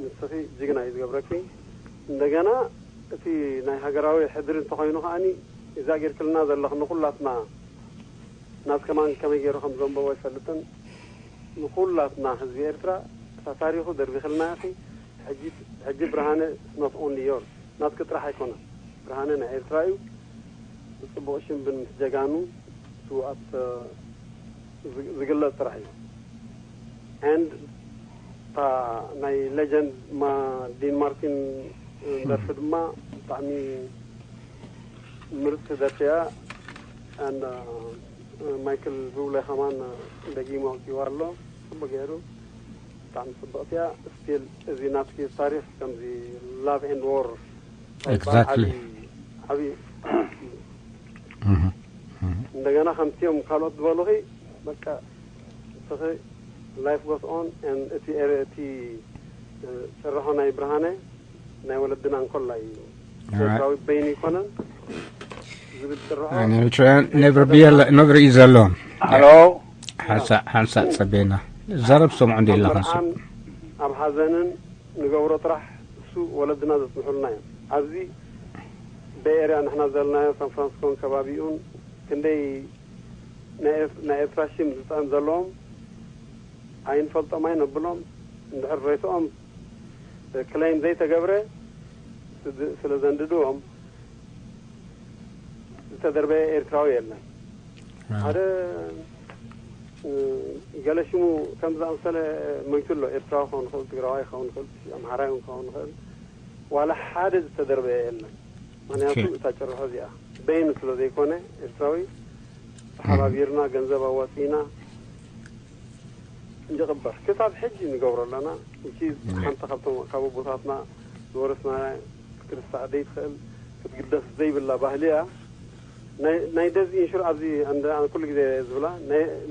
ንስኺ ጅግና እዩ ዝገብረኪ። እንደገና እቲ ናይ ሃገራዊ ሕድሪ እንተኾይኑ ከዓኒ እዛ ጌርክልና ዘለኽ ንኹላትና ናት ከማን ከመይ ገይሩ ከም ዘንበቦ ኣይፈልጥን። ንኹላትና ህዝቢ ኤርትራ እታ ታሪኹ ደርቢኽልና ኢኺ። ሕጂ ብርሃነ not only your ናትኪ ጥራሕ ኣይኮነን። ብርሃነ ናይ ኤርትራ እዩ። ብጽቡቕ ሽም ብን ምስ ጀጋኑ ስውኣት ዝግለጽ ጥራሕ እዩ። And እታ ናይ ሌጀንድ ዲን ማርቲን ደርፊ ድማ ብጣዕሚ ምርጽቲ ደርፊ እያ። And ማይክል ቡብለ ከማን ደጊሙ ኣውጺዋ ኣሎ ጽቡቅ ገይሩ። ብጣዕሚ ጽብቕቲ እያ። ስቲል እዚ ናትኪ ታሪኽ ከምዚ love and war Exactly. ዓብዪ እንደገና ከምቲኦም ካልኦት ዝበሉኺ በቃ እስኺ life goes on and እቲ ኤረ- እቲ ጭርሖ ናይ ብርሃነ ናይ ወለድና እንኮላ እዩ ኤርትራዊ በይኑ ይኮነን ዝብል ጭርሖ ነብር ብየለ ነብር እዩ ዘለዎም ሄሎ ሓንሳእ ሓንሳእ ጸቤና ዘረብ ሰምዑ እንደ ኢላ ክንሱ ኣብ ሓዘንን ንገብሮ ጥራሕ እሱ ወለድና ዘጽንሑልና እዮም። ኣብዚ ቤይ ኤርያ ንሕና ዘለናዮ ሳን ፍራንሲስኮን ከባቢኡን ክንደይ ናይ ኤርትራ ሽም ዝጠም ዘለዎም ኣይንፈልጦም ኣይነብሎም። እንድሕር ሬስኦም ክሌም ዘይተገብረ ስለ ዘንድድዎም ዝተደርበየ ኤርትራዊ የለን። ሓደ ገለ ሽሙ ከም ዝኣምሰለ ሞይቱ ኣሎ። ኤርትራዊ ክኸውን ይኽእል፣ ትግራዋይ ክኸውን ይኽእል፣ ኣምሓራይ እውን ክኸውን ይኽእል። ዋላ ሓደ ዝተደርበየ የለን። ምክንያቱ እታ ጭርሖ እዚኣ በይኑ ስለ ዘይኮነ ኤርትራዊ ተሓባቢርና ገንዘብ ኣዋፂና ይቕበር ክሳብ ሕጂ ንገብሮ ኣለና። እቺ ሓንቲ ካብቶም ካብ ኣቦታትና ዝወረስና ክትርሳዕ ዘይትኽእል ክትግደስ ዘይብላ ባህሊ እያ። ናይ ደዝ ኢንሹር ኣብዚ ኩሉ ግዜ ዝብላ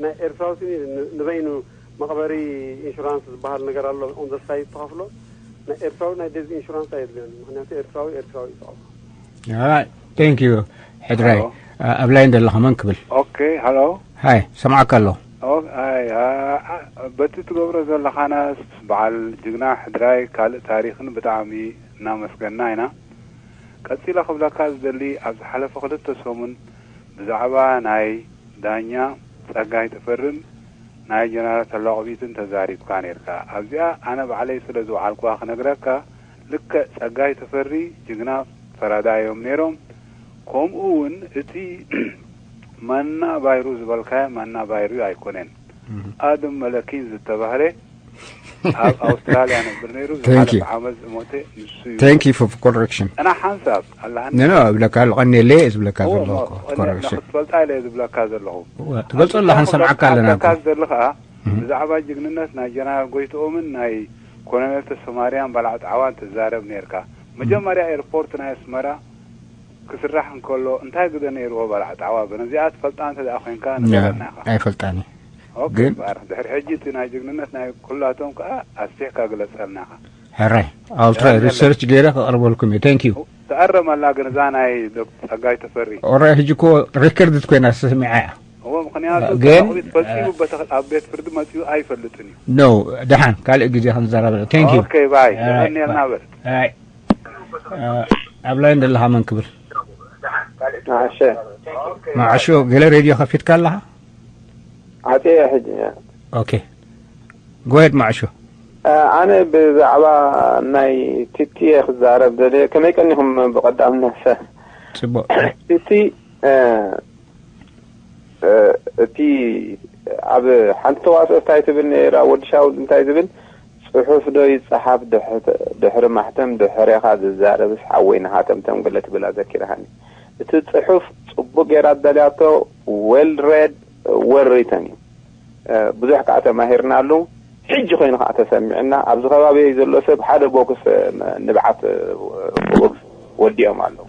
ናይ ኤርትራዊ ንበይኑ መቕበሪ ኢንሹራንስ ዝበሃል ነገር ኣሎ። ኦን ዘ ሳይድ ተኸፍሎ ናይ ኤርትራዊ ናይ ደዝ ኢንሹራንስ ኣየድልዮን። ምክንያቱ ኤርትራዊ ኤርትራዊ ይስዕቦ። Thank you ሕድራይ ኣብ ላይን ዘለኻ መን ክብል ኦኬ ሃሎ ሃይ ሰምዓካ ኣለኹ ኦይ በቲ ትገብሮ ዘለኻናስ በዓል ጅግና ሕድራይ ካልእ ታሪኽን ብጣዕሚ እናመስገንና ኢና። ቀጺለ ክብለካ ዝደሊ ኣብ ዝሓለፈ ክልተ ሰሙን ብዛዕባ ናይ ዳኛ ጸጋይ ተፈርን ናይ ጀነራል ተላቆቢትን ተዛሪብካ ኔርካ። ኣብዚኣ ኣነ ባዕለይ ስለ ዝወዓልኩዋ ክነግረካ፣ ልክዕ ጸጋይ ተፈሪ ጅግና ፈራዳይ እዮም ኔሮም። ከምኡ እውን እቲ ማና ባይሩ ዝበልካዮ ማና ባይሩ ኣይኮነን። ኣድም መለኪን ዝተባህለ ኣብ ኣውስትራልያ ነብር ነይሩ። ዝሓለፈ ዓመት ዝሞተ ንሱ እዩ። Thank you for correction። እና ሓንሳብ ኣላሃኒ ነ እብለካ ልቐኒየለ እየ ዝብለካ ዘለኹ። Correction። ክትፈልጣ ኢለ ዝብለካ ዘለኹ። ትገልጾ ኣለኻ፣ ንሰምዓካ ኣለና። ዘሎ ከዓ ብዛዕባ ጅግንነት ናይ ጀነራል ጎይትኦምን ናይ ኮሎኔል ተሰማርያን ባልዓ ጣዕዋን ትዛረብ ነርካ። መጀመርያ ኤርፖርት ናይ ኣስመራ ክስራሕ እንከሎ እንታይ ግደ ነይርዎ ባልዓ ጣዕዋ? በነዚኣ ትፈልጣ እንተ ደኣ ኮይንካ ንገረና ኢኻ። ኣይፈልጣን እየ። ኦኬ፣ ግን ባር ድሕሪ ሕጂ እቲ ናይ ጅግንነት ናይ ኩላቶም ከዓ ኣስፊሕካ ግለጸልና ኢኻ። ሕራይ፣ I'll try research ገይረ ከቕርበልኩም እየ። Thank you። ተኣረመላ ግን እዛ ናይ ዶክተር ጸጋይ ተፈሪ። ኦራይ፣ ሕጂ እኮ ሪከርድ ኮይና ተሰሚዓ እያ። እዎ፣ ምኽንያቱ ግን ተራኺቡ ፈጺሙ በተ ኣብ ቤት ፍርዲ መጺኡ ኣይፈልጥን እዩ። No፣ ደሓን ካልእ ግዜ ክንዘራረብ። Thank you። ኦኬ፣ ባይ። የቐንየልና በል። ኣይ፣ ኣብ ላይን ዘለኻ መን ክብል? መዓሾ። መዓሾ፣ ገለ ሬድዮ ከፊትካ ኣለኻ? ዓጽየ ሕጂ። ኦኬ፣ ጎሄድ መዓሾ። ኣነ ብዛዕባ ናይ ቲቲ እየ ክዛረብ ደልየ። ከመይ ቀኒኹም? ብቐዳምነት ጽቡቕ። ቲቲ እቲ ኣብ ሓንቲ ተዋስኦ እንታይ ትብል ነይራ? ወዲ ሻውል እንታይ ዝብል? ጽሑፍ ዶ ይጸሓፍ ድሕሪ ማሕተም ድሕሬኻ ዝዛረብስ ሓወይ ንሃተምተም ገለ ትብል ኣዘኪርሃኒ። እቲ ጽሑፍ ጽቡቕ ጌራ ኣዳልያቶ። Well read, well written እዩ። ብዙሕ ከዓ ተማሂርናሉ። ሕጂ ኮይኑ ከዓ ተሰሚዕና ኣብዚ ከባቢ ዘሎ ሰብ ሓደ ቦክስ ንብዓት ቦክስ ወዲኦም ኣለዉ።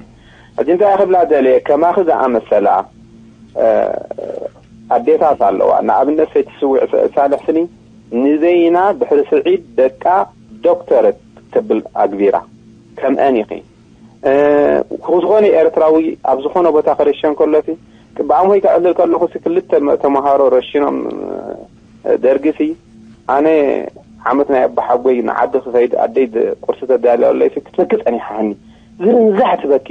ሕጂ እንታይ ክብላ ደልየ፣ ከማኺ ዝኣመሰላ ኣዴታት ኣለዋ። ንኣብነት ሰይቲ ስዊዕ ሳልሕ ስኒ ንዘይና ድሕሪ ስዒድ ደቃ ዶክተረት ክትብል ኣግቢራ። ከምአን ኢኺ ክዝኾነ ኤርትራዊ ኣብ ዝኾነ ቦታ ክረሸን ከሎሲ ብኣምሆይ ከዕልል ከለኹሲ ክልተ ተመሃሮ ረሽኖም ደርግሲ ኣነ ዓመት ናይ ኣባሓጎይ ንዓዲ ክኸይድ ኣደይ ቁርሲ ተዳልያ ኣለይሲ ክትበኪ ጸኒሓኒ። ዝርንዛዕ ትበኪ።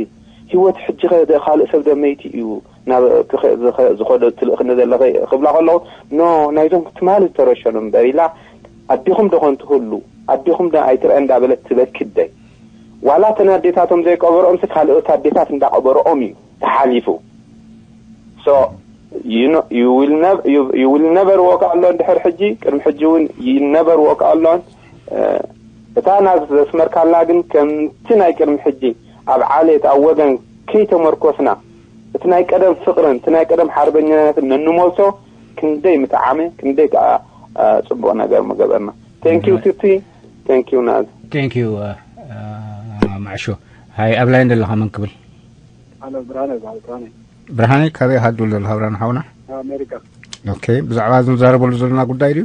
ህይወት ሕጂ ካልእ ሰብ ደመይቲ እዩ ናብ ዝኸዶ ትልእኽኒ ዘለኸ ክብላ ከለኹ ኖ ናይዞም ትማሊ ዝተረሸኑ እምበር ኢላ ኣዴኹም ዶ ኮን ትህሉ ኣዴኹም ዶ ኣይትርአ እንዳበለት ትበኪ ኣደይ። ዋላ እተን ኣዴታቶም ዘይቀበርኦምሲ ካልኦት ኣዴታት እንዳቐበርኦም እዩ ተሓሊፉ። So you know you will never you, you will never walk alone ድሕር ሕጂ ቅድሚ ሕጂ እውን you never walk alone። እታ ናዝ ዘስመርካልና ግን ከምቲ ናይ ቅድሚ ሕጂ ኣብ ዓሌት ኣብ ወገን ከይተመርኮስና እቲ ናይ ቀደም ፍቕርን እቲ ናይ ቀደም ሓርበኛነትን ነንመልሶ ክንደይ ምጠዓመ ክንደይ ከዓ ፅቡቕ ነገር ምገበርና። Thank you ቲቲ። Thank you ናዝ። Thank you ማዕሾ። ሃይ ኣብ ላይን ዘለኻ መን ክብል? ኣነ ብርሃነ ይበሃል። ብርሃነ ብርሃነ ካበይ ሃዱ ዘለኻ ብርሃነ ሓውና? ኣሜሪካ። ኦኬ፣ ብዛዕባ እዚ ንዛረበሉ ዘለና ጉዳይ ድዩ?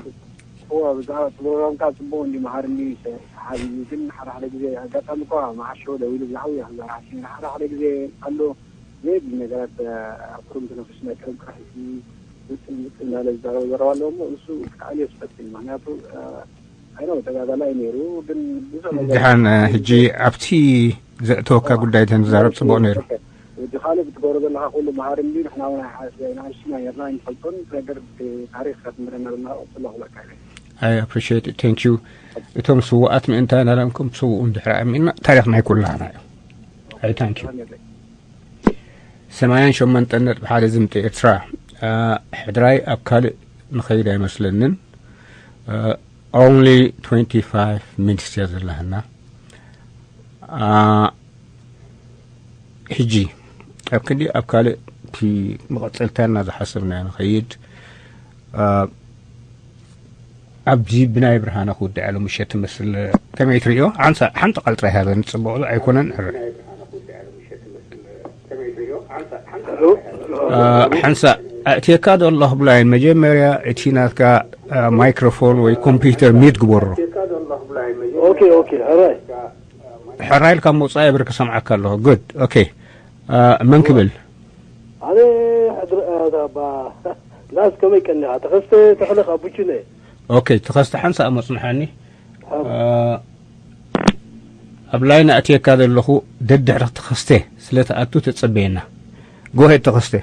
እዋ ብዛዕባ ፕሮግራምካ ጽቡቕ እንዲ መሃርኒ ሰሓቢ እዩ። ግን ሓደ ሓደ ግዜ ኣጋጣሚ እኳ መዓሾ ደዊሉ ብዛዕባ እዩ ክዛረብ ሓሲብ ሓደ ሓደ ግዜ ኣሎ ዘይብል ነገራት ኣኩርም ተነፍስ ናይ ቀደም ቃሒሲ ውጥም ውጥም እናለ ዝዛረቡ ዘረባ ኣለዎ እሞ ንሱ ክተኣልዮ ዝፈትን ምክንያቱ ኣይነው ተጋዳላይ ነይሩ ግን ብዙሕ ነገር ድሓን ሕጂ ኣብቲ ዘእተወካ ጉዳይ ተንዛረብ ጽቡቕ ነይሩ። ወዲ ካልእ ብትገብሮ ዘለኻ ኩሉ መሃሪ እንዲ ንሕና እውን ኣይሓስበ ኣይንኣሽና ኔርና ኣይንፈልጦን ነገር ታሪክ ክትምህረና ዘለና ጽሎ ክብለካ ኢለ። I appreciate it. Thank you. እቶም ስውኣት ምእንታ ናላምኩም ስውኡ እንድሕር ኣሚንና ታሪክ ናይ ኩላና እዩ። I thank you. ሰማንያን ሸሞንተን ነጥቢ ሓደ ዝምተ ኤርትራ ሕድራይ ኣብ ካልእ ንኸይድ ኣይመስለንን። Only twenty five minutes እያ ዘለህና። ሕጂ ኣብ ክንዲ ኣብ ካልእ እቲ መቐጸልታና ዝሓሰብናዮ ንኸይድ ኣብዚ ብናይ ብርሃነ ክውድዕ ኣሎ ምሸት ትመስል። ከመይ ትርእዮ? ሓንሳ ሓንቲ ቃል ጥራይ ሃበኒ። ጽቡቕ ዶ ኣይኮነን? ሕረ ሓንሳ ኣእትየካ ዶ ኣለኹ ብላይን መጀመርያ እቲ ናትካ ማይክሮፎን ወይ ኮምፒውተር ሚት ግበሮ። ኦኬ ኦኬ ሕራይ ሕራይ ኢልካ ምውጻእ የብር ክሰምዓካ ኣለኹ። ጉድ ኦኬ። መን ክብል? ኣነ ሕድሪ ኣባ ናስ ከመይ ቀኒኻ? ተኸስተ ተኽለ ካብ ቡቹነ። ኦኬ ተኸስተ ሓንሳእ መጽንሓኒ። ኣብ ላይን ኣእትየካ ዘለኹ ደድሕሪ ተኸስተ ስለ ትኣቱ ተጸበየና። ጎሄድ ተኸስተ።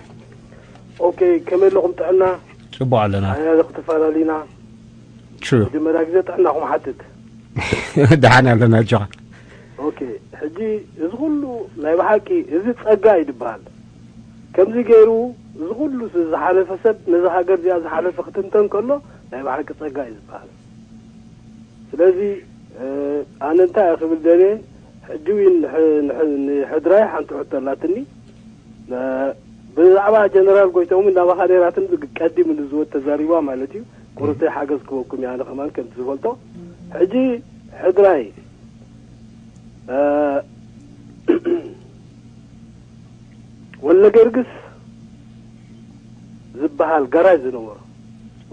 ኦኬ ከመይ ኣለኹም ጥዕና? ጽቡቕ ኣለና። ኣያ ክትፈላለዩና። True። መጀመርያ ግዜ ጥዕናኹም ሓትት። ደሓን ኣለና ኣጆኻ። ኦኬ ሕጂ እዚ ኩሉ ናይ ብሓቂ እዚ ጸጋ እዩ ዝበሃል። ከምዚ ገይሩ እዚ ኩሉ ዝሓለፈ ሰብ ነዚ ሃገር እዚኣ ዝሓለፈ ክትንተን ከሎ ናይ ብሓቂ ጸጋ እዩ ዝበሃል። ስለዚ ኣነ እንታይ ክብል ደልየ፣ ሕጂ እውን ንሕድራይ ሓንቲ ሕቶ ኣላትኒ። ብዛዕባ ጀነራል ጎይተኦም ናባኻ ነይራትን ቀዲሙ ንዝወት ተዛሪባ ማለት እዩ። ቁርተይ ሓገዝ ክበኩም እየ ኣነ ከማን ከምቲ ዝፈልጦ። ሕጂ ሕድራይ ወለገርግስ ዝበሃል ጋራጅ ዝነበሮ፣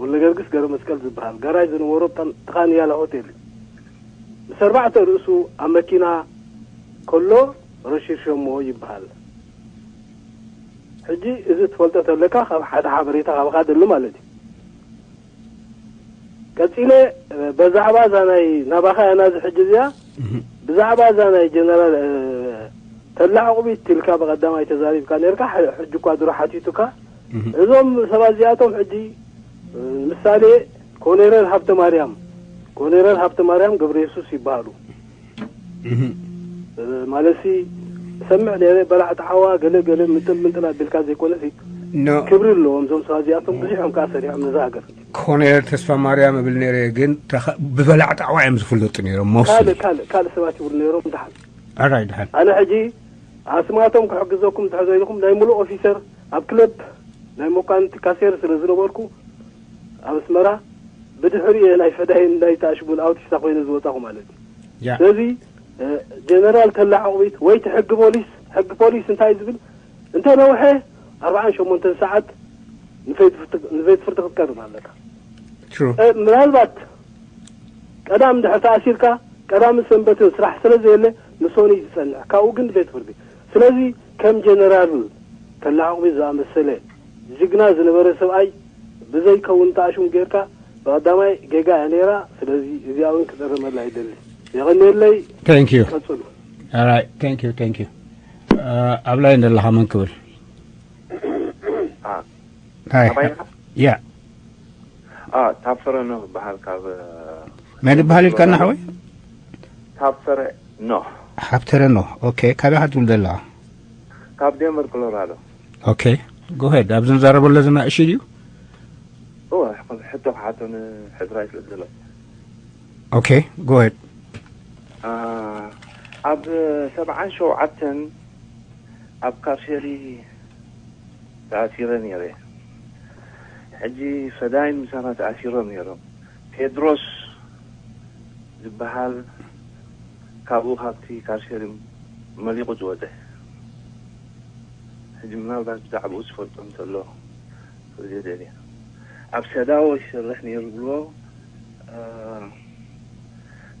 ወለገርግስ ገረመስቀል ዝበሃል ጋራጅ ዝነበሮ፣ ጥቓ ንያላ ሆቴል እዩ። ምስ ኣርባዕተ ርእሱ ኣብ መኪና ከሎ ረሺርሸሞ ይበሃል። ሕጂ እዚ ትፈልጦ ተለካ ካብ ሓደ ሓበሬታ ካብኻ ደሊ ማለት እዩ። ቀጺለ ብዛዕባ እዛ ናይ ናባኻ እያ ናዚ ሕጂ እዚኣ፣ ብዛዕባ እዛ ናይ ጀነራል ተላ ዕቑቢት ኢልካ ብቐዳማይ ተዛሪብካ ነርካ። ሕጂ እኳ ድሮ ሓቲቱካ። እዞም ሰባት እዚኣቶም ሕጂ ምሳሌ ኮኔረል ሃብተ ማርያም፣ ኮኔረል ሃብተ ማርያም ገብረ የሱስ ይበሃሉ። ማለት ሲ ሰምዕ ነረ በላዕ ጣዓዋ ገለ ገለ ምንጥል ምንጥል ኣቢልካ ዘይኮነ ሲ ክብሪ ኣለዎም እዞም ሰባት እዚኣቶም ብዙሖም ከዓ ሰሪሖም ነዛ ሃገር። ኮኔረል ተስፋ ማርያም እብል ነረ ግን ብበላዕ ጣዕዋ እዮም ዝፍለጡ ነሮም። ካልእ ካልእ ካልእ ሰባት ይብሉ ነሮም። ድሓን ኣራይ ድሓን ኣነ ሕጂ ኣስማቶም ክሕግዘኩም ትሕዘ ኢልኩም ናይ ሙሉእ ኦፊሰር ኣብ ክለብ ናይ መኳንንቲ ካሴር ስለ ዝነበርኩ ኣብ ኣስመራ ብድሕሪ ናይ ፈዳይን ናይ ተኣሽሙን ኣውቲስታ ኮይነ ዝወጣኹ ማለት እዩ። ስለዚ ጀነራል ተላ ዕቑቢት ወይ እቲ ሕጊ ፖሊስ፣ ሕጊ ፖሊስ እንታይ ዝብል እንተ ነውሐ ኣርባዓን ሸሞንተን ሰዓት ንቤት ፍርዲ ክትቀርብ ኣለካ። ምናልባት ቀዳም እንድሕር ተኣሲርካ ቀዳምን ሰንበትን ስራሕ ስለ ዘየለ ንሶኒ እዩ ዝጸንሕ፣ ካብኡ ግን ቤት ፍርዲ። ስለዚ ከም ጀነራል ተላ ዕቑቢት ዝኣመሰለ ጅግና ዝነበረ ሰብኣይ ብዘይከውን ተኣሽሙ ጌርካ ብቐዳማይ ጌጋ እያ ነይራ። ስለዚ እዚኣ እውን ክጠረመላ ይደሊ። የቐንየለይ። Thank you። ቀጽሉ። All right, thank you, thank you። ኣብ ላይ እንደለኻ መን ክብል? ያ ታፈረ ኖህ በሃል ካብ መን ይበሃል ኢልካና ሓወይ? ታፈረ ኖህ። ሃብተረ ኖህ። ኦኬ፣ ካበይ ኢኻ ትብል ዘለኻ? ካብ ዴንቨር ኮሎራዶ። ኦኬ፣ ጎሄድ ኣብዚ ንዛረበሎ ዝና እሺ ድዩ? እወ፣ ሕቶ ክሓቶ ንሕድራይ ስለ ዘሎ። ኦኬ፣ ጎሄድ። ኣብ ሰብዓን ሸውዓተን ኣብ ካርሸሪ ተኣሲረ ነይረ። ሕጂ ፈዳይን ምሳና ተኣሲሮም ነይሮም። ቴድሮስ ዝበሃል ካብኡ ካብቲ ካርሸሪ መሊቑ ዝወፀ። ሕጂ ምናልባት ብዛዕባኡ ዝፈልጦ እንተሎ ክብል ደልየ። ኣብ ሰዳዎ ይሰርሕ ነይሩ ብሎ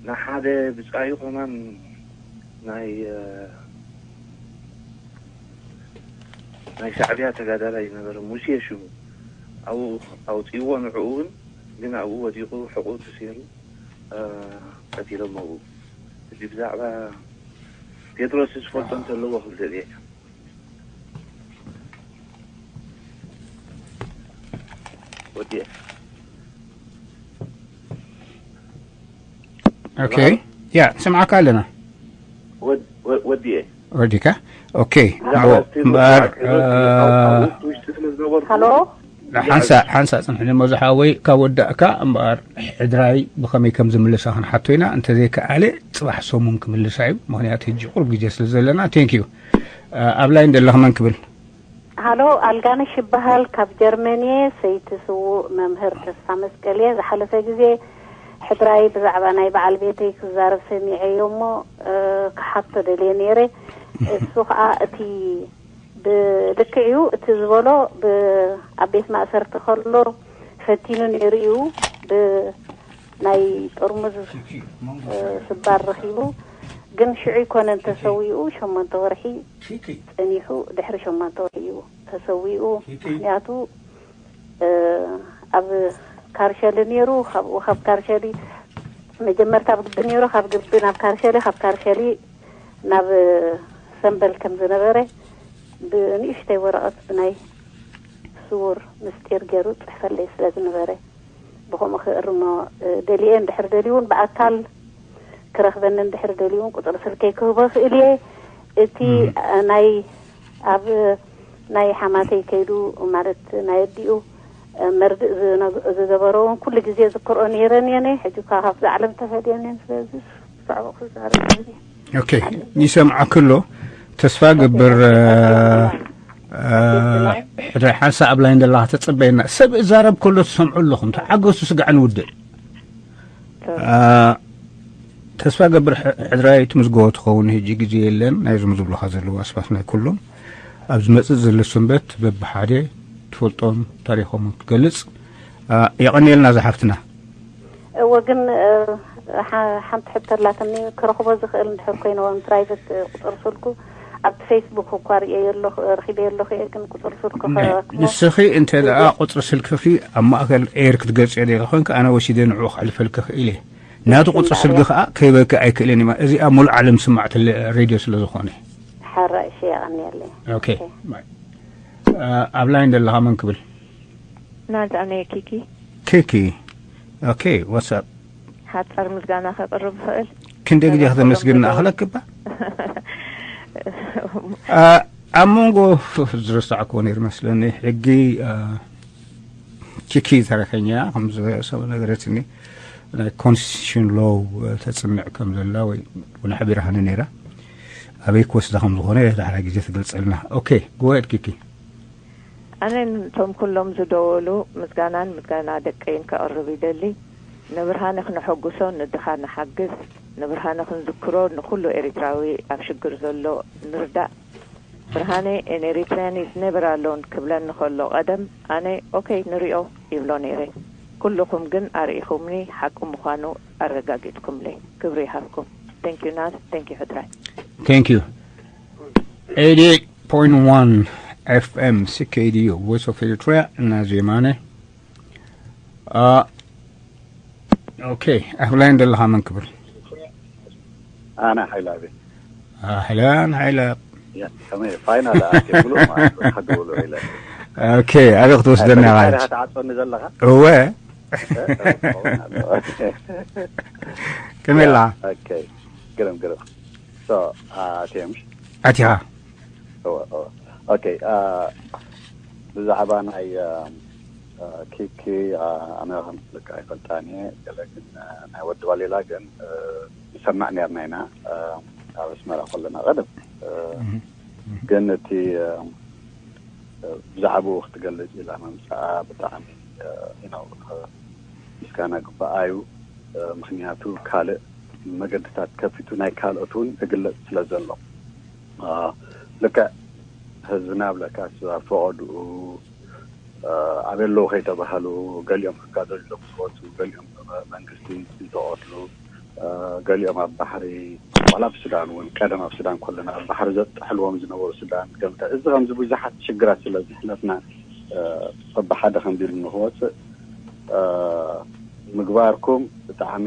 ንሓደ ብጻዩ ከማን ናይ ናይ ሻዕብያ ተጋዳላይ ዝነበረ ሙሴ ሽሙ ኣብኡ ኣውፅእዎ። ንዕኡ እውን ግን ኣብኡ ወዲቑ ሕቑ ተሰይሩ ቀቲሎም ኣብኡ። እዚ ብዛዕባ ቴድሮስ ዝፈልጦ እንተለዎ ክብል ደልየ ወዲኤ ኦኬ። ያ ስምዓካ ኣለና። ወዲኤ ወዲካ። ኦኬ። እምበኣር ሃሎ፣ ሓንሳእ ሓንሳእ ፅንሕኒ እሞ ዝሓወይ ካብ ወዳእካ እምበኣር ሕድራይ ብኸመይ ከም ዝምልሳ ክንሓቶ ኢና። እንተዘይከኣለ ፅባሕ ሰሙን ክምልሳ እዩ። ምክንያቱ ሕጂ ቁሩብ ግዜ ስለ ዘለና። ቴንክ ዩ። ኣብ ላይን ደለኽ መን ክብል? ሃሎ፣ ኣልጋነሽ ይበሃል። ካብ ጀርመን እየ። ሰይቲ ስዉእ መምህር ተስፋ መስቀል እየ። ዝሓለፈ ግዜ ሕድራይ ብዛዕባ ናይ በዓል ቤተይ ክዛረብ ሰሚዐዮ እሞ ክሓቶ ደልየ ነይረ። እሱ ከዓ እቲ ብልክዕ እዩ እቲ ዝበሎ። ኣብ ቤት ማእሰርቲ ከሎ ፈቲኑ ነይሩ እዩ። ብናይ ጥርሙዝ ስባር ረኺቡ። ግን ሽዑ ኣይኮነን ተሰዊኡ፣ ሸሞንተ ወርሒ ጸኒሑ፣ ድሕሪ ሸሞንተ ወርሒ እዩ ተሰዊኡ። ምኽንያቱ ኣብ ካርሸሊ ነይሩ። ካብኡ ካብ ካርሸሊ መጀመርታ ኣብ ግቢ ነይሩ፣ ካብ ግቢ ናብ ካርሸሊ፣ ካብ ካርሸሊ ናብ ሰምበል ከም ዝነበረ ብንእሽተይ ወረቐት ብናይ ስውር ምስጢር ገይሩ ጽሕፈለይ ስለ ዝነበረ ብኸምኡ ክእርሞ ደልየ። እንድሕር ደልዩ እውን ብኣካል ክረኽበኒ እንድሕር ደልዩ እውን ቁጽሪ ስልከይ ክህቦ ይኽእል እየ። እቲ ናይ ኣብ ናይ ሓማተይ ከይዱ ማለት ናይ ኣዲኡ መርድእ ዝነግ- ዝገበሮ እውን ኩሉ ግዜ ዝክርኦ ነይረን እየን። ሕጂ እኳ ካብዚ ዓለም ተፈልየን እየን። ስለዚ ብዛዕባኡ ክዛረብ ደልየ። ኦኬ፣ ይሰምዓክ ኣሎ። ተስፋ ገብር ሕድሪ ሓንሳ ኣብ ላይን ዘለኻ ተጸበየና። ሰብ እዛረብ ከሎ ትሰምዑ ኣለኹም። ተዓገሱ፣ ስጋዕ ንውድእ። ተስፋ ገብር ሕድራይ ትምዝገቦ ትኸውን። ሕጂ ግዜ የለን። ናይዞም ዝብሉኻ ዘለዉ ኣስማት ናይ ኩሎም ኣብ ዝመጽእ ዘሎ ሰንበት በብሓደ ትፈልጦም ታሪኾም ክትገልጽ። የቐንየልና ዝሓፍትና። እወ ግን ሓንቲ ሕቶ ኣላትኒ። ክረኽቦ ዝኽእል እንድሕር ኮይነ ወን ፕራይቨት ቁፅሪ ስልኩ ኣብቲ ፌስቡክ እኳ ርእየ ኣለኹ፣ ረኺበ ኣለኹ እየ፣ ግን ቁፅሪ ስልኩ ከረክቦ ንስኺ እንተ ደኣ ቁፅሪ ስልክኺ ኣብ ማእከል ኤር ክትገልፅዮ ዲኺ ኮንኪ ኣነ ወሲደ ንዕኡ ከሕልፈልኪ ክእል እየ። ናቱ ቁፅሪ ስልኪ ከዓ ከይበኪ ኣይክእልን እዩ። እዚኣ ሙሉእ ዓለም ዝስማዕ ሬድዮ ስለ ዝኾነ። ሓራይ እሺ፣ የቐንየለይ። ኦኬ። ኣብ ላይን ዘለኻ መን ክብል? ናዛነ ኪኪ ኪኪ። ኦኬ፣ ዋትሳፕ ሓጻር ምስጋና ከቅርብ ይኽእል። ክንደይ ግዜ ከተመስግን ንኣኽለክባ? ኣብ መንጎ ዝረሳዕክዎ ነይሩ መስለኒ። ሕጊ ኪኪ ተረከኛ ከም ዝሰበ ነገረትኒ። ናይ ኮንስቲቱሽን ሎው ተጽንዕ ከም ዘላ ወይ እውን ሓቢራሃኒ ነይራ። ኣበይ ክወስዳ ከም ዝኾነ ዳሕራይ ግዜ ትገልጸልና። ኦኬ፣ ጎ ኣሄድ ኪኪ። ኣነ ነቶም ኩሎም ዝደወሉ ምስጋናን ምስጋና ደቀይን ከቕርብ ይደሊ። ንብርሃነ ክነሐጉሶ፣ ንድኻ ንሓግዝ፣ ንብርሃነ ክንዝክሮ፣ ንኹሉ ኤሪትራዊ ኣብ ሽግር ዘሎ ንርዳእ። ብርሃነ፣ an Eritrean is never alone ክብለኒ ከሎ ቀደም ኣነ ኦኬ ንሪኦ ይብሎ ነይረ። ኩልኹም ግን ኣርኢኹምኒ ሓቂ ምዃኑ ኣረጋጊጽኩምለይ። ክብሪ ይሃብኩም። Thank you ናት፣ thank you ሕድራይ። Thank you. Eighty-eight point one F M C K D U Voice of Eritrea እና ዜማነ። ኦኬ፣ ኣብ ላይን ዘለኻ መን ክብል? ኣነ ሓይለ ኣቤ። ኣህላን ሓይለ። ከመይ ፋይናል ኣቲ ብሉ ማለት ከድውሉ ኢለ። ኦኬ፣ ኣበይ ክትወስደና ኢኻ? ትዓጾኒ ዘለኻ? እወ። ከመይ ኣላ? ኦኬ፣ ግርም ግርም። ሶ ኣትየ ምሽ? ኣቲኻ። ኦኬ፣ ብዛዕባ ናይ ኪኪ ኣነ ከም ፍልካ ኣይፈልጣን እየ። ገለ ግን ናይ ወዲ ባሌላ ግን ንሰምዕ ነርና ኢና ኣብ ኣስመራ ከለና ቀደም። ግን እቲ ብዛዕባኡ ክትገልጽ ኢላ ምምጻኣ ብጣዕሚ ነው ምስጋና ግባኣ እዩ። ምክንያቱ ካልእ መገድታት ከፊቱ ናይ ካልኦት እውን እግለጽ ስለ ዘሎ። ልክዕ ህዝብና ብለካ ኣብ ፈቐድኡ ኣበይ ኣለዉ ከይተባህሉ፣ ገሊኦም ክጋደሉ ኢሎም ዝወፁ፣ ገሊኦም ብመንግስቲ ዝተቐትሉ፣ ገሊኦም ኣብ ባሕሪ፣ ዋላ ኣብ ሱዳን እውን፣ ቀደም ኣብ ሱዳን ከለና ኣብ ባሕሪ ዘጥሕልዎም ዝነበሩ ሱዳን፣ ገምተ እዚ ከምዚ ብዙሓት ሽግራት ስለ ዘሕለፍና በብሓደ ከምዚ ኢሉ ንክወፅእ ምግባርኩም ብጣዕሚ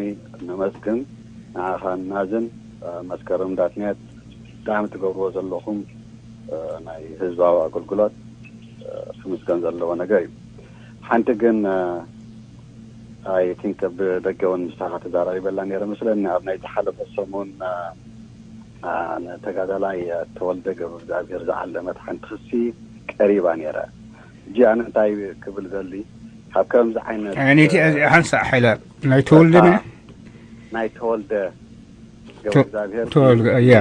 ነመስግን። ንዓኻ ናዝን መስከረም ዳትኔት ብጣዕሚ ትገብርዎ ዘለኹም ናይ ህዝባዊ ኣገልግሎት ክምስገን ዘለዎ ነገር እዩ። ሓንቲ ግን I think ብደገ እውን ምሳኻ ተዛራሪበላ ነይረ መስለኒ ኣብ ናይ ዝሓለፈ ሰሙን ንተጋዳላይ ተወልደ ገብረ እግዚኣብሔር ዝዓለመት ሓንቲ ክሲ ቀሪባ ነይረ። ሕጂ ኣነ እንታይ ክብል ዘሊ ካብ ከምዚ ዓይነት ነቲ ሓንሳእ ሓይላ ናይ ተወልደ ናይ ተወልደ ገብረ እግዚኣብሔር ተወልደ ያ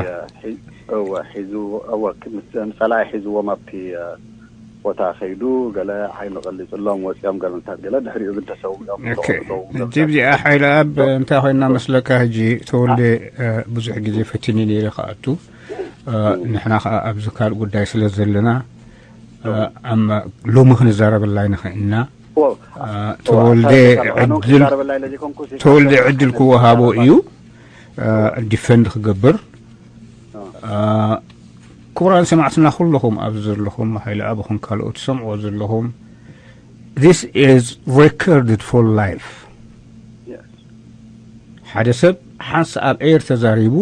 እወ ሒዝዎ እወ ምስ ጸላኢ ሒዝዎም ኣብቲ ቦታ ከይዱ ገለ ሓይሊ ቀሊጽሎም ወጺኦም ገለንታት ገለ ድሕሪኡ ግን ተሰዊኦም ሕጂ እዚኣ ሓይለ ኣብ እንታይ ኮይና መስለካ? ሕጂ ተወልደ ብዙሕ ግዜ ፈቲኒ ነይረ ክኣቱ ንሕና ከዓ ኣብዚ ካልእ ጉዳይ ስለ ዘለና ሎሚ ክንዛረበላ ይንኽእልና። ተወልደ ዕድል ክወሃቦ እዩ ዲፈንድ ክገብር። ክቡራን ሰማዕትና ኩለኹም ኣብዚ ዘለኹም ሓይለ ኣብኹም ካልኦት ትሰምዕዎ ዘለኹም this is recorded for life። ሓደ ሰብ ሓንሳ ኣብ ኤር ተዛሪቡ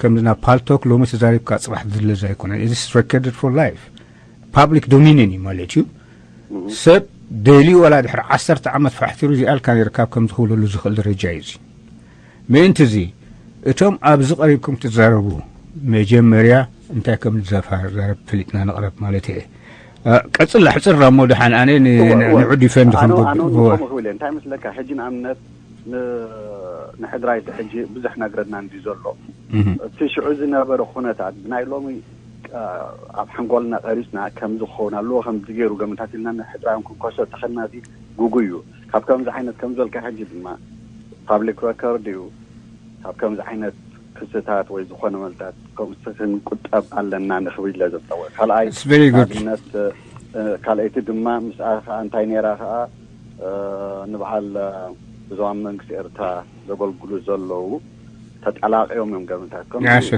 ከምዚ ናብ ፓልቶክ ሎሚ ተዛሪብካ ፅባሕ ዝለዝ ኣይኮነን። This is recorded for life. ፓብሊክ ዶሚኒን እዩ ማለት እዩ። ሰብ ደልዩ ዋላ ድሕሪ ዓሰርተ ዓመት ፋሕቲሩ እዚኣልካ ነርካብ ከም ዝኽብለሉ ዝኽእል ደረጃ እዩ እዚ። ምእንቲ እዚ እቶም ኣብዚ ቀሪብኩም ትዛረቡ መጀመርያ እንታይ ከም ንዛፋረብ ፈሊጥና ንቕረብ ማለት እየ። ቀጽል ኣሕጽር እሞ ደሓን ኣነ ንዑ ዲፈንድ ክንብኣነ ከምኡ ክብል እየ። እንታይ መስለካ፣ ሕጂ ንኣብነት ንሕድራይቲ ሕጂ ብዙሕ ነግረና እንዲ ዘሎ እቲ ሽዑ ዝነበረ ኩነታት ብናይ ሎሚ ኣብ ሓንጎልና ቀሪጽና ከምዚ ክኸውን ኣለዎ ከምዚ ገይሩ ገምታት ኢልና ንሕድራዮም ክንኮሶ ተኸናዚ ጉጉ እዩ። ካብ ከምዚ ዓይነት ከም ዝበልካ ሕጂ ድማ ፓብሊክ ረከርድ እዩ። ካብ ከምዚ ዓይነት ክስታት ወይ ዝኾነ መልታት ከምኡ ክንቁጠብ ኣለና ንኽብል ኢለ ዘጠወ። ካልኣይ ንኣብነት ካልኣይቲ ድማ ምስኣ ከዓ እንታይ ነይራ ከዓ ንበዓል ብዞባዊ መንግስቲ ኤርትራ ዘገልግሉ ዘለዉ ተጠላቂዮም እዮም ገምታት ከምዚ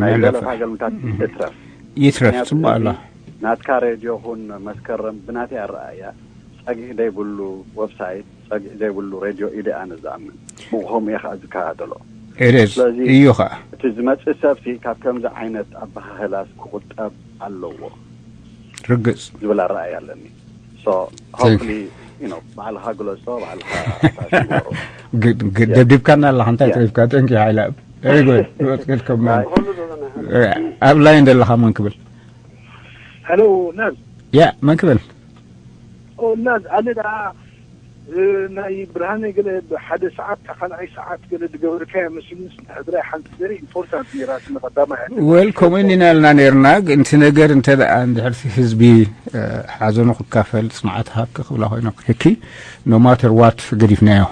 ናይ ዘለፋ ገምታት ይትረፍ ይትረፍ ጽቡቅ ኣላ። ናትካ ሬድዮ ኹን መስከረም ብናተይ ኣረኣያ ጸግዒ ዘይብሉ ወብሳይት ጸግዒ ዘይብሉ ሬድዮ ኢለ ኣነ ዝኣምን። ብኡ ከምኡ እየ ከዓ ዝከታተሎ። ስለዚ እዩ ከዓ እቲ ዝመፅእ ሰብሲ ካብ ከምዚ ዓይነት ኣበሃህላስ ክቁጠብ ኣለዎ ርግፅ ዝብል ኣረኣይ ኣለኒ። So hopefully you know ባዕልኻ ግለፆ ባዕልኻ ኣሳሲ ደብዲብካና ኣለኻ እንታይ ተሪፍካ ጠንቂ ሓይላ very good ወጥቅልከማ ኣብ ላይን ዘለኻ መን ክብል ሄሎ ናዝ ያ መን ክብል ኦ ናዝ ኣነ ደኣ ናይ ብርሃነ ገለ ብሓደ ሰዓት ካልኣይ ሰዓት ገለ ዝገበርካዮ መሲሉኒ ስለ ሕድራይ ሓንቲ ዘርኢ ኢምፖርታንት ነይራ ስለ ቀዳማይ ሕድሪ ወል ከምኡ እንዲና ኢልና ነይርና። እቲ ነገር እንተ ደኣ እንድሕር ህዝቢ ሓዘኑ ክካፈል ጽንዓት ሃብኪ ክብላ ኮይኖ ክህኪ no matter what ገዲፍናዮ።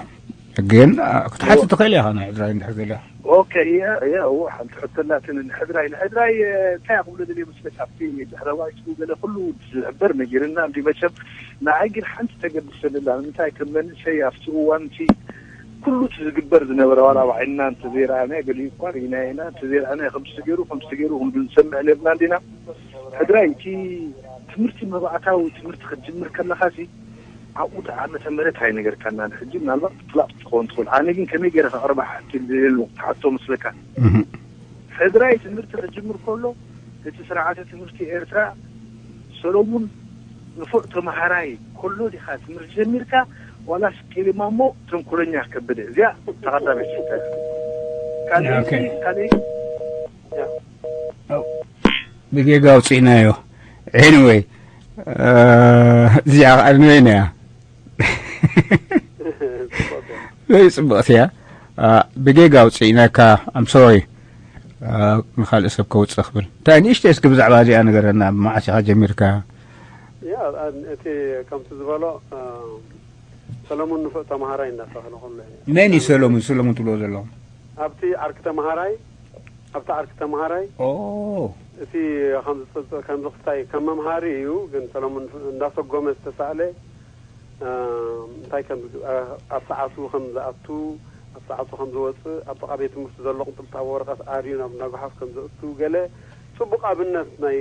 ግን ክትሓትት ትኽእል ኢኻ ናይ ሕድራይ እንድሕር ገለ ኦኬ እያ እያ እዎ ሓንቲ ሕቶ ኣላትኒ ንሕድራይ ንሕድራይ እንታይ እያ ክብሎ ደልየ መስለካ ኣብቲ ድሕረ ባይትኡ ገለ ኩሉ ዝሕበር ነጊርና እንዲ መቸም ንዓይ ግን ሓንቲ ተገድሰኒ ኣላ ንምንታይ ከም መንእሰይ ኣብቲ እዋን እቲ ኩሉ እቲ ዝግበር ዝነበረ ዋላ ባዕልና እንተዘይረኣናዮ ገሊኡ እኳ ርኢናዮ ኢና እንተዘይረኣናዮ ከምዚ ተገይሩ ከምዚ ተገይሩ ክንብል ንሰምዕ ነርና እንዲና ሕድራይ እቲ ትምህርቲ መባእታዊ ትምህርቲ ክትጅምር ከለኻሲ ኣብኡ እቲ ዓመተ ምህረት ኣይነገርካናን ሕጂ ምናልባት ፍላጥ ክትኸውን ትኽእል ኣነ ግን ከመይ ገይረ ከቕርባ ሓቲ ዝብል ትሓቶ መስለካ ሕድራይ ትምህርቲ ክጅምር ከሎ እቲ ስርዓተ ትምህርቲ ኤርትራ ሰሎሙን ንፉዕ ተምሃራይ ከሎ ዲኻ ትምህርቲ ጀሚርካ ዋላስ ቂሊማ እሞ ተንኮለኛ ከበደ እዚኣ ተቐዳመይቲ ሕቶ እያ ካልኣይቲ ካልኣይቲ ብጌጋ ኣውፅእናዮ anyway እዚኣ ከዓ ንበይና እያ ወይ ጽብቕቲ እያ ብጌጋ ኣውፅእናካ I'm sorry ንካልእ ሰብ ከውፅእ ክብል እንታይ ንእሽተይ እስኪ ብዛዕባ እዚኣ ነገረና መዓስ ኢኻ ጀሚርካ ያ እቲ ከምቲ ዝበሎ ሰለሙን ንፉዕ ተምሃራይ እንዳተባህለ ከሎ እዩ። መን እዩ ሰለሙን? ሰለሙን ትብሎ ዘለኹም? ኣብቲ ዓርኪ ተምሃራይ ኣብቲ ዓርኪ ተምሃራይ ኦ እቲ ከምዚ ከምዚ ክስታይ ከም መምሃሪ እዩ ግን ሰለሙን እንዳሰጎመ ዝተሳእለ እንታይ ከም ኣብ ሰዓቱ ከም ዝኣቱ ኣብ ሰዓቱ ከም ዝወፅእ ኣብ ጥቓ ቤት ትምህርቲ ዘሎ ቅንጥብጣብ ወረቐት ኣርዩ ናብ እንዳጓሓፍ ከም ዘእቱ ገለ ፅቡቕ ኣብነት ናይ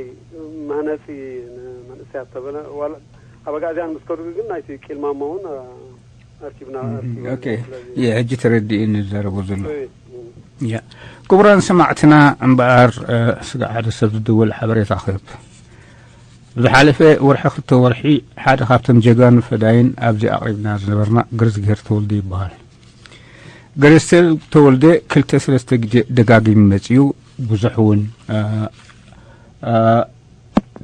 መህነፂ ንመንእሰያት ተበለ ኣብ ኣጋእዝያን ምስ ከድጉ ግን ናይቲ ቂል ማሞ እውን ኣርኪብና ኣርኪብና ኦኬ የ ሕጂ ተረዲእኒ ዝዛረቦ ዘሎ ያ ክቡራን ሰማዕትና እምበኣር ስጋ ሓደ ሰብ ዝድውል ሓበሬታ ክህብ ዝሓለፈ ወርሒ ክልተ ወርሒ ሓደ ካብቶም ጀጋኑ ፈዳይን ኣብዚ ኣቕሪብና ዝነበርና ገርዝግሄር ተወልደ ይበሃል ገርዝግሄር ተወልደ ክልተ ሰለስተ ግዜ ደጋጊሙ መፅኡ ብዙሕ እውን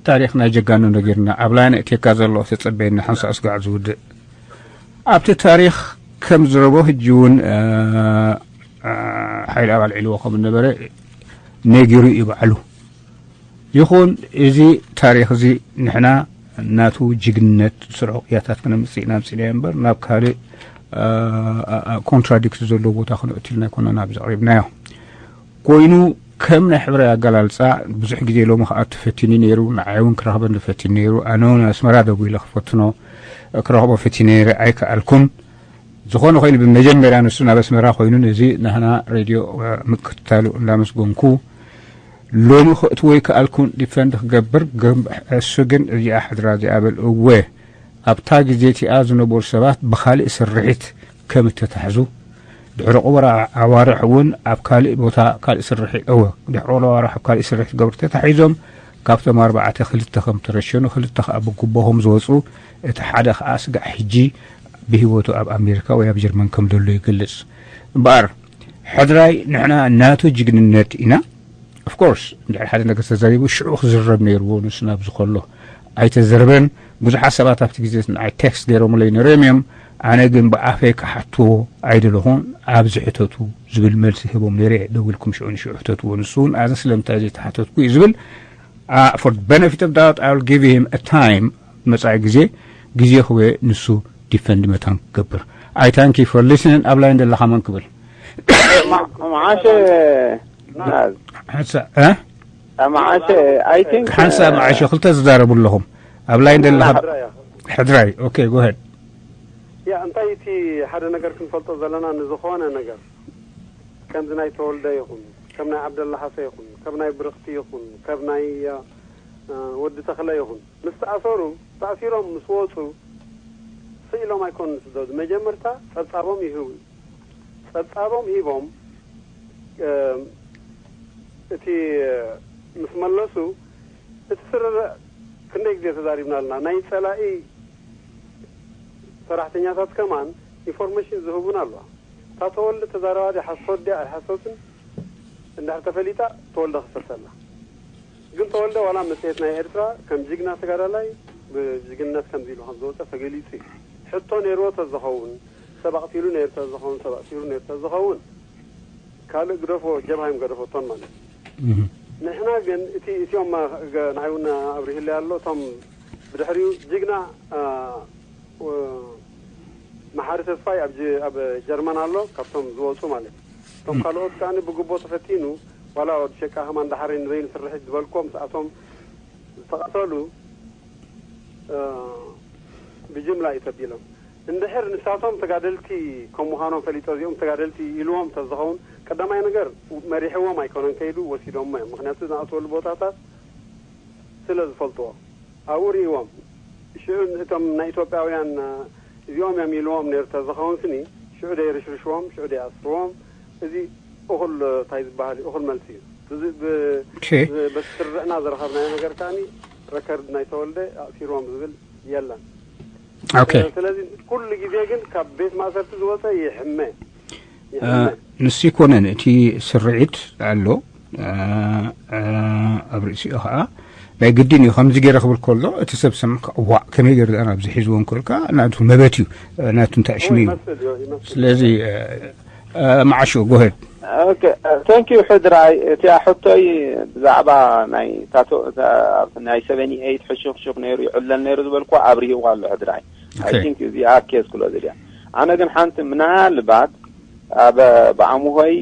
ታሪኽ ናይ ጀጋኑ ነጊርና ኣብ ላይነ እቴካ ዘሎ ተጸበየኒ ሓንሳእ ስጋዕ ዝውድእ ኣብቲ ታሪኽ ከም ዝረቦ ህጂ እውን ሓይሊ ኣባል ዒልዎ ከም ነበረ ነጊሩ እዩ ባዕሉ ይኹን እዚ ታሪኽ እዚ ንሕና ናቱ ጅግንነት ስርሑ ቅያታት ክነምፅእ ኢና ምፅእና እምበር ናብ ካልእ ኮንትራዲክት ዘለዎ ቦታ ክነእትልና ኣይኮነን ኣብዚ ኣቕሪብናዮ ኮይኑ ከም ናይ ሕብራዊ ኣገላልጻ ብዙሕ ግዜ ሎሚ ክኣቱ ፈቲኒ ነይሩ፣ ንዓይ እውን ክረኽበኒ ፈቲኑ ነይሩ። ኣነ እውን ኣስመራ ደዊለ ክፈትኖ ክረኽቦ ፈቲነ ነይረ ኣይከኣልኩን። ዝኾነ ኮይኑ ብመጀመርያ ንሱ ናብ ኣስመራ ኮይኑ ነዚ ናህና ሬድዮ ምክትታሉ እንዳመስገንኩ ሎሚ ክእትዎ ይከኣልኩን ዲፈንድ ክገብር እሱ ግን እዚኣ ሕድራ እዚኣ በል እወ ኣብታ ግዜ እቲኣ ዝነበሩ ሰባት ብኻልእ ስርሒት ከም እተታሕዙ፣ ድሕሪ ቁቡር ኣዋርሕ እውን ኣብ ካልእ ቦታ ካልእ ስርሒት እወ ድሕሪ ቁቡር ኣዋርሕ ኣብ ካልእ ስርሒት ገብሩ ተታሒዞም ካብቶም ኣርባዕተ ክልተ ከም ተረሸኑ ክልተ ከዓ ብጉቦ ከም ዝወፁ እቲ ሓደ ከዓ ስጋዕ ሕጂ ብህይወቱ ኣብ ኣሜሪካ ወይ ኣብ ጀርመን ከም ዘሎ ይገልፅ እምበኣር ሕድራይ ንሕና ናቱ ጅግንነት ኢና ኦፍኮርስ እንድሕር ሓደ ነገር ተዛሪቡ ሽዑ ክዝረብ ነይርዎ ንሱ ናብዚ ከሎ ኣይተዘርበን። ብዙሓት ሰባት ኣብቲ ግዜ ንዓይ ቴክስት ገይሮምለይ ነይሮም እዮም። ኣነ ግን ብኣፈይ ክሓትዎ ኣይደለኹን። ኣብዚ ሕተቱ ዝብል መልሲ ህቦም ነይረ። ደዊልኩም ሽዑ ንሽዑ ሕተትዎ። ንሱ እውን ኣነ ስለምንታይ ዘይተሓተትኩ እዩ ዝብል። For benefit of doubt, I will give him a time. መጻኢ ግዜ ግዜ ክወ ንሱ ዲፈንድ መታን ክገብር። I thank you for listening. ኣብ ላይን ዘለኻ መን ክብል? መዓሸ ናዝ ሓንሳ እ? መዓሸ I think ሓንሳ መዓሸ ክልተ ዝዛረቡ ኣለኹም። ኣብ ላይን ዘለኻ ሕድራይ። ኦኬ፣ ጎ ሄድ። ያ እንታይ እቲ ሓደ ነገር ክንፈልጦ ዘለና ንዝኾነ ነገር ከምዚ ናይ ተወልደ ይኹን ከም ናይ ዓብደላ ሓሰ ይኹን ከም ናይ ብርኽቲ ይኹን ከም ናይ እ፣ ወዲ ተኽለ ይኹን ምስ ተኣሰሩ ተኣሲሮም ምስ ወፁ ስኢሎም ኣይኮኑን ዝስደዱ። መጀመርታ ጸብጻቦም ይህቡ። ጸብጻቦም ሂቦም እ፣ እቲ ምስ መለሱ እቲ ስርርዕ ክንደይ ግዜ ተዛሪብና ኣለና። ናይ ጸላኢ ሰራሕተኛታት ከማን ኢንፎርሜሽን ዝህቡን ኣለዋ። እታ ተወልደ ተዛረባ ድያ ሓሶት ድያ ኣይሓሶትን እንድሕር ተፈሊጣ ተወልደ ክሰሰላ። ግን ተወልደ ዋላ መጽሔት ናይ ኤርትራ ከም ጅግና ተጋዳላይ ብጅግንነት ከምዚ ኢሉ ከም ዝወጸ ተገሊጹ እዩ። ሕቶ ነይርዎ ተዝኸውን ሰብ ኣቕቲሉ ነይሩ ተዝኸውን ሰብ ኣሲሩ ነይሩ ተዝኸውን ካልእ ግደፎ ጀብሃ እዮም ገደፈቶን ማለት እዩ። ንሕና ግን እቲ እቲኦም ንዓይ እውን ኣብሪህለይ ኣሎ እቶም ብድሕሪኡ ጅግና አ፣ ወ- መሓሪ ተስፋይ ኣብ ጀ- ኣብ ጀርመን ኣሎ ካብቶም ዝወፁ ማለት እዩ። እቶም ካልኦት ከኣ ብግቦ ተፈቲኑ ዋላ ወዲ ሸቃ ከማን ዳሓረይ ንበይኑ ስርሒት ዝበልኮ ምስኣቶም ዝተቐተሉ እ፣ ብጅምላ እዩ ተቢሎም። እንድሕር ንሳቶም ተጋደልቲ ከም ምዃኖም ፈሊጦ እዚኦም ተጋደልቲ ኢልዎም ተዝኸውን ቀዳማይ ነገር መሪሕዎም ኣይኮነን ከይዱ ወሲዶሞ እዮም። ምክንያቱ ዝኣትወሉ ቦታታት ስለ ዝፈልጥዎ ኣብኡ ርእዎም ሽዑ እቶም ናይ ኢትዮጵያውያን እዚኦም እዮም ኢልዎም ነይሩ ተዝኸውን ስኒ ሽዑ ደይርሽርሽዎም ሽዑ ደይኣስርዎም እዚ እኹል እንታይ ዝበሃል እዩ እኹል መልሲ እዩ። ብዚ- ብ- ኦኬ። ብ- በቲ ስርዕና ዝረኸብናዮ ነገር ከኣ ረከርድ ናይ ተወልደ ኣእሲርዎም ዝብል የለን። ኦኬ። ስለዚ ኩሉ ግዜ ግን ካብ ቤት ማእሰርቲ ዝወፀ ይሕመ ይሕመ። ንሱ ይኮነን እቲ ስርዒት ኣሎ ኣብ ርእሲኡ ከዓ ናይ ግድን እዩ ከምዚ ገይረ ክብል ከሎ እቲ ሰብ ሰምዕ ዋዕ ከመይ ገይሩ ኣ ናብዚ ሒዝዎ እንከልካ ናቱ መበት እዩ ናቱ እንታይ ሽሙ እዩ ይመስል እዩ ይመስል። ስለዚ መዓሹ ጎሄድ ቴንክ ዩ ሕድራይ። እቲኣ ሕቶይ ብዛዕባ ናይ ታቶ ናይ ሰቨኒ ኤይት ሕሹኽሹኽ ነይሩ ይዕለል ነይሩ ዝበልኩ ኣብርሂዋ ኣሎ ሕድራይ። I think እዚኣ ኬዝ ክሎ ዝድያ ኣነ ግን ሓንቲ ምናልባት ኣብ ብኣምሆይ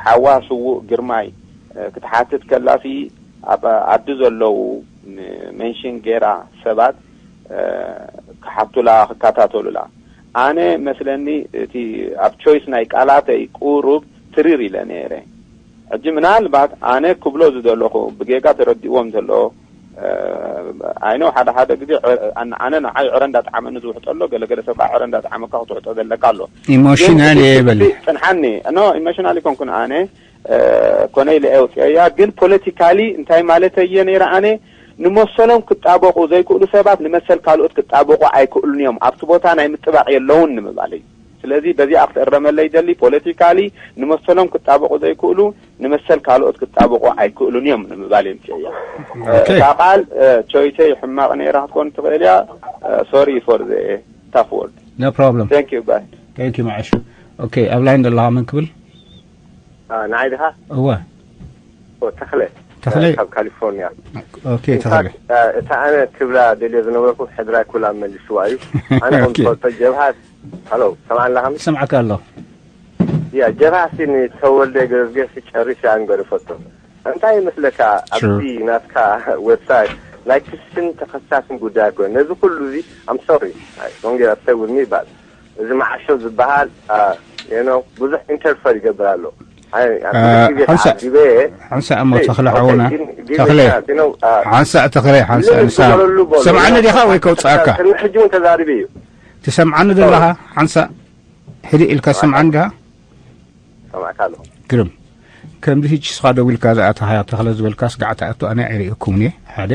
ሓዋ ስዉእ ግርማይ ክትሓትት ከላሲ ኣብ ዓዲ ዘለዉ ሜንሽን ገይራ ሰባት ክሓቱላ ክከታተሉላ ኣነ መስለኒ እቲ ኣብ ቾይስ ናይ ቃላተይ ቁሩብ ትሪር ኢለ ነይረ። ሕጂ ምናልባት ኣነ ክብሎ ዝደለኹ ብጌጋ ተረዲእዎም ዘሎ ኣይነው ሓደ ሓደ ግዜ ኣነ ንዓይ ዕረ እንዳጠዓመኒ ዝውሕጠሎ ገለገለ ሰብ ከዓ ዕረ እንዳጠዓመካ ክትውሕጦ ዘለካ ኣሎ። ኢሞሽናል እየ በል። ጽንሓኒ ኖ ኢሞሽናል ይኮንኩን ኣነ ኮነ ኢለ እየ ውፅኦያ ግን ፖለቲካሊ እንታይ ማለት እየ ነይረ ኣነ ንመሰሎም ክጣበቑ ዘይክእሉ ሰባት ንመሰል ካልኦት ክጣበቑ ኣይክእሉን እዮም ኣብቲ ቦታ ናይ ምጥባቕ የለውን ንምባል እዩ። ስለዚ በዚኣ ክትእረመለይ ይደሊ ፖለቲካሊ ንመሰሎም ክጣበቑ ዘይክእሉ ንመሰል ካልኦት ክጣበቑ ኣይክእሉን እዮም ንምባል እየ ምፅእያ። እታ ቃል ቾይሰይ ሕማቕ ነይራ ክትኮን ትኽእል እያ። Sorry for the tough word. No problem. Thank you. Bye. Thank you መዓሹ። ኦኬ ኣብ ላይን ዘለኻ መን ክብል? ንዓይ ድኻ እወ ተኽለ ተኽለ ካብ ካሊፎርኒያ። ኦኬ ተኽለ እታ ኣነ ክብላ ደልየ ዝነበርኩ ሕድራይ ኩላ መሊስዋ እዩ። ኣነ ከም ኦኬ። ዝፈልጦ ጀብሃ ሃሎ ሰምዓኒ ኣለኻ? ሰምዓካ ኣሎ። ያ ጀብሃ ሲ ንተወልደ ገዝገስ ጨሪሻ ንገርፈቶ እንታይ ይመስለካ? ኣብዚ ናትካ ዌብሳይት ናይ ክስን ተኸሳስን ጉዳይ ኣይኮነ ነዚ ኩሉ እዚ I'm sorry don't get upset with me but እዚ መዓሾ ዝበሃል you know ብዙሕ ኢንተርፈር ይገብር ኣሎ። ሓንሳ ሓንሳ እሞ ተኽለ ሓውና ተኽለ ሓንሳ ተኽለ ሓንሳ ንሳ ሰምዓኒ ዲኻ ወይ ከውፅኣካ? ሕጂ እውን ተዛሪበ እዩ። ትሰምዓኒ ዘለኻ ሓንሳ ሕድእ ኢልካ ትሰምዓኒ ዲኻ? ሰማዕካ ኣለኹ። ግርም ከምዚ ሕጂ ስኻ ደው ኢልካ ዝኣተኻያ ተኽለ ዝበልካስ ጋዕ ትኣቱ ኣነ ኣይርእየኩምን እየ ሓደ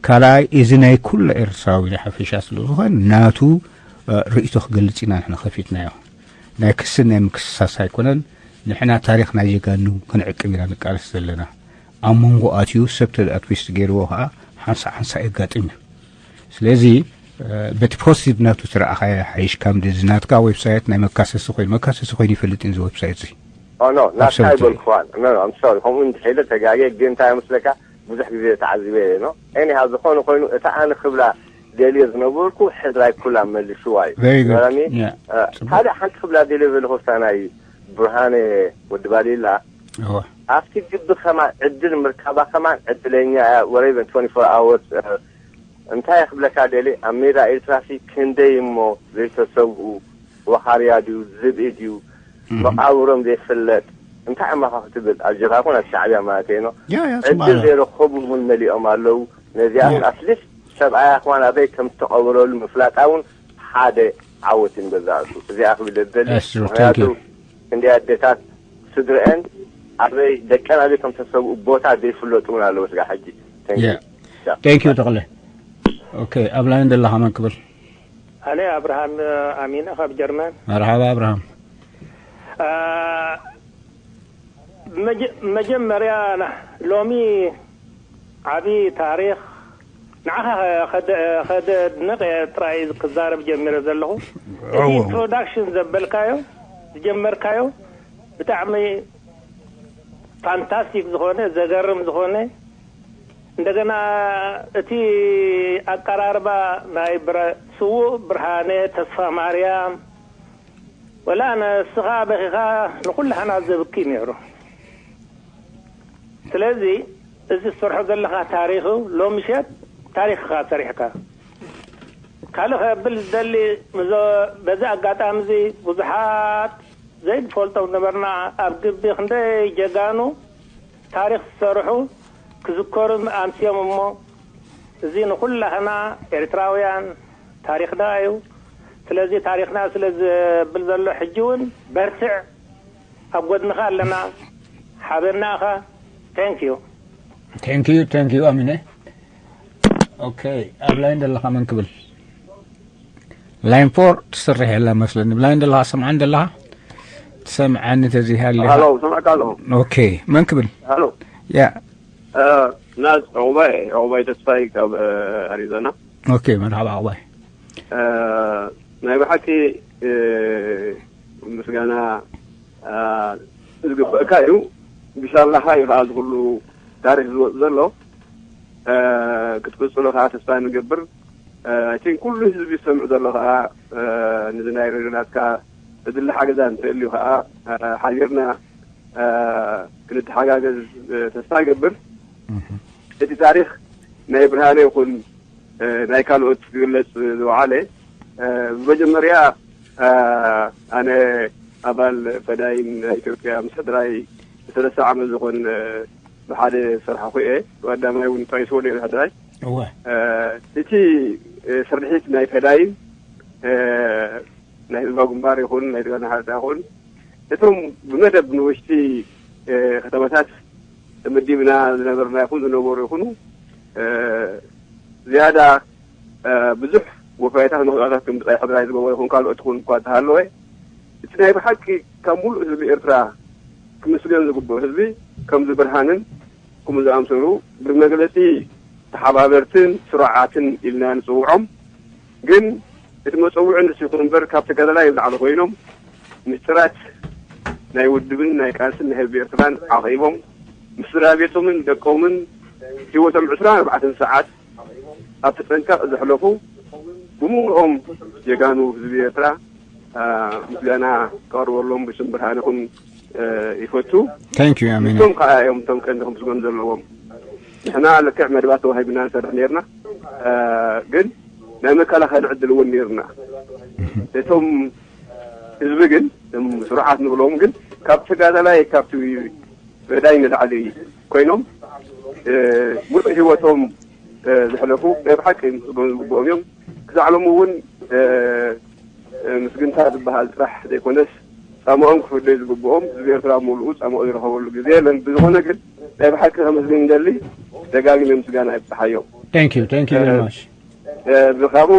ካልኣይ እዚ ናይ ኩሉ ኤርትራዊ ናይ ሓፈሻ ስለ ዝኾን ናቱ ርእይቶ ክገልጽ ኢና ንሕና ከፊትናዮ ናይ ክስን ናይ ምክስሳስ ኣይኮነን ንሕና ታሪኽ ናይ ጀጋኑ ክንዕቅብ ኢና ንቃለስ ዘለና ኣብ መንጎ ኣትዩ ሰብ ተደኣ ትዊስት ገይርዎ ኸኣ ሓንሳእ ሓንሳእ የጋጥም እዩ። ስለዚ በቲ ፖዚቲቭ ናቱ ትረኣኻዮ ሓይሽ ካብ እዚ ናትካ ዌብሳይት ናይ መካሰሲ ኮይኑ መካሰሲ ኮይኑ ይፈልጥ እዩ እዚ ዌብሳይት እዚ። ኖ ናትካ ኣይበልኩዋን። ኖ ኖ ኣም ሶሪ ከምኡ እንድሕለ ተጋጌ ግን እንታይ መስለካ ብዙሕ ግዜ ተዓዚበ እየ። ኖ ኤኒሃው ዝኾነ ኮይኑ እታ ኣነ ክብላ ደልየ ዝነበርኩ ሕድራይ ኩላ መልስዋ እዩ። Very good. ገራሚ Yeah. እ፣ ካልእ ሓንቲ ክብላ ደልየ ዘለኹ እታ ናይ ብርሃነ ወዲ ባሊላ ኣብቲ ግቢ ከማን ዕድል ምርካባ ከማን ዕድለኛ እያ። ወረይበን ትወንቲ ፎር ኣወርስ እንታይ ክብለካ ደሊ ኣብ ሜዳ ኤርትራሲ ክንደይ እሞ ዘይተሰብኡ ወኻርያ ድዩ ዝብኢ ድዩ መቓብሮም ዘይፍለጥ እንታይ ኣማኻ ክትብል ኣጆኻ ኮን ኣብ ሻዕብያ ማለት እየ። ያ ያ ዕድል ስማላ ዘይረኸቡ እውን መሊኦም ኣለዉ። ነዚኣ እውን ኣትሊስት ሰብኣያ ከማን ኣበይ ከም ዝተቐበረሉ ምፍላጣ እውን ሓደ ዓወት እዩ ንገዛእቱ። እዚኣ ክብል ደሊ That's true. Thank ምክንያቱ you. እንደ ኣደታት ስድረአን ኣበይ ደቀን ኣበይ ከም ተሰብኡ ቦታ ዘይፍለጡ እውን ኣለዉ ስጋ ሕጂ። Thank you. Yeah. Thank you ተኽለ። ኦኬ ኣብ ላይን ዘለኻ መን ክብል? ኣነ ኣብርሃም ኣሚነ ካብ ጀርመን። መርሓባ ኣብርሃም። አ፣ መጀ- መጀመርያ ና- ሎሚ ዓቢ ታሪኽ ንዓኻ ከደ- ከደድንቕ እየ ጥራይ ክዛረብ ጀሚረ ዘለኹ። እቲ እዎ። ፕሮዳክሽን ዘበልካዮ ዝጀመርካዮ ብጣዕሚ ፋንታስቲክ ዝኾነ ዘገርም ዝኾነ እንደገና እቲ ኣቀራርባ ናይ ብረ- ስዉእ ብርሃነ ተስፋ ማርያም ወላ ንስኻ በኺኻ ንኹላህና ዘብኪ ነይሩ። ስለዚ እዚ ትሰርሖ ዘለኻ ታሪኽ ሎምሸት ታሪኽኻ ሰሪሕካ። ካልእ ከብል ዝደሊ ምዞ- በዚ ኣጋጣሚ እዚ ብዙሓት ዘይንፈልጦም ነበርና ኣብ ግቢ ክንደይ ጀጋኑ ታሪኽ ዝሰርሑ ክዝከሩ ኣምስዮም እሞ እዚ ንኹላህና ኤርትራውያን ታሪኽና እዩ። ስለዚ ታሪኽና ስለ ዝብል ዘሎ ሕጂ እውን በርትዕ ኣብ ጎድንኻ ኣለና ሓበና ኢኻ። Thank you. Thank you thank you ኣሚነ። ኦኬ ኣብ ላይን ዘለኻ መን ክብል? ላይን ፎር ትስርሕ የላ መስለኒ ብላይን ዘለኻ ሰምዓን ዘለኻ ትሰምዓኒ ተዚሃ ኣለኻ። ሃሎ ሰማዕካ ኣለኹ። ኦኬ መን ክብል? ሃሎ ያ እ፣ ናዝ ዕቑባይ ዕቑባይ ተስፋይ ካብ እ፣ ኣሪዞና። ኦኬ መርሓባ ዕቑባይ። እ፣ ናይ ብሓቂ እ፣ ምስጋና እ፣ ዝግበእካ እዩ። ብሻላኻ እዩ ከዓ ዝኩሉ ታሪክ ዝወፅ ዘሎ። እ፣ ክትቅፅሎ ከዓ ተስፋ ንገብር። እ፣ I think ኩሉ ህዝቢ ዝሰምዕ ዘሎ ከዓ እ፣ ንዚ ናይ ሬድዮ ናትካ እድሊ ሓገዛ እንተልዩ ከዓ እ፣ ሓቢርና እ፣ ክንተሓጋገዝ እ፣ ተስፋ ይገብር። እቲ ታሪክ ናይ ብርሃነ ይኹን እ፣ ናይ ካልኦት ክግለፅ ዝወዓለ እ፣ ብመጀመርያ እ፣ ኣነ ኣባል ፈዳይን ናይ ኢትዮጵያ ምስ ሕድራይ ሰለስተ ዓመት ዝኾን እ፣ ብሓደ ዝሰርሓኹ እየ። ቀዳማይ እውን ጠቂስዎ ነይሩ ሕድራይ። እወ እ፣ እቲ እ፣ ስርሒት ናይ ፈዳይን እ፣ ናይ ህዝባዊ ግንባር ይኹን ናይ ትግራይ ሓርነት ይኹን እቶም ብመደብ ንውሽጢ እ፣ ከተማታት ተመዲብና ዝነበርና ይኹን ዝነበሩ ይኹኑ እ፣ ዝያዳ እ፣ ብዙሕ ወፋይታት መስዋእታት ከም ብጻይ ሕድራይ ዝገበሩ ይኹን ካልኦት ይኹን እኳ እንተሃለወ እቲ ናይ ብሓቂ ካብ ሙሉእ ህዝቢ ኤርትራ ክምስገን ዝግብኦ ህዝቢ ከምዚ ብርሃንን ከምኡ ዝኣምሰሉ ብመግለጺ ተሓባበርትን ስሩዓትን ኢልና ንጽውዖም። ግን እቲ መጸውዒ ንሱ ይኹን እምበር ካብ ተጋዳላይ ንላዕሊ ኮይኖም ምስጢራት ናይ ውድብን ናይ ቃልስን ናይ ህዝቢ ኤርትራን ዓቒቦም ምስ ስድራ ቤቶምን ደቆምን ህይወቶም ዕስራን ኣርባዕተን ሰዓት ኣብ ተጠንቀቕ ዘሕለፉ ብምሉኦም ጀጋኑ ህዝቢ ኤርትራ እ፣ ምስጋና ከቕርበሎም ብስም ብርሃንኹም እ፣ ይፈቱ። Thank you ኣሚነ። እቶም ከዓ እዮም እቶም ቀንዲ ክምስገኑ ዘለዎም። ንሕና ልክዕ መደባት ተዋሂብና ንሰርሕ ነርና እ፣ ግን ናይ መከላኸሊ ዕድል እውን ነርና። እቶም ህዝቢ ግን እቶም ስሩዓት ንብሎም ግን ካብ ተጋዳላይ ካብቲ ፈዳይ ንላዕሊ ኮይኖም እ፣ ሙሉእ ህይወቶም እ፣ ዘሕለፉ ናይ ብሓቂ ክምስገኑ ዝግብኦም እዮም። ክሳዕ ሎሚ እውን እ፣ እ፣ ምስግንታ ዝበሃል ጥራሕ ዘይኮነስ ጻምኦም ክፍደዩ ዝግብኦም ህዝቢ ኤርትራ ሙሉኡ ጻምኦ ዝረኸበሉ ግዜ የለን። ብዝኾነ ግን ናይ ብሓቂ ከመስግን እንደሊ ደጋጊመ ምስጋና ይብጽሓዮም። Thank you thank you very much። እ፣ ብኻብኡ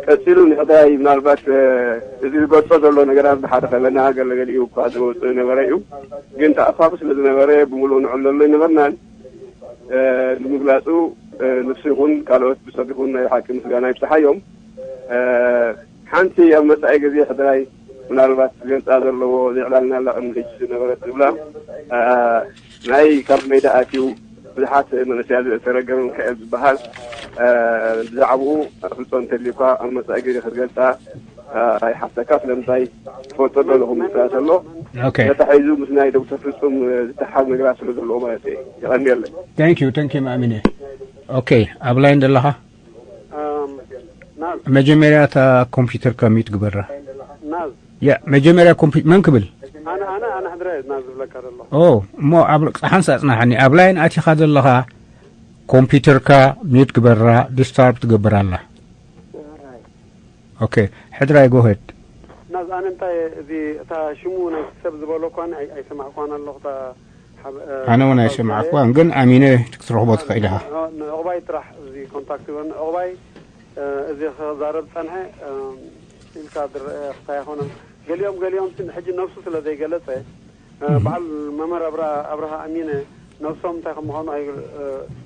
ቀጺሉ ንሕዳይ ምናልባት እ፣ እዚ ዝገልጾ ዘሎ ነገራት ብሓደ ከለና ገለገሊኡ እኳ ዝወጽእ ነበረ እዩ። ግን ተኣፋፊ ስለ ዝነበረ ብምሉኡ ንዕለሎ ኣይነበርናን። እ፣ ንምግላጹ ንሱ ይኹን ካልኦት ብሰብ ይኹን ናይ ሓቂ ምስጋና ይብጽሓዮም። ሓንቲ ኣብ መጻኢ ግዜ ሕድራይ ምናልባት ገልጻ ዘለዎ ዘይዕላልና ኣላ ቅድሚ ሕጂ ዝነበረት ዝብላ ናይ ካብ ሜዳ ኣትዩ ብዙሓት መንእሰያት ዝተረገመ ሚካኤል ዝበሃል ብዛዕባኡ ኣፍልጦ እንተልዩካ ኣብ መጻኢ ግዜ ክትገልጻ ኣይሓፍተካ። ስለምንታይ ትፈልጦ ዶ ኣለኹም ይብላ ተሎ Okay. ተታሒዙ ምስ ናይ ዶክተር ፍጹም ዝተሓዝ ነገራት ስለ ዘለዎ ማለት እዩ። የቐንየለይ። Thank you, thank you ማእሚነ። Okay፣ ኣብ ላይን ዘለኻ ናዝ መጀመርያ እታ ኮምፒውተር ከሚት ግበራ። ናዝ ያ መጀመርያ ኮምፒ መን ክብል ኣነ ኣነ ኣነ ሕድረ ናዝ ዝብለካ ዘሎ ኦ እሞ ኣብ ሓንሳ ጽናሓኒ ኣብ ላይን ኣቲኻ ዘለኻ ኮምፒውተርካ ሚዩት ግበራ ዲስታርብ ትገብር ኣላ። ኦኬ ሕድራይ ጎሄድ ናዝ ኣነ እንታይ እዚ እታ ሽሙ ናይ ሰብ ዝበሎ እኳ ኣይ- ኣይሰማዕኳን ኣለኹ እታ ሓብ- እ፣ ኣነ እውን ሓሳብ ኣይሰማዕኳን ግን ኣሚነ ክትረኽቦ ትኽእል ኢኻ። ን- ንዕቑባይ ጥራሕ እዚ ኮንታክት ይበኒ ዕቑባይ እ፣ እዚ ክዛረብ ጸንሐ እ፣ ኢልካ ዝረአ ክታይ ኣይኮነን። ገሊኦም ገሊኦም ሲ ሕጂ ነብሱ ስለ ዘይገለጸ እ፣ በዓል መምህር ኣብራ- ኣብርሃ ኣሚነ ነብሶም እንታይ ከም ምዃኑ ኣይ- እ፣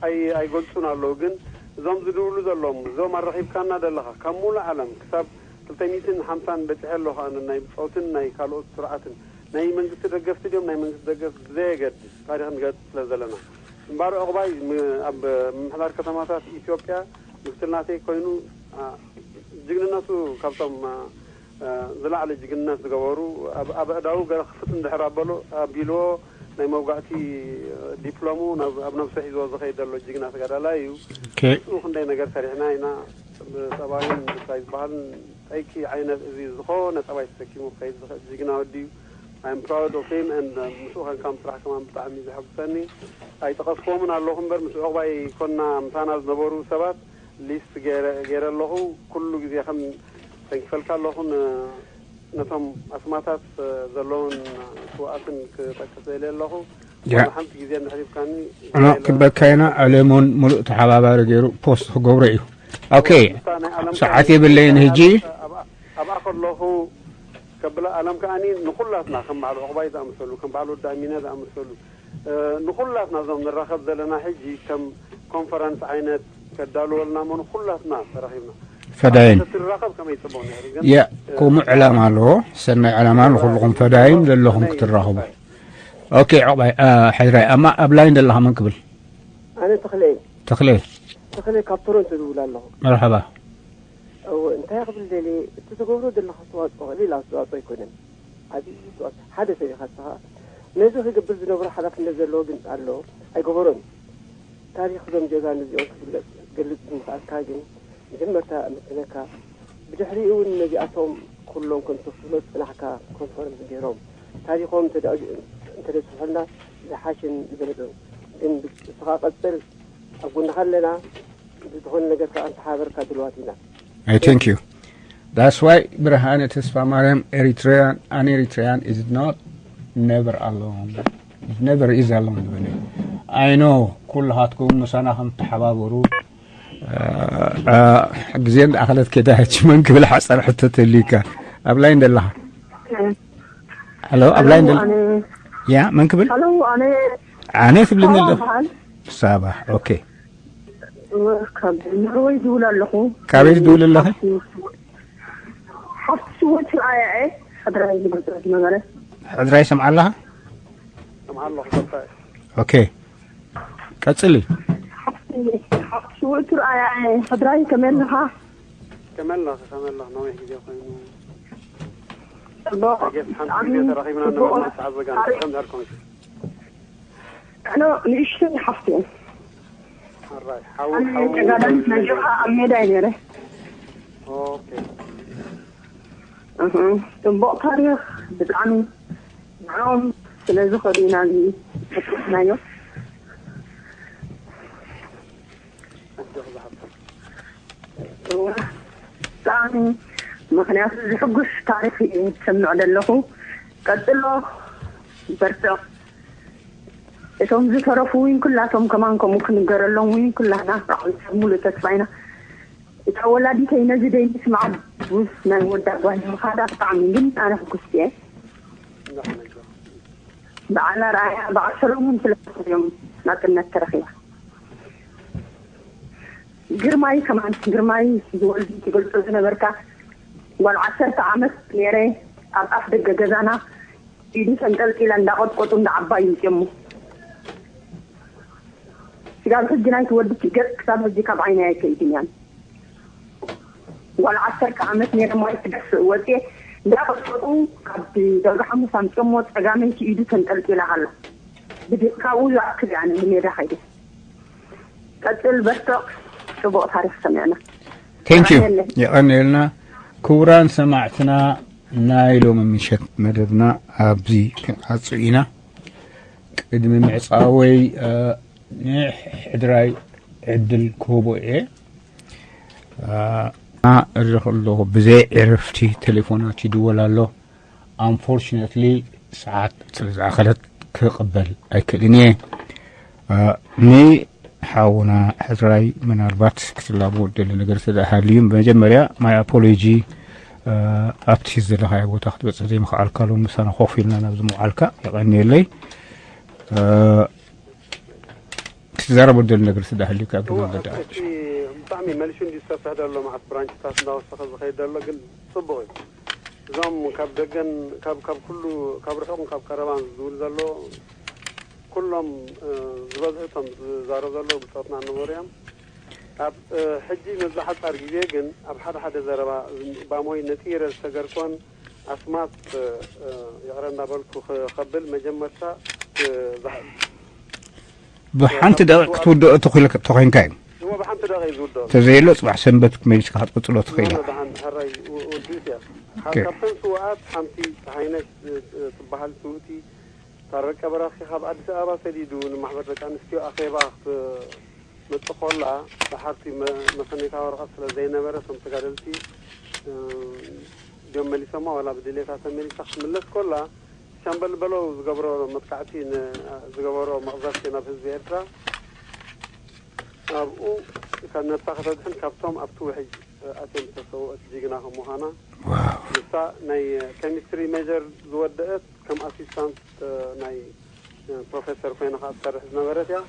ኣይ- ኣይገልጹን ኣለዉ። ግን እዞም ዝድውሉ ዘለዎም እዞም ኣረኺብካና ዘለኻ ካብ ሙሉእ ዓለም ክሳብ ክልተ ሚእትን ሓምሳን በጺሐ ኣለኹ ኣነ ናይ ብጾትን ናይ ካልኦት ስርዓትን ናይ መንግስቲ ደገፍቲ ድዮም ናይ መንግስቲ ደገፍ ብዘየገድስ ታሪኽ ንገልጽ ስለ ዘለና እምባር ዕቑባይ ም- ኣብ ምምሕዳር ከተማታት ኢትዮጵያ ምክትል ናተይ ኮይኑ አ፣ ጅግንነቱ ካብቶም አ፣ አ፣ ዝለዓለ ጅግንነት ዝገበሩ ኣብ ኣብ ኣእዳዉ ገለ ክፍት እንድሕር ኣበሎ ኣቢልዎ ናይ መውጋእቲ ዲፕሎሙ ናብ- ኣብ ነብሱ ሒዝዎ ዝኸይድ ዘሎ ጅግና ተጋዳላይ እዩ። Okay. ንሱ ክንደይ ነገር ሰሪሕና ኢና ብሰብኣዊን ብታይ ዝበሃልን ጠይቂ ዓይነት እዚ ዝኾነ ጠባይ ተሰኪሙ ክኸይድ ዝኽእል ጅግና ወዲ እዩ። I'm proud of him and ምስኡ ከንካ ምስራሕ ከማን ብጣዕሚ እዩ ዘሐጉሰኒ። ኣይጠቐስክዎምን ኣለኹ እምበር ምስ ዕቑባይ ኮና ምሳና ዝነበሩ ሰባት ሊስት ገይረ ኣለኹ። ኩሉ ግዜ ከም ተንኪፈልካ ኣለኹ ን- ነቶም ኣስማታት ዘለውን ስውኣትን ክጠቅስ ደልየ ኣለኹ። ያ። ሓንቲ ግዜ እንድሕሪብካኒ ኖ ክበካይና ኣለሞን ሙሉእ ተሓባባሪ ገይሩ ፖስት ክገብሮ እዩ። ኦኬ ሰዓት የብለይን ህጂ። ኣብኣ ከለኹ ከብላ ኣለም ከኣኒ ንኩላትና ከም በዓል ዕቑባይ ዝኣመሰሉ ከም በዓል ወዲ ኣሚነ ዝኣመሰሉ እ፣ ንኩላትና እዞም ንራኸብ ዘለና ሕጂ ከም ኮንፈረንስ ዓይነት ከዳልወልና እሞ ንኩላትና ተራኺብና ፈዳይን ትራኸብ ከመይ ጽቡቕ ነይሩ ግን ያ ከምኡ ዕላማ ኣለዎ። ሰናይ ዕላማ ንኩልኹም ፈዳይን ዘለኹም ክትራኸቡ። ኦኬ ዕቑባይ አ፣ ሕድራይ ኣማ ኣብ ላይን ዘለኻ መን ክብል? ኣነ ተኽለ ተኽለ ተኽለ ካብ ቶሮንቶ ዝውል ኣለኹ። መርሓባ። እወ እንታይ ክብል ደልየ እቲ ትገብሮ ዘለኻ ኣስተዋፅኦ ቀሊል ኣስተዋፅኦ ኣይኮነን። ዓብዪ ኣስተዋፅኦ ሓደ ሰብ ኢኻ ንስኻ ነዚ ክገብር ዝነበሮ ሓላፍነት ዘለዎ ግን ኣሎ ኣይገበሮን። ታሪኽ እዞም ጀጋኑ እዚኦም ክግለፅ ክገልፅ ምኽኣልካ ግን መጀመርታ ኣመስግነካ። ብድሕሪኡ እውን ነዚኣቶም ኩሎም ከም ተኽእሎ ፅናሕካ ኮንፈረንስ ገይሮም ታሪኾም እንተደፅሑልና ዝሓሽን ዝበለፀ ግን ንስኻ ቀፅል ኣብ ጎንኻ ኣለና። ዝኾነ ነገር ከዓ እንተሓበርካ ድልዋት ኢና። I thank you. That's why ብርሃነ ተስፋ ማርያም Eritrean, an Eritrean is not never alone. Never is alone ዝበለ። I know ኩልኻትኩም ምሳና ከም ትሓባበሩ አ፣ አ፣ ግዜ እንዳኣኸለት ከዳ ሕጂ መን ክብል ሓፀር ሕቶ ተልዩካ ኣብ ላይን ደለኻ። ሄሎ ኣብ ላይን ደለ ያ መን ክብል ሄሎ ኣነ ኣነ ትብልኒ ሳባ ኣለኹ። በሃል ሳባ ኦኬ። ካብ ኖርወይ ዝውል ኣለኹ። ካበይ ትድውል ኣለኺ? ሓፍቲ ስውት ረኣያ እየ። ሕድራይ ዝገልጸ ዝነበረ ሕድራይ ይሰምዓ ኣለኻ? ሰምዓ ኣለኹ ሰብታይ ኦኬ ቀጽሊ። ሓፍቲ ስውት ረኣያ እየ። ሕድራይ ከመይ ኣለኻ? ከመለኽ ከመለኽ ነዊሕ ግዜ ኮይኑ ጽቡቕ ጌፍ ሓንቲ ግዜ ተራኺብና ነበርና ሰዓት ዘጋን ከም ዳር ኮሚሽን ኣነ ንእሽተይ ሓፍቲ እየ። ሕራይ ሓው ኣነ ሓው ተጋዳሊት ናይ ጀብሃ ኣብ ሜዳ እየ ነይረ። ኦኬ እህ፣ ጽቡቕ ታሪኽ ብጣዕሚ ንዕኦም ስለ ዝኸዱ ኢና እዚ ተጠቒስናዮ። ኣጆኺ ዝሓፍተይ እወ፣ ብጣዕሚ ምኽንያቱ ዝሕጉስ ታሪኽ እዩ ዝሰምዕ ዘለኹ። ቀጽሎ በርትዕ። እቶም ዝተረፉ እውን ኩላቶም ከማን ከምኡ ክንገረሎም እውን ኩላና ብዓል ሰብ ሙሉእ ተስፋ ኢና። እታ ወላዲተይ ነዚ ደይምስማዕ ምስ ናይ ወዳ ጓል ምኻዳ ብጣዕሚ ግን ኣነ ሕጉስቲ እየ። በዓል ኣርኣያ በዓል ሰሎሞን ስለ እዮም ናጽነት ተረኺባ። ግርማይ ከማን፣ ግርማይ ዝወልዲ ትገልጾ ዝነበርካ፣ ጓል ዓሰርተ ዓመት ነይረ፣ ኣብ ኣፍ ደገ ገዛና ኢዱ ተንጠልጢላ እንዳቐጥቀጡ እንዳዓባይ ይምፅሙ። ስጋብ ሕጂ ናይቲ ወዲ ገጽ ክሳብ ሕጂ ካብ ዓይነይ ኣይከይድን እያን። ጓል ዓሰርተ ዓመት ነይረ፣ ማይ ክደፍእ ወፅየ እንዳቐጥቀጡ ካብ ደብረ ሓሙስ ኣምፅሞ፣ ፀጋመይቲ ኢዱ ተንጠልጢላ ሃላ። ብድሕሪ ካብኡ ይኣክል እያ ንሜዳ ከይደ። ቀጽል በርትዕ፣ ጽቡቕ ታሪኽ ሰሚዕና። Thank you። የቐንየለይ። የቐንየልና። ክቡራን ሰማዕትና፣ ናይ ሎሚ ምሸት መደብና ኣብዚ ክንዓጹ ኢና። ቅድሚ ምዕጻወይ፣ እ፣ ንሕድራይ ዕድል ክህቦ እየ። እ፣ እርኢ ከለኹ ብዘይ ዕረፍቲ ቴሌፎናት ይድወል ኣሎ። Unfortunately ሰዓት ስለ ዝኣኸለት ክቕበል ኣይክእልን እየ። እ፣ ንሓውና ሕድራይ ምናልባት ክትላቦ ደሊ ነገር ስለ ሃልዩ፣ መጀመርያ my apology፣ እ፣ ኣብቲ ዘለኻዮ ቦታ ክትበጽሕ ዘይምኽኣልካ፣ ሎም ምሳና ኮፍ ኢልና ናብዚ ምውዓልካ የቐንየለይ። እ፣ ክትዛረቦ ደሊ ነገር ስለ ሃልዩካ እግሪ እወ፣ መንገዲ እቲ ብጣዕሚ መልሹ እንዲ ዝሰፍሕ ዘሎ፣ መዓት ብራንችታት እንዳወሰኸ ዝኸይድ ዘሎ፣ ግን ጽቡቕ እዩ። እዞም ካብ ደገን ካብ ካብ ኩሉ ካብ ርሑቕን ካብ ቀረባን ዝብል ዘሎ ኩሎም፣ እ፣ ዝበዝሑ እቶም ዝዛረቡ ዘለዉ ብጾትና ነበሩ እዮም። ኣብ፣ እ፣ ሕጂ መብዛሕ ሓጻር ግዜ ግን ኣብ ሓደ ሓደ ዘረባ ባሞይ ነጢረ ዝተገርኮን ኣስማት፣ እ፣ እ፣ ይቕረ እንዳበልኩ ክኸብል መጀመርታ፣ እ፣ ዝሓ- ብሓንቲ ደቂቕ ክትውድኦ ተኾይንካ እዩ። እሞ ብሓንቲ ደቂቕ እዩ ዝውድኦ። ተዘየሎ ጽባሕ ሰንበት መሊስካ ክትቅጽሎ ትኽእል ኢኻ። ብሓን ሕራይ ውድእት እያ። ኦኬ። ካብተን ስውኣት ሓንቲ ፀሃይነሽ፣ እ፣ እ፣ ትበሃል ስውእቲ ታረቀ በራኺ ካብ ኣዲስ ኣበባ ሰዲዱ ንማሕበር ደቂ ኣንስትዮ ኣኼባ ክትመጽእ ከላ ድሓርቲ መ-፣ መሰነይታ ወረቐት ስለ ዘይነበረ እቶም ተጋደልቲ፣ እ፣ ድዮም መሊሶማ ዋላ ብድሌታ ተመሊሳ ክትምለስ ከላ ሻምበል በለው ዝገብሮ መጥቃዕቲ ን-፣ ዝገበሮ መቕዘፍቲ ናብ ህዝቢ ኤርትራ ኣብኡ ካብ ነብሳ ከተድሕን ካብቶም ኣብቲ ውሕጅ ኣትዮም ዝተሰውኦት ጅግና ከም ምዃና ዋው። ንሳ ናይ ኬሚስትሪ ሜጀር ዝወደአት ከም ኣሲስታንት ናይ ፕሮፌሰር ኮይና ከዓ ትሰርሕ ዝነበረት እያ።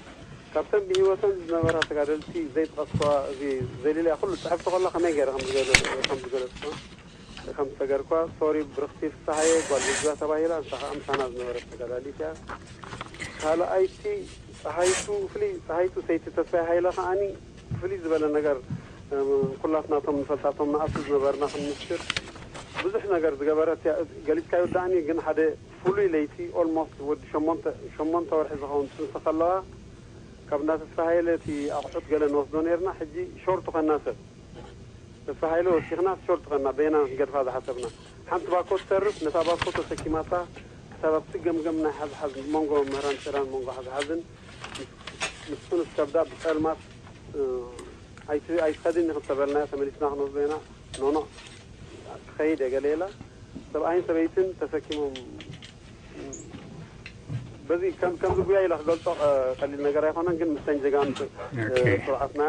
ካብተን ብህይወተን ዝነበራ ተጋደልቲ ዘይጠቐስኳ፣ እዚ ዘሊለያ ኩሉ ፅሕፍቲ ከላ ከመይ ገይረ ከም ዝገለ-፣ ከም ዝገለፅኳ፣ ከም ዝተገርኳ፣ ሶሪ ብርኽቲ ፍስሃየ ጓል ልጅዋ ተባሂላ፣ ንሳ ከዓ ምሳና ዝነበረት ተጋዳሊት እያ። ካልኣይቲ ፀሃይቱ ፍልይ፣ ፀሃይቱ ሰይቲ ተስፋይ ሃይለ ከዓኒ ፍልይ ዝበለ ነገር፣ እም፣ ኩላትናቶም ንፈልጣቶም ንኣሱ ዝነበርና ክንምስክር ብዙሕ ነገር ዝገበረት እያ። ገሊጽካዮ ዳኣኒ ግን ሓደ ፍሉይ ለይቲ ኦልሞስት ወዲ ሸሞንተ፣ ሸሞንተ ወርሒ ዝኸውን ጽንሲ ከለዋ ካብ እንዳ ተስፋ ሃይለ እቲ ኣቑሑት ገለ ንወስዶ ነርና። ሕጂ ሾርት ኾና ሰብ ተስፋ ሃይለ ወሲኽና ሾርት ኾና በይና ክንገድፋ ዝሓሰብና። ሓንቲ ባኮ ትተርፍ፣ ነታ ባኮ ተሰኪማታ ክሳብ ኣብቲ ገምገም ናይ ሓዝሓዝ መንጎ መምህራን ጭራን መንጎ ሓዝሓዝን ምስ-፣ ምስቱን ከብዳ ብጸልማት፣ እ፣ ኣይቲ-፣ ኣይትኸድን ኢኺ ተበልናዮ፣ ተመሊስና ክንወስዶ ኢና። ኖኖ፣ ክኸይድ እየ ገለ ኢላ። ሰብኣይን ሰበይትን ተሰኪሞም፣ በዚ ከም፣ ከምዚ ጉያ ኢላ ክገልጾ፣ እ፣ ቀሊል ነገር ኣይኮነን፣ ግን ምስተን ጀጋኑ፣ እ፣ ኦኬ። ስርዓትና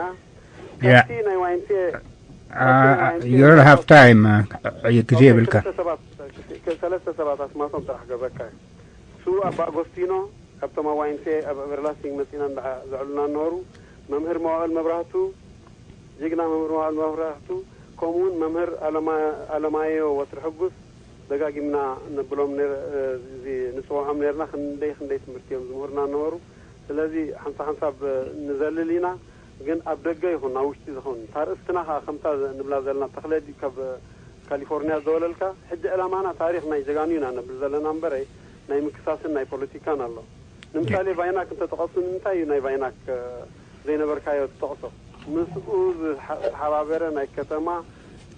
ያ። ካብቲ ናይ ዋይንቴ አ-፣ you don't have time፣ እ፣ ግዜ ኦኬ፣ የብልካ። ክልተ ሰባት፣ ሰለስተ ሰባት ኣስማቶም ጥራሕ ገበካ እዩ። ስዉእ ኣባ ኣጎስቲኖ፣ ካብቶም ኣብ ዋይንቴ ኣብ ኤቨርላስቲንግ መጺና እንዳ ዘዕሉና እነበሩ፣ መምህር መዋእል መብራህቱ፣ ጅግና መምህር መዋእል መብራህቱ፣ ከምኡ እውን መምህር ኣለማ-፣ ኣለማዮ ወትሪ ሕጉስ፣ ደጋጊምና ነብሎም ነር-፣ እዚ ንጽውዖም ነርና፣ ክንደይ ክንደይ ትምህርቲ እዮም ዝምህሩና እነበሩ። ስለዚ ሓንሳብ ሓንሳብ ንዘልል ኢና፣ ግን ኣብ ደገ ይኹን ኣብ ውሽጢ ዝኹን፣ ታርእስትና ከኣ ከምታ ንብላ ዘለና ተኽለ ድዩ ካብ ካሊፎርኒያ ዝደወለልካ፣ ሕጂ ዕላማና ታሪኽ ናይ ጀጋኑ ኢና ነብል ዘለና እምበረ፣ ናይ ምክሳስን ናይ ፖለቲካን ኣሎ። ንምሳሌ ቫይናክ እንተጠቐሱ፣ ንምንታይ እዩ ናይ ቫይናክ፣ እ፣ ዘይነበርካዮ ትጠቕሶ? ምስኡ ዝሓ-፣ ዝተሓባበረ ናይ ከተማ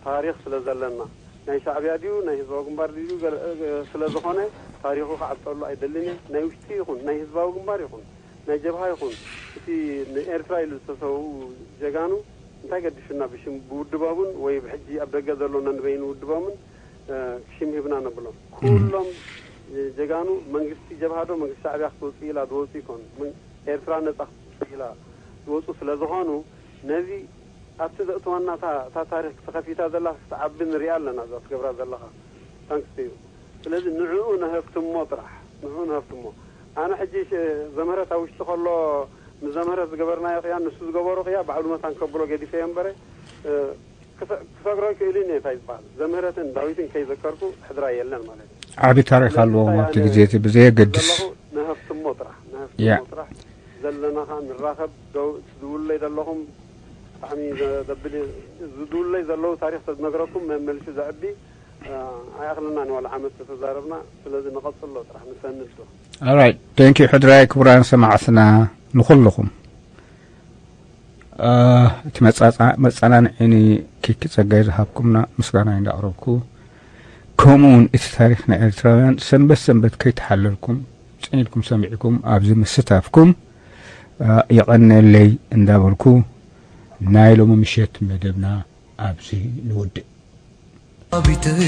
ታሪኽ ስለ ዘለና፣ ናይ ሻዕብያ ድዩ ናይ ህዝባዊ ግንባር ድዩ ገለ፣ እ፣ ስለ ዝኾነ ታሪኹ ክዓብጠሉ ኣይደልን እየ። ናይ ውሽጢ ይኹን ናይ ህዝባዊ ግንባር ይኹን ናይ ጀብሃ ይኹን እቲ ንኤርትራ ኢሉ ዝተሰውኡ ጀጋኑ እንታይ ገዲሹና ብሽም ብውድቦምን ወይ ብሕጂ ኣብ ደገ ዘሎ ነንበይኑ ውድቦምን፣ እ፣ ሽም ሂብና ነብሎም። ኩሎም ጀጋኑ መንግስቲ ጀብሃ ዶ መንግስቲ ሻዕብያ ክትወፅእ ኢላ ዝወፁ ይኮኑ። ምን-፣ ኤርትራ ነፃ ክትወፅእ ኢላ ዝወፁ ስለ ዝኾኑ ነዚ ኣብቲ ዘእትወና እታ፣ እታ ታሪኽ ተኸፊታ ዘላ ክትዓቢ ንሪኣ ኣለና። እዛ ትገብራ ዘለኻ ታንክስ እዩ። ስለዚ ንዕኡ ነሀፍትሞ ጥራሕ፣ ንዕኡ ነሀፍትሞ። ኣነ ሕጂ ሽ-፣ ዘምህረት ኣብ ውሽጢ ከሎ ንዘምህረት ዝገበርናዮ ቅያ፣ ንሱ ዝገበሮ ቅያ ባዕሉ መታን ከብሎ ገዲፈዮ እምበረ፣ እ፣ ክሰ-፣ ክሰግሮ ይክእል እዩ። እንታይ ዝበሃል ዘምህረትን ዳዊትን ከይዘከርኩ ሕድራ የለን ማለት እዩ። ዓቢ ታሪኽ ኣለዎም ኣብቲ ግዜ እቲ ብዘየገድስ። ዘለኹ ንሀፍትሞ ጥራሕ፣ ንሀፍትሞ ያ። ጥራሕ ዘለናኻ ንራኸብ። ደው-፣ ዝድውለይ ዘለኹም ብጣዕሚ ዘብል እዩ። ዝድውለይ ዘለዉ ታሪኽ ተዝነግረኩም መመልሲ ዘዕቢ፣ እ፣ ኣይኣኽለናን ዋላ ዓመት ተተዛረብና። ስለዚ ንቐጽሎ ጥራሕ ንሰንድ ዶ። Alright, thank you ሕድራይ። ክቡራን ሰማዕትና ንኹልኹም፣ እ፣ እቲ መጻጻ-፣ መጸናንዒ ንኪኪ ጸጋይ ዝሃብኩምና ምስጋና እንዳቕረብኩ፣ ከምኡ እውን እቲ ታሪኽ ናይ ኤርትራውያን ሰንበት ሰንበት ከይተሓለልኩም ጽን ኢልኩም ሰሚዕኩም ኣብዚ ምስታፍኩም፣ እ፣ የቐነለይ እንዳበልኩ ናይ ሎሚ ምሸት መደብና ኣብዚ ንውድእ። ቢተይ